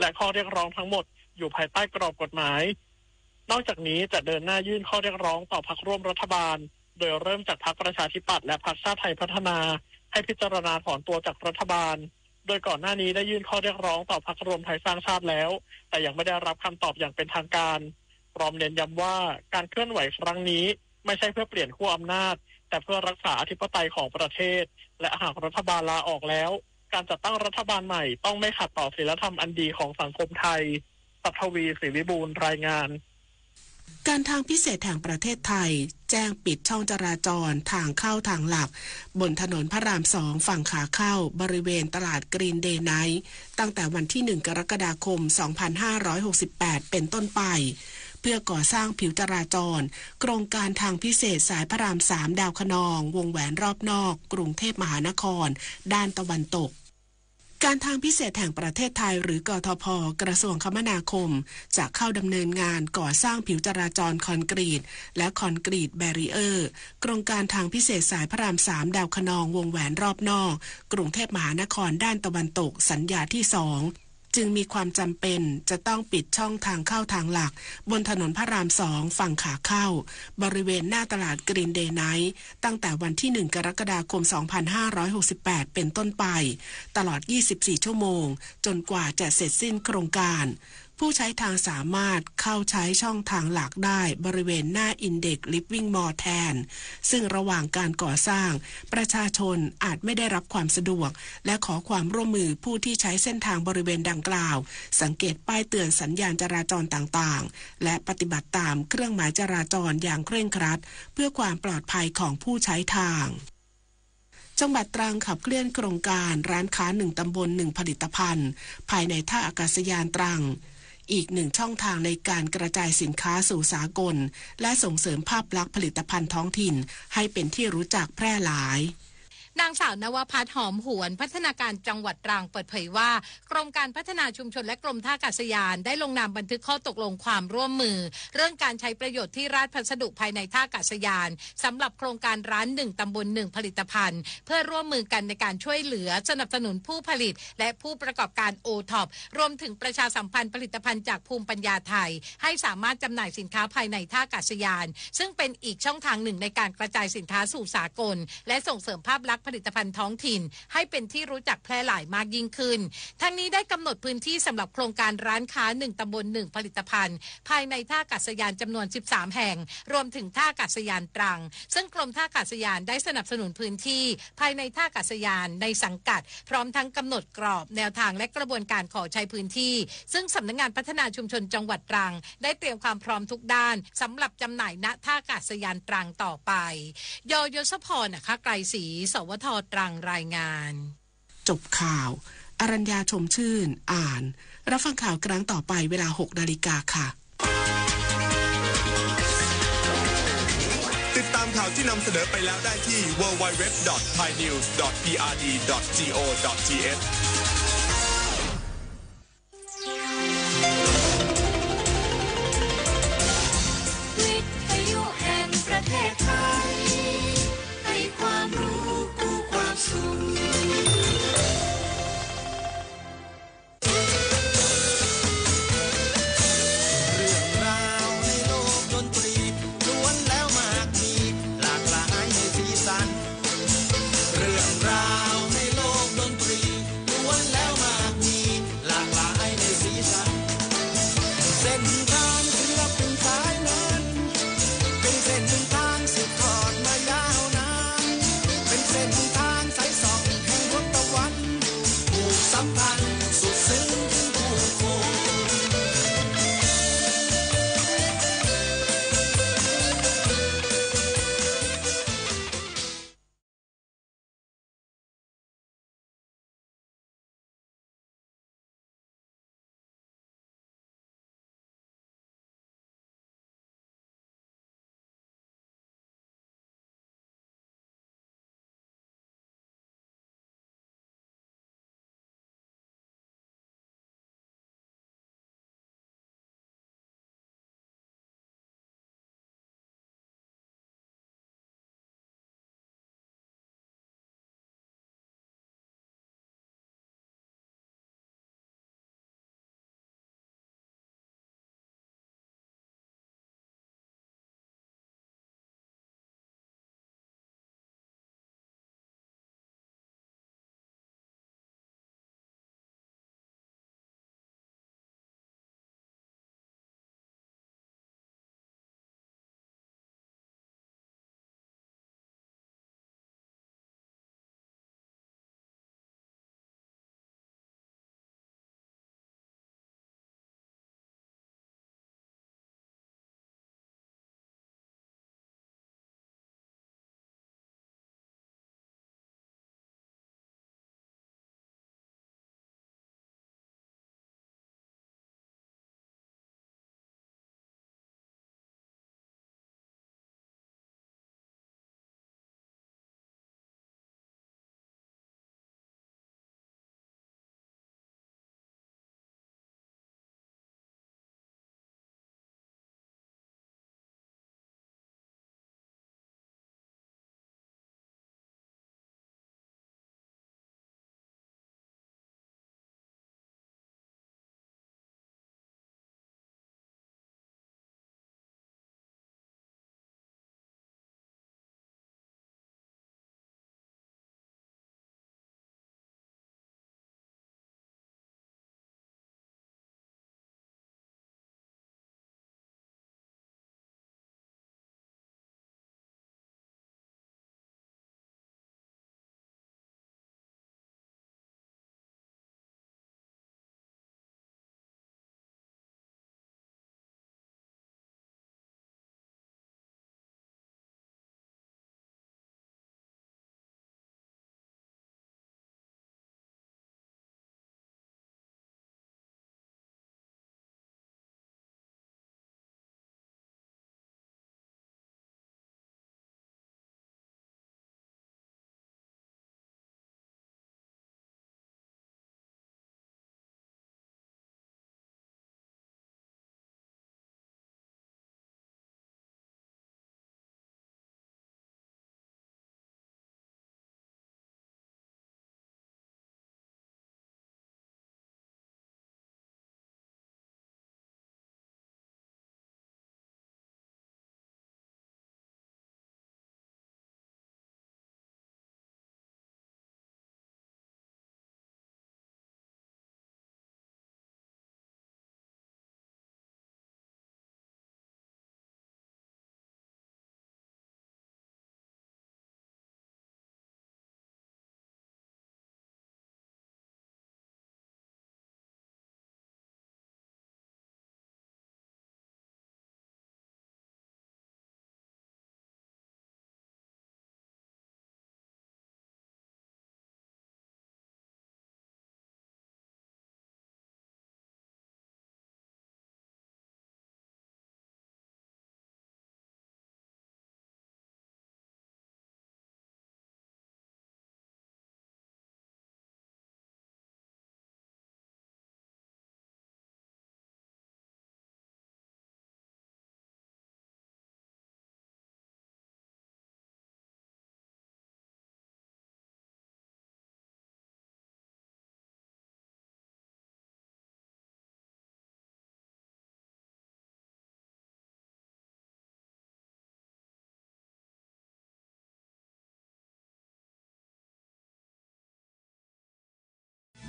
และข้อเรียกร้องทั้งหมดอยู่ภายใต้กรอบกฎหมาย นอกจากนี้จะเดินหน้ายื่นข้อเรียกร้องต่อพรรคร่วมรัฐบาล โดยเริ่มจากพรรคประชาธิปัตย์และพรรคชาติไทยพัฒนา ให้พิจารณาถอนตัวจากรัฐบาล โดยก่อนหน้านี้ได้ยื่นข้อเรียกร้องต่อพรรครวมไทยสร้างชาติแล้ว แต่ยังไม่ได้รับคำตอบอย่างเป็นทางการ พร้อมเน้นย้ำว่าการเคลื่อนไหวครั้งนี้ไม่ใช่เพื่อเปลี่ยนขั้วอำนาจ แต่เพื่อรักษาอธิปไตยของประเทศ และหากรัฐบาลลาออกแล้ว การจัดตั้งรัฐบาลใหม่ต้องไม่ขัดต่อศีลธรรมอันดีของสังคมไทย ศักดิ์ทวี ศรีวิบูลย์ รายงาน การทางพิเศษแห่งประเทศไทย แจ้งปิดช่องจราจรทางเข้าทางหลัก บนถนนพระรามสอง ฝั่งขาเข้า บริเวณตลาดกรีนเดย์ไนท์ ตั้งแต่วันที่ หนึ่ง กรกฎาคม สองพันห้าร้อยหกสิบแปด เป็นต้นไป เพื่อก่อสร้างผิวจราจร โครงการทางพิเศษสายพระรามสาม ดาวคะนอง วงแหวนรอบนอก กรุงเทพมหานคร ด้านตะวันตก การทางพิเศษแห่งประเทศไทย หรือ กทพ กระทรวงคมนาคม จะเข้าดำเนินงานก่อสร้างผิวจราจรคอนกรีต และคอนกรีตแบรีเออร์ โครงการทางพิเศษสายพระรามสาม ดาวคะนอง วงแหวนรอบนอก กรุงเทพมหานคร ด้านตะวันตก สัญญาที่สอง จึงมีความจำเป็นจะต้องปิดช่องทางเข้าทางหลัก บนถนนพระรามสอง ฝั่งขาเข้า บริเวณหน้าตลาดกรีนเดย์ไนท์ ตั้งแต่วันที่ หนึ่ง กรกฎาคม สองพันห้าร้อยหกสิบแปด เป็นต้นไป ตลอด ยี่สิบสี่ ชั่วโมง จนกว่าจะเสร็จสิ้นโครงการ ผู้ใช้ทางสามารถเข้าใช้ช่องทางหลักได้บริเวณหน้า Index Living Mall แทน ซึ่งระหว่างการก่อสร้าง ประชาชนอาจไม่ได้รับความสะดวก และขอความร่วมมือผู้ที่ใช้เส้นทางบริเวณดังกล่าว สังเกตป้ายเตือนสัญญาณจราจรต่างๆ และปฏิบัติตามเครื่องหมายจราจรอย่างเคร่งครัด เพื่อความปลอดภัยของผู้ใช้ทาง จังหวัดตรังขับเคลื่อนโครงการร้านค้าหนึ่งตำบลหนึ่งผลิตภัณฑ์ ภายในท่าอากาศยานตรัง อีกหนึ่งช่องทางในการกระจายสินค้าสู่สากล และส่งเสริมภาพลักษณ์ผลิตภัณฑ์ท้องถิ่นให้เป็นที่รู้จักแพร่หลาย นางสาวนวพัฒน์ หอมหวน พัฒนาการจังหวัดตรัง เปิดเผยว่า กรมการพัฒนาชุมชนและกรมท่าอากาศยาน ได้ลงนามบันทึกข้อตกลงความร่วมมือ เรื่องการใช้ประโยชน์ที่ราชพัสดุภายในท่าอากาศยาน สำหรับโครงการร้านหนึ่งตำบลหนึ่งผลิตภัณฑ์ เพื่อร่วมมือกันในการช่วยเหลือสนับสนุนผู้ผลิต และผู้ประกอบการ โอท็อป รวมถึงประชาสัมพันธ์ผลิตภัณฑ์จากภูมิปัญญาไทย ให้สามารถจำหน่ายสินค้าภายในท่าอากาศยาน ซึ่งเป็นอีกช่องทางหนึ่งในการกระจายสินค้าสู่สากล และส่งเสริมภาพลักษณ์ผลิตภัณฑ์ท้องถิ่น ให้เป็นที่รู้จักแพร่หลายมากยิ่งขึ้น ทั้งนี้ได้กำหนดพื้นที่สำหรับโครงการร้านค้าหนึ่งตำบลหนึ่งผลิตภัณฑ์ ภายในท่าอากาศยานจำนวน สิบสาม แห่ง รวมถึงท่าอากาศยานตรัง ซึ่งกรมท่าอากาศยานได้สนับสนุนพื้นที่ภายในท่าอากาศยานในสังกัด พร้อมทั้งกำหนดกรอบแนวทางและกระบวนการขอใช้พื้นที่ ซึ่งสำนักงานพัฒนาชุมชนจังหวัดตรัง ได้เตรียมความพร้อมทุกด้านสำหรับจำหน่าย ณ ท่าอากาศยานตรังต่อไป ย ยศพร นะคะไกรศรี สวท ตรัง รายงาน จบข่าว อรัญญา ชมชื่น อ่าน รับฟังข่าวครั้งต่อไปเวลา หกนาฬิกาค่ะ ติดตามข่าวที่นำเสนอไปแล้วได้ที่ ดับเบิลยู ดับเบิลยู ดับเบิลยู ดอท ไทยนิวส์ ดอท พีอาร์ดี ดอท จีโอ ดอท ทีเอช วิทยุแห่งประเทศไทย ให้ความรู้คู่ความสุข เรื่องราวในโลกดนตรีล้วนแล้วมากมีหลากหลายสีสัน เรื่องราวในโลกดนตรีล้วนแล้วมากมีหลากหลายในสีสัน เส้นทางศิลปินสายนั้น เป็นเส้นทางสืบทอดมายาวนาน เป็นเส้นทางสายส่องแห่งดวงตะวัน ผูกสัมพันธ์สุดซึ้งถึงผู้คน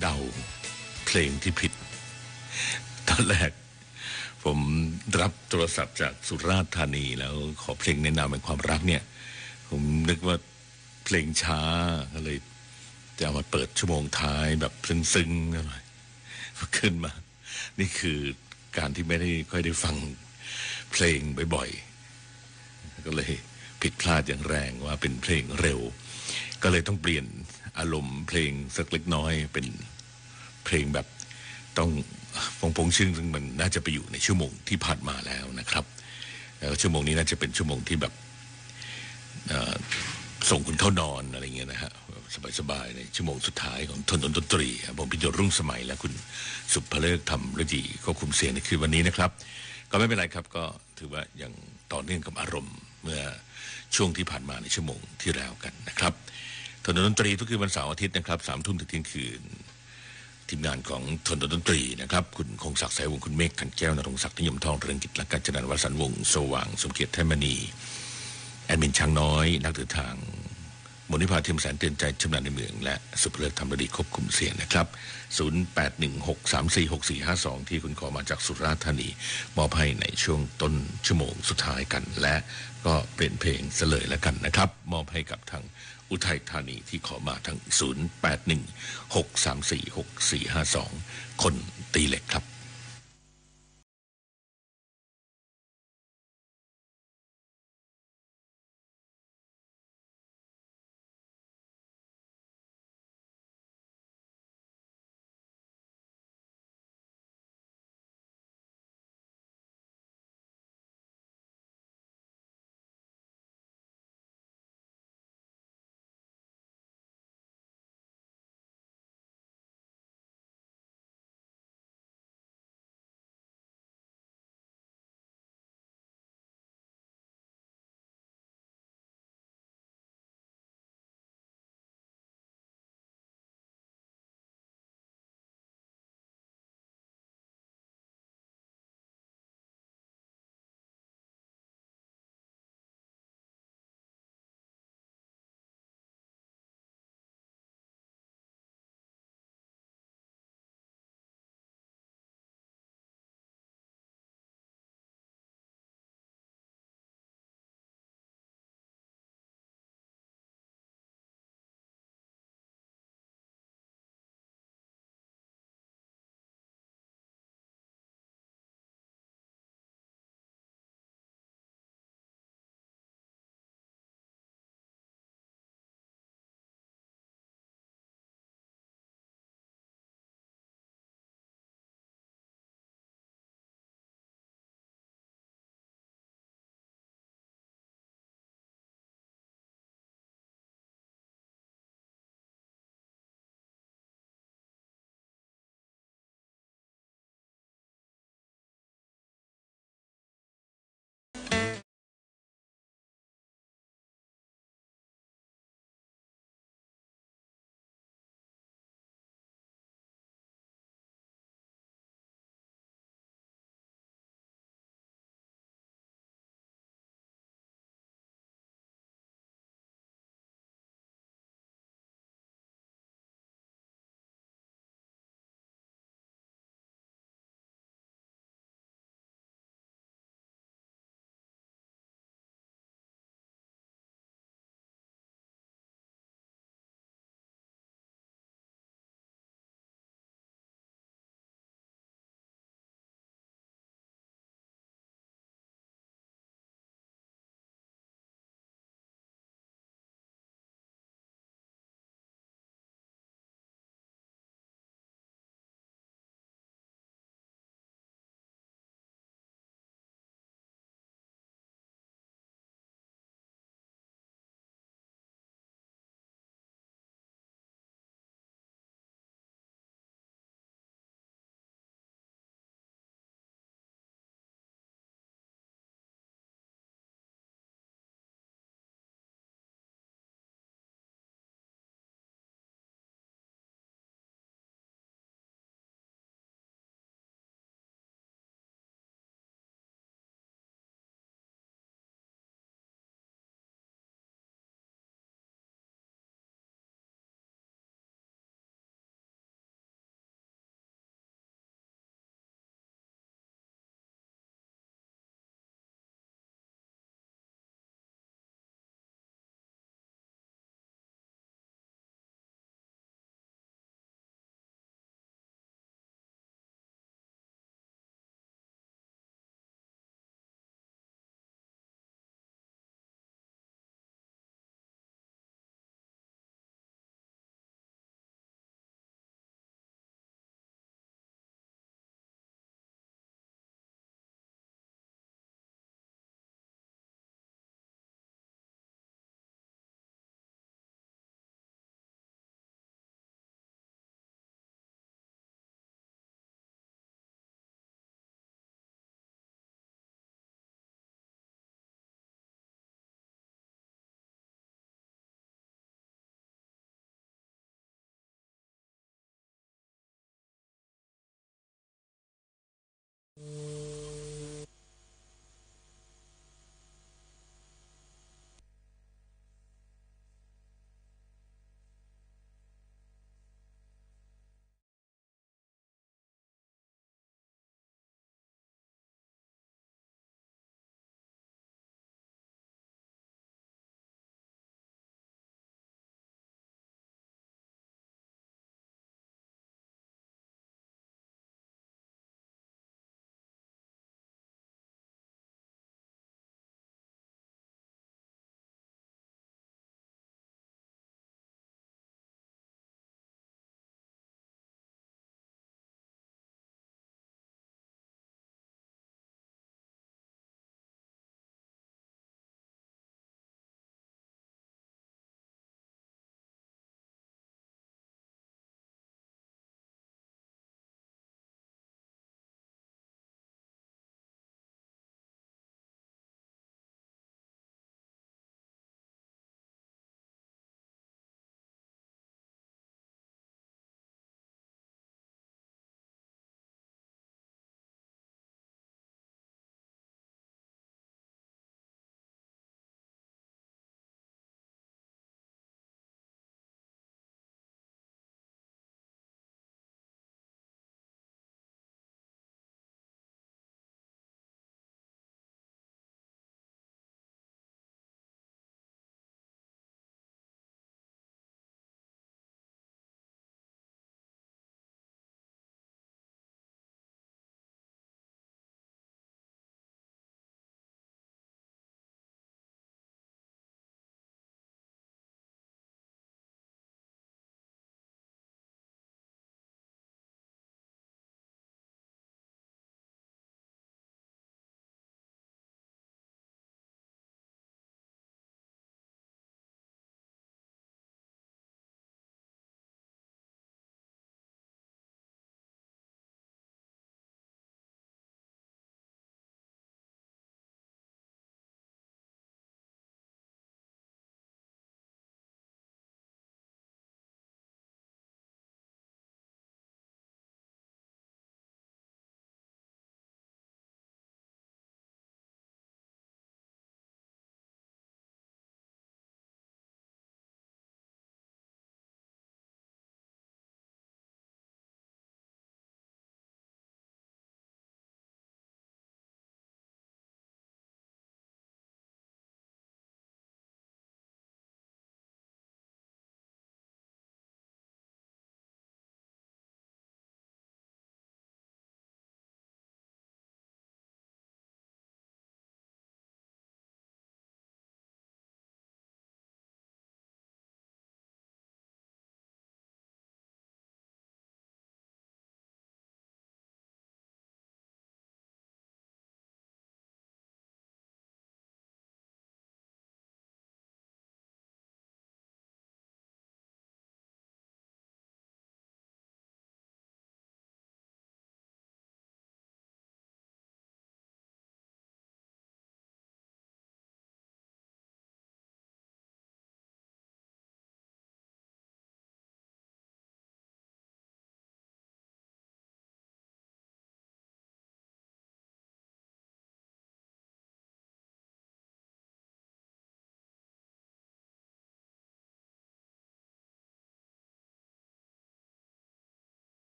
เดาเพลงที่ผิด ตอนแรกผมรับโทรศัพท์จากสุราษฎร์ธานีแล้วขอเพลงแนะนำเป็นความรักเนี่ย ผมนึกว่าเพลงช้า ก็เลยจะเอามาเปิดชั่วโมงท้ายแบบซึ้งๆ หน่อย พอขึ้นมา นี่คือการที่ไม่ได้ค่อยได้ฟังเพลงบ่อยๆ ก็เลยผิดพลาดอย่างแรงว่าเป็นเพลงเร็ว ก็เลยต้องเปลี่ยนอารมณ์เพลงสักเล็กน้อย เป็นเพลงแบบต้องปงปงชึ่ง ซึ่งมันน่าจะไปอยู่ในชั่วโมงที่ผ่านมาแล้วนะครับ แล้วชั่วโมงนี้น่าจะเป็นชั่วโมงที่แบบ เอ่อ ส่งคุณเข้านอนอะไรเงี้ยนะฮะ สบายๆ ในชั่วโมงสุดท้ายของถนนดนตรีครับ ผมพิโยรรุ่งสมัยและคุณสุภเลิก ธรรมฤดี ควบคุมเสียงในคืนวันนี้นะครับ ก็ไม่เป็นไรครับ ก็ถือว่ายังต่อเนื่องกับอารมณ์เมื่อช่วงที่ผ่านมาในชั่วโมงที่แล้วกันนะครับ ถนนดนตรีทุกคืนวันเสาร์อาทิตย์นะครับ สามทุ่มถึงเที่ยงคืน ทีมงานของถนนดนตรีนะครับ คุณคงศักดิ์ สายวงศ์ คุณเมฆ ขันแก้ว ณรงค์ศักดิ์ นิยมทอง เรืองกิจ และกัญจนันท์ วสันต์วงศ์ สว่าง สมเกียรติ ไทยมณี แอดมินช้างน้อย นักเดินทาง มนทิพา เทียมแสน เตือนใจ ชำนาญในเมือง และสุภเลิก ธรรมฤดี ควบคุมเสียงนะครับ ศูนย์แปดหนึ่งหกสามสี่หกสี่ห้าสอง ที่คุณขอมาจากสุราษฎร์ธานี มอบให้ในช่วงต้นชั่วโมงสุดท้ายกัน และก็เปลี่ยนเพลงซะเลยแล้วกันนะครับ มอบให้กับทางอุทัยธานีที่ขอมาทาง ศูนย์แปดหนึ่งหกสามสี่หกสี่ห้าสอง คนตีเหล็กครับ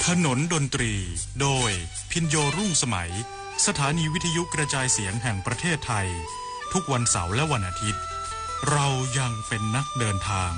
ถนนดนตรี โดย พิญโญ รุ่งสมัย สถานีวิทยุกระจายเสียงแห่งประเทศไทย ทุกวันเสาร์และวันอาทิตย์ เรายังเป็นนักเดินทาง